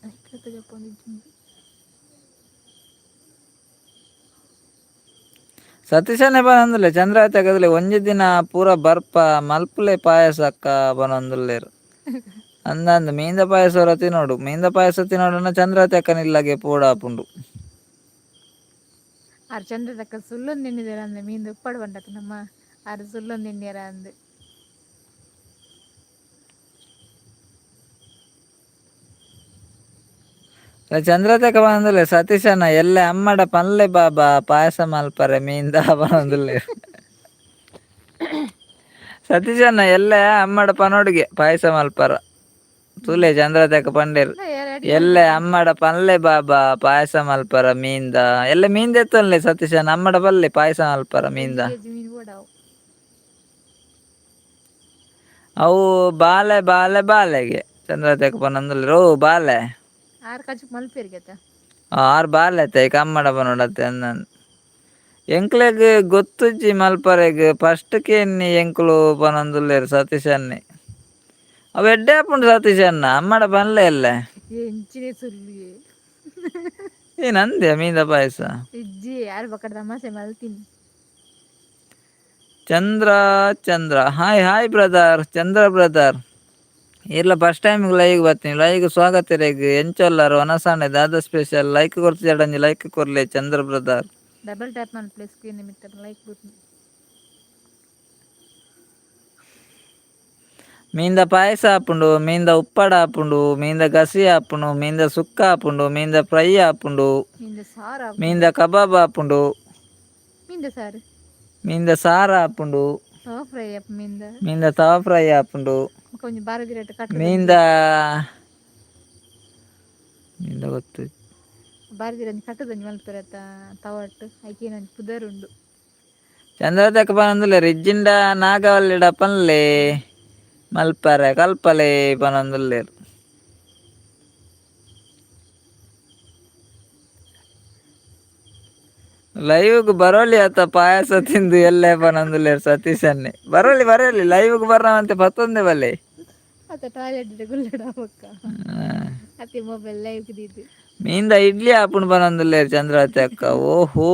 ಲೈಕ್ ಜಪ್ಪೊಂದಿಜ್ಜಿ. ಸತೀಶನೇ ಬನೊಂದುಲ್ಲೆ ಚಂದ್ರಾವತಿ ಅಕ್ಕದಲ್ಲಿ ಒಂಜಿ ದಿನ ಪೂರ ಬರ್ಪ ಮಲ್ಪುಲೆ ಪಾಯಸ ಅಕ್ಕ ಬನೊಂದುಲ್ಲೇರು. ಅಂದಂದು ಮೀಂದ ಪಾಯಸ ಹೊರ ತಿನ್ನೋಡು, ಮೀಂದ ಪಾಯಸ ತಿನ್ನೋಡನ್ನ ಚಂದ್ರಾವತಿ ಅಕ್ಕನಿಲ್ಲಾಗೆ ಪೋಡಾಪುಂಡು. ಆರ್ ಚಂದ್ರ ತಕ್ಕ ಸುಳ್ಳೊಂದು ತಿನ್ನಿದಾರ ಅಂದೆ. ಮೀಂದು ಉಪ್ಪಾಡು ಬಂಡತ ನಮ್ಮ ಆರ್ ಸುಳ್ಳೊಂದು ತಿನ್ನಿಯರ ಅಂದೆ. ಚಂದ್ರತಕ ಬನೊಂದುಲ್ಲೆ ಸತೀಶನ ಎಲ್ಲೆ ಅಮ್ಮಡ ಪನ್ಲೆ ಬಾಬಾ ಪಾಯಸ ಮಲ್ಪರೆ ಮೀಂದ ಬನೊಂದುಲ್ಲೇರು. ಸತೀಶಣ್ಣ ಎಲ್ಲೆ ಅಮ್ಮಡ ಪನೊಡುಗೆ ಪಾಯಸ ಮಲ್ಪರ ತೂಲೆ ಚಂದ್ರತಕ ಪಂಡೇರು. ಎಲ್ಲೆ ಅಮ್ಮಡ ಪನ್ಲೆ ಬಾಬಾ ಪಾಯಸ ಮಲ್ಪರ ಮೀಂದ. ಎಲ್ಲ ಮೀಂದ ಎತ್ತೊನ್ಲೆ ಸತೀಶಣ್ಣ, ಅಮ್ಮಡ ಪಲ್ಲೆ ಪಾಯಸ ಮಲ್ಪರ ಮೀಂದ. ಕೆಜಿ ಮೀನು ಬೋಡಾವು. ಅವು ಬಾಲೆ ಬಾಲೆ ಬಾಲೆಗೆ ಚಂದ್ರತಕ ಪನೊಂದುಲ್ಲೆರ್. ಓ ಬಾಲೆ. ಆರ್ ಕಜು ಮಲ್ಪೇರಿಗತ್ತ. ಆರ್ ಬಾಲೆ ಅತ್ತೆ ಕಮ್ಮಡ ಪನೊಡತ್ತೆ ಅಂದನ್. ಎಂಕ್ಲೆಗ್ ಗೊತ್ತುಜ್ಜಿ ಮಲ್ಪರೆಗ್, ಫಸ್ಟ್ ಕೇನ್ನಿ ಎಂಕುಲು ಪನೊಂದುಲ್ಲೆರ್ ಸತೀಶನ್ನೆ. ಅವು ಎಡ್ಡೆ ಆಪುಂಡು ಸತೀಶಣ್ಣ, ಅಮ್ಮಡ ಪನ್ಲೆ ಎಲ್ಲೆ. ಎಂಚಿನೆ ಸುಳ್ಳು. ಏ ನಂದೆ ಮೀಂದ ಪಾಯಸ. ಇಜ್ಜಿ, ಯಾರು ಬಕ್ಕಡ ತಮಾಷೆ ಮಲ್ತೀನಿ. Chandra Chandra, hi hi brother. Chandra brother ಇಲ್ಲ first time live ಬರ್ತೀನಿ. ಲೈವ್ ಸ್ವಾಗತ ರೇಗ್. ಎಂಚೊಲ್ಲಾರು ವನಸಾಣೆ ದಾದ ಸ್ಪೆಷಲ್? ಲೈಕ್ ಕೊರ್ತು ಜಡಂಜಿ ಲೈಕ್ ಕೊರ್ಲೆ ಚಂದ್ರ brother. Double tap ಮಲ್ಪಲೆ screen ನಿಮಿತ್ತ, ಲೈಕ್ ಬುಟ್ನಿ. ಮೀಂದ ಪಾಯಸ ಆಪುಂಡು, ಮೀಂದ ಉಪ್ಪಡ ಆಪುಂಡು, ಮೀಂದ ಗಸಿ ಆಪುಂಡು, ಮೀಂದ ಸುಕ್ಕ ಆಪುಂಡು, ಮೀಂದ ಫ್ರೈ ಆಪುಂಡು. ಮೀಂದ ಸಾರು. ಮೀಂದ ಕಬಾಬ್ ಆಪುಂಡು. ಮೀಂದ ಸಾರು. ಮೀಂದ ಸಾರು ಆಪುಂಡು. ತವಾ ಫ್ರೈ ಅಪ್ ಮೀಂದ. ಮೀಂದ ತವಾ ಫ್ರೈ ಆಪುಂಡು. ಕೊಂಚ ಬಾರದಿ ರೇಟ್ ಕಟ್ಟ. ಮೀಂದ ಮೀಂದ ಗೊತ್ತು. ಬಾರದಿ ಒಂಜಿ ಕಟ್ಟದೊಂಜಿ ಮಲ್ಪೆರತ್ತ ತವಟ್ಟು, ಐಕೇನೊಂಜಿ ಪುದರ್ ಉಂಡು. ಚಂದ್ರತಕ ಪನೊಂದುಲ್ಲೆ ರಿಜ್ಜಿಂಡ ನಾಗವಲ್ಲಿಡ ಪನ್ಲೆ ಮಲ್ಪರೆ ಕಲ್ಪಲೆ ಪನೊಂದುಲ್ಲೆರ್. ಲೈವ್ಗ್ ಬರೋಲಿ ಆತ ಪಾಯಸ ತಿಂದು ಎಲ್ಲೆ ಪನೊಂದುಲ್ಲೆರ್ ಸತೀಶನ್ನೆ. ಬರೋಲಿ ಬರೋಲಿ, ಲೈವ್ಗ್ ಬರ್ನವಂತೆ ಪತ್ತೊಂದೆ ಬಲ್ಲೆ. ಅತ್ತ ಟಾಯ್ಲೆಟ್ ಗುಲ್ಲಡ ಬೊಕ್ಕ ಅತ್ತೆ ಮೊಬೈಲ್ ಲೈವ್ ದೀದ್. ಮೀಂದ ಇಡ್ಲಿ ಆಪುಂಡು ಪನೊಂದುಲ್ಲೆರ್ ಚಂದ್ರಾವತಿ ಅಕ್ಕ. ಓಹೋ,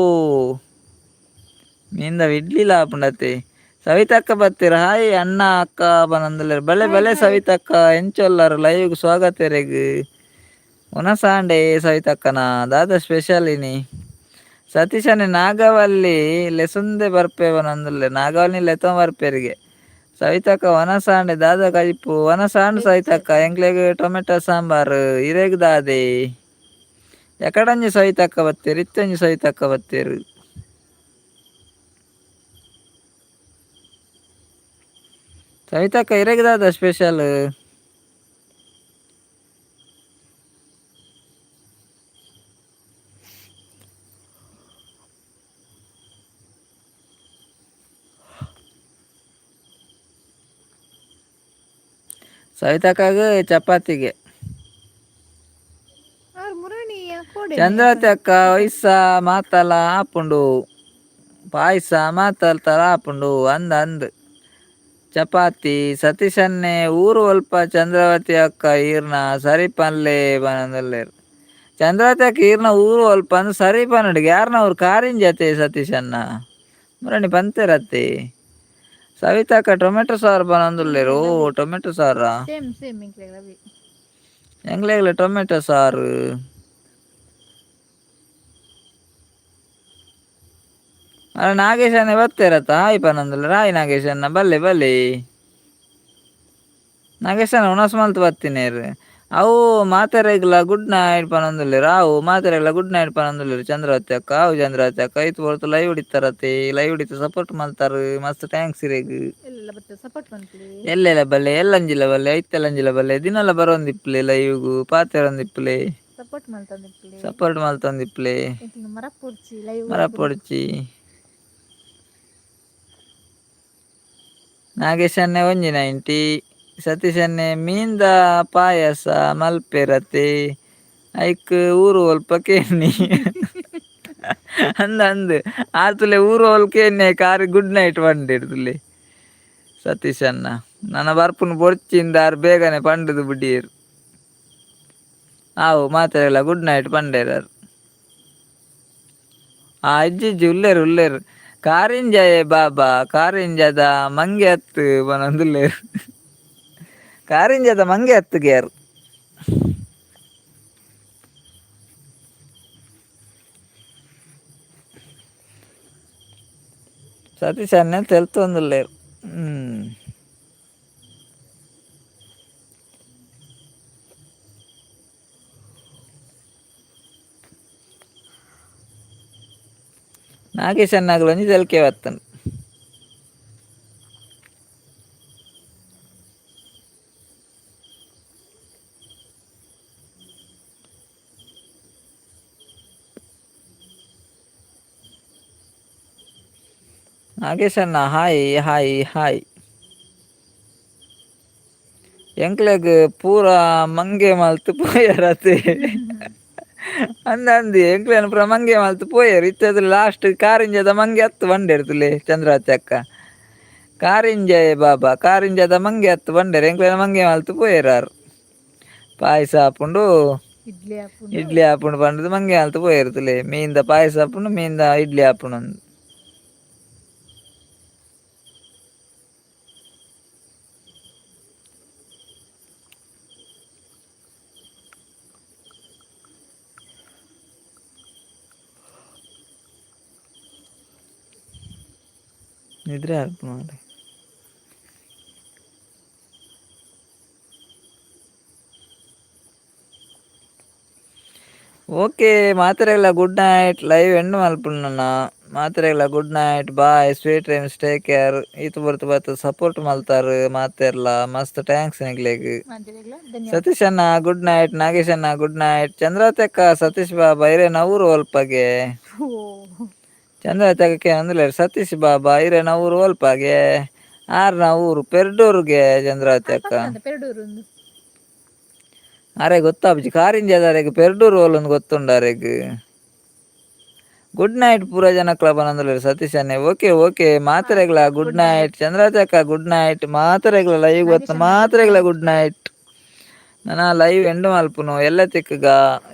ಮೀಂದ ಇಡ್ಲಿಲ ಆಪುಂಡತ್ತೆ. ಸವಿತಕ್ಕ ಬತ್ತೀರ, ಹಾಯ್ ಅಣ್ಣ ಅಕ್ಕ ಪನೊಂದುಲ್ಲೆರ್. ಬಲೆ ಹಾಯ್ ಬಲೆ. ಹಾಯ್. ಸವಿತಕ್ಕ ಎಂಚೊಲ್ಲರು? ಲೈವ್ಗ್ ಸ್ವಾಗತ ಇರೆಗ್. ಒನಸಾಂಡೆ ಸವಿತಕ್ಕನ, ದಾದ ಸ್ಪೆಷಲ್ ಇನಿ? ಸತೀಶನೆ ನಾಗವಲ್ಲಿ ಲೆಸುಂದೆ ಬರ್ಪೇವನಂದುಲ್ಲೆ ನಾಗವಲ್ಲಿ ಲೆತ್ತೊ ಬರ್ಪೇರಿಗೆ. ಸವಿತಕ್ಕ ವನಸಾಂಡೆ ದಾದ ಕಜಿಪು ವನಸಾಂಡ್ ಸವಿತಕ್ಕ ಎಂಕ್ಲೆಗ್ ಟೊಮೆಟೊ ಸಾಂಬಾರು ಇರೆಗ್ ದಾದೆ ಎಕಡಂಜಿ ಸವಿತಕ್ಕ ಬತ್ತೀರು ಇತ್ತಂಜಿ ಸವಿತಕ್ಕ ಬತ್ತೀರು. ಸವಿತಕ್ಕ ಇರೆಗ್ ದಾದ ಸ್ಪೆಷಲ್? ಸವಿತಕ್ಕಾಗ ಚಪಾತಿಗೆ. ಚಂದ್ರಾವತಿ ಅಕ್ಕ ವಯಸ್ಸ ಮಾತಲ ಆಪುಂಡು ಪಾಯಸ ಮಾತಲ್ತಲ ಆಪುಂಡು ಅಂದ್ ಅಂದ್ ಚಪಾತಿ. ಸತೀಶನ್ನೇ ಊರು ಒಲ್ಪ ಚಂದ್ರಾವತಿ ಅಕ್ಕ ಈರ್ನ ಸರಿ ಪನ್ಲೆ ಪನೊಂದುಲ್ಲೆರ್. ಚಂದ್ರಾವತಿ ಅಕ್ಕ ಈರ್ನ ಊರು ಒಲ್ಪ ಅಂದ್ ಸರಿ ಪನೊಡು ಯಾರ್ನ ಊರು ಕಾರಿಂಜತೆ ಸತೀಶನ್ನ ಮುರಣಿ ಪಂತೆರತ್ತೆ. ಸವಿತಕ್ಕ ಟೊಮೆಟೊ ಸಾರು ಪನೊಂದುಲ್ಲೆರ್. ಓ ಟೊಮೆಟೊ ಸಾರಾ? ಸೇಮ್ ಸೇಮ್ ಎಂಕ್ಲೆಗ್ ರವಿ. ಎಂಕ್ಲೆಗ್ಲ ಟೊಮೆಟೊ ಸಾರು. ಅಲ್ಲ ನಾಗೇಶನ್ನೇ ಬತ್ತೇರತ್ತ ಹಾಯ್ ಪನೊಂದುಲ್ಲೆರ್. ಹಾಯ್ ನಾಗೇಶಣ್ಣ ಬಲ್ಲೆ ಬಲ್ಲೆ. ನಾಗೇಶಣ್ಣ ಉಣಸ್ ಮಲ್ತ್ ಬತ್ತಿನೇರ್. ಅವು ಮಾತೆರೆಗ್ಲ ಗುಡ್ ನೈಟ್ ಪನೊಂದುಲ್ಲೆರ್. ಅವು ಮಾತೆರೆಗ್ಲ ಗುಡ್ ನೈಟ್ ಪನೊಂದುಲ್ಲೆರ್ ಚಂದ್ರಾವತಿ ಅಕ್ಕ. ಅವು ಚಂದ್ರಾವತಿ ಅಕ್ಕ ಇತ್ ಪೊರ್ತು ಲೈವ್ ಇಡಿತಾರತೆ ಲೈವ್ ಇಡಿತ ಸಪೋರ್ಟ್ ಮಲ್ತಾರ್ ಮಸ್ತ್ thanks ಇರೆಗ್. ಎಲ್ಲೆಲ್ಲ ಬತ್ತೆ ಸಪೋರ್ಟ್ ಮನ್ಪುಲೆ. ಎಲ್ಲೆಲ್ಲ ಬಲ್ಲೆ ಎಲ್ಲಂಜಿಲ ಬಲ್ಲೆ ಐತೆಲ್ಲಂಜಿಲ ಬಲ್ಲೆ ದಿನಲ ಬರೊಂದಿಪ್ಪುಲೆ ಲೈವ್ಗು ಪಾತೆರೊಂದಿಪ್ಪುಲೆ. ಸಪೋರ್ಟ್ ಮಲ್ತೊಂದಿಪ್ಪುಲೆ. ಸಪೋರ್ಟ್ ಮಲ್ತೊಂದಿಪ್ಪುಲೆ. ಎಂಕ್ಲೆನ್ ಮರಪೊಡ್ಚಿ ಲೈವ್. ಮರಪೊಡ್ಚಿ. ನಾಗೇಶನ್ನೇ ಒಂಜಿ ನೈಂಟಿ. ಸತೀಶನ್ನೇ ಮೀನ್ದ ಪಾಯಸ ಮಲ್ಪೆರತೆ ಐಕ್ ಊರು ಒಲ್ಪ ಕೇನ್ನಿ ಅಂದ್ ಅಂದ್ ಆತುಲೆ ಊರು ಒಲ್ ಕೇನ್ನಿ ಐಕ್ ಆರ್ ಗುಡ್ ನೈಟ್ ಪಂಡೆರ್ ತುಲೆ ಸತೀಶಣ್ಣ. ನನ ಬರ್ಪುನು ಬೊಡ್ಚಿಂದ್ ಆರ್ ಬೇಗನೆ ಪಂಡುದು ಬುಡಿಯೆರ್. ಆವು ಮಾತೆರೆಗ್ಲ ಗುಡ್ ನೈಟ್ ಪಂಡೆರ್ ಆರ್. ಆ ಇಜ್ಜಿ ಇಜ್ಜಿ ಉಲ್ಲೆರ್ ಉಲ್ಲೆರ್. ಕಾರಿಂಜಯೆ ಬಾಬಾ ಕಾರಿಂಜದ ಮಂಗೆ ಅತ್ತ್ ಪನೊಂದುಲ್ಲೆರ್. ಕಾರಿಂಜದ ಮಂಗೆ ಅತ್ತ್ ಗೆ ಆರ್. ಸತೀಶ್ ಅಣ್ಣೆ ತೆಲ್ತೊಂದುಲ್ಲೆರ್. ಹ್ಮ್ ನಾಗೇಶ್ ಅಣ್ಣಗ್ಲ ಒಂಜಿ ತೆಲ್ಕೆ ಬತ್ತುಂಡು. ನಾಗೇಶ್ ಅಣ್ಣ hi hi hi. ಎಂಕ್ಲೆಗ್ ಪೂರ ಮಂಗೆ ಮಲ್ತ್ ಪೋಯೆರತೆ. ಅಂದ್ ಅಂದ್ ಎಂಕ್ಲೆನ್ ಪೂರ ಮಂಗೆ ಮಲ್ತ್ ಪೋಯೆರ್ ಇತ್ತೆ ಲಾಸ್ಟ್ ಕಾರಿಂಜದ ಮಂಗೆ ಅತ್ತ್ ಪಂಡೆರ್ ತೂಲೆ ಚಂದ್ರಾವತಿ ಅಕ್ಕ. ಕಾರಿಂಜಯೆ ಬಾಬಾ ಕಾರಿಂಜದ ಮಂಗೆ ಅತ್ತ್ ಪಂಡೆರ್ ಎಂಕ್ಲೆನ ಮಂಗೆ ಮಲ್ತ್ ಪೋಯೆರ್ ಆರ್. ಪಾಯಸ ಆಪುಂಡು ಇಡ್ಲಿ ಆಪುಂಡು. ಇಡ್ಲಿ ಆಪುಂಡು ಪಂಡುದು ಮಂಗೆ ಮಲ್ತ್ ಪೋಯೆರ್ ತೂಲೆ ಮೀನ್ದ ಪಾಯಸ ಆಪುಂಡು ಮೀನ್ದ ಇಡ್ಲಿ ಆಪುಂಡು ಅಂದ್. ನಿದ್ರೆ ಆಪುಂಡು ಮಾರ್ರೆ. ಓಕೆ ಮಾತೆರೆಗ್ಲ good night live end ಮಲ್ಪುಂಡು ಮಾತೆರೆಗ್ಲ good night bye sweet dreams take care. ಈತ್ ಪೊರ್ತು ಬತ್ತ್ ಸಪೋರ್ಟ್ ಮಲ್ತಾರ್ ಮಾತೆರ್ಲ ಮಸ್ತ್ thanks ನಿಕ್ಲೆಗ್. ಮಾತೆರೆಗ್ಲ ಧನ್ಯವಾದ. ಸತೀಶ್ ಅಣ್ಣ ಗುಡ್ ನೈಟ್. ನಾಗೇಶ್ ಅಣ್ಣ ಗುಡ್ ನೈಟ್. ಚಂದ್ರಾವತಿ ಅಕ್ಕ ಸತೀಶ್ ಬಾಬಾ ಇರೆನ ಊರು ಒಲ್ಪಗೆ? ಓ ಚಂದ್ರಾವತಿ ಅಕ್ಕ ಕೇನೊಂದುಲ್ಲೆರ್ ಸತೀಶ್ ಬಾಬಾ ಇರೆನ ಊರು ಒಲ್ಪಗೆ? ಆರ್ನ ಊರು ಪೆರ್ಡೂರುಗೆ ಚಂದ್ರಾವತಿ ಅಕ್ಕ. ಪೆರ್ಡೂರು ಉಂದು. ಅರೆಗ್ ಗೊತ್ತಾಪುಜಿ ಕಾರಿಂಜದರೆಗ್ ಪೆರ್ಡೂರು ಓಲುಂದು ಗೊತ್ತುಂಡು ಅರೆಗ್. ಗುಡ್ ನೈಟ್ ಪೂರ ಜನಕ್ಲ ಪನೊಂದುಲ್ಲೆರ್ ಸತೀಶ್ ಅಣ್ಣೆ. ಓಕೆ ಓಕೆ ಮಾತೆರೆಗ್ಲ ಗುಡ್ ನೈಟ್. ಚಂದ್ರಾವತಿ ಅಕ್ಕ ಗುಡ್ ನೈಟ್. ಮಾತೆರೆಗ್ಲ ಲೈವ್ ಗೊತ್ತ ನಾಗೇಶ್ ಅಣ್ಣ ಗುಡ್ ಮಾತೆರೆಗ್ಲ night. Good night. ನನ ಲೈವ್ ಎಂಡ್ ಮಲ್ಪುನು ಎಲ್ಲೆ ತಿಕ್ಕುಗ.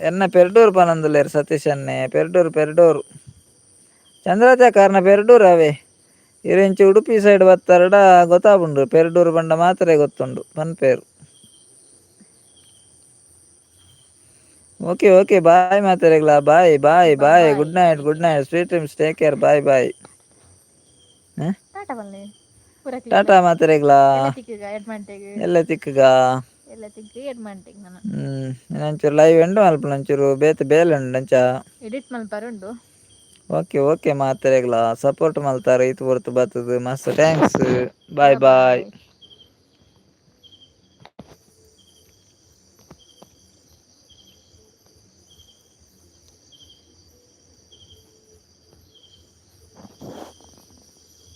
ಎನ್ನ ಪೆರ್ಡೂರು ಪನೊಂದುಲ್ಲೆರ್ ಸತೀಶ್ ಅಣ್ಣೆ. ಪೆರ್ಡೂರು ಪೆರ್ಡೂರು ಚಂದ್ರಾವತಿ ಅಕ್ಕ ಅರ್ನ ಪೆರ್ಡೂರು ಅವೇ. ಇರ್ ಇಂಚಿ ಉಡುಪಿ ಸೈಡ್ ಬತ್ತಾರಡ ಗೊತ್ತಾಪುಂಡು ಪೆರ್ಡೂರು ಪಂಡ ಮಾತ್ರೆ ಗೊತ್ತುಂಡು ಪನ್ಪೇರು. ಓಕೆ ಓಕೆ, ಬಾಯ್ ಮಾತೆರೆಗ್ಲಾ, bye bye bye. Good night, good night, sweet dreams, take care, bye bye. Tata ಬಲ್ಲೆ ಪೂರ. ಟಾಟಾ ಮಾತೆರೆಗ್ಲಾ. ತಿಕ್ಕುಗ ಎಡ್ಮಂಟೆಗ್. ಎಲ್ಲ ತಿಕ್ಕುಗ. ಎಲ್ಲ ತಿಕ್ಕು ಎಡ್ಮಂಟೆಗ್ ನಾನು. ಒಂಚೂರು ಲೈವ್ ಎಂಡ್ ಮಲ್ಪುನ, ಒಂಚೂರು ಬೇತೆ ಬೇಲೆ ಉಂಡು ಅಂಚ. ಎಡಿಟ್ ಮಲ್ಪರ ಉಂಡು. ಓಕೆ ಓಕೆ, ಮಾತೆರೆಗ್ಲಾ ಸಪೋರ್ಟ್ ಮಲ್ತಾರೆ ಇತ್ತು ಹೊರ್ತು ಬರ್ತದೆ, ಮಸ್ತ್ thanks, ಬಾಯ್ ಬಾಯ್.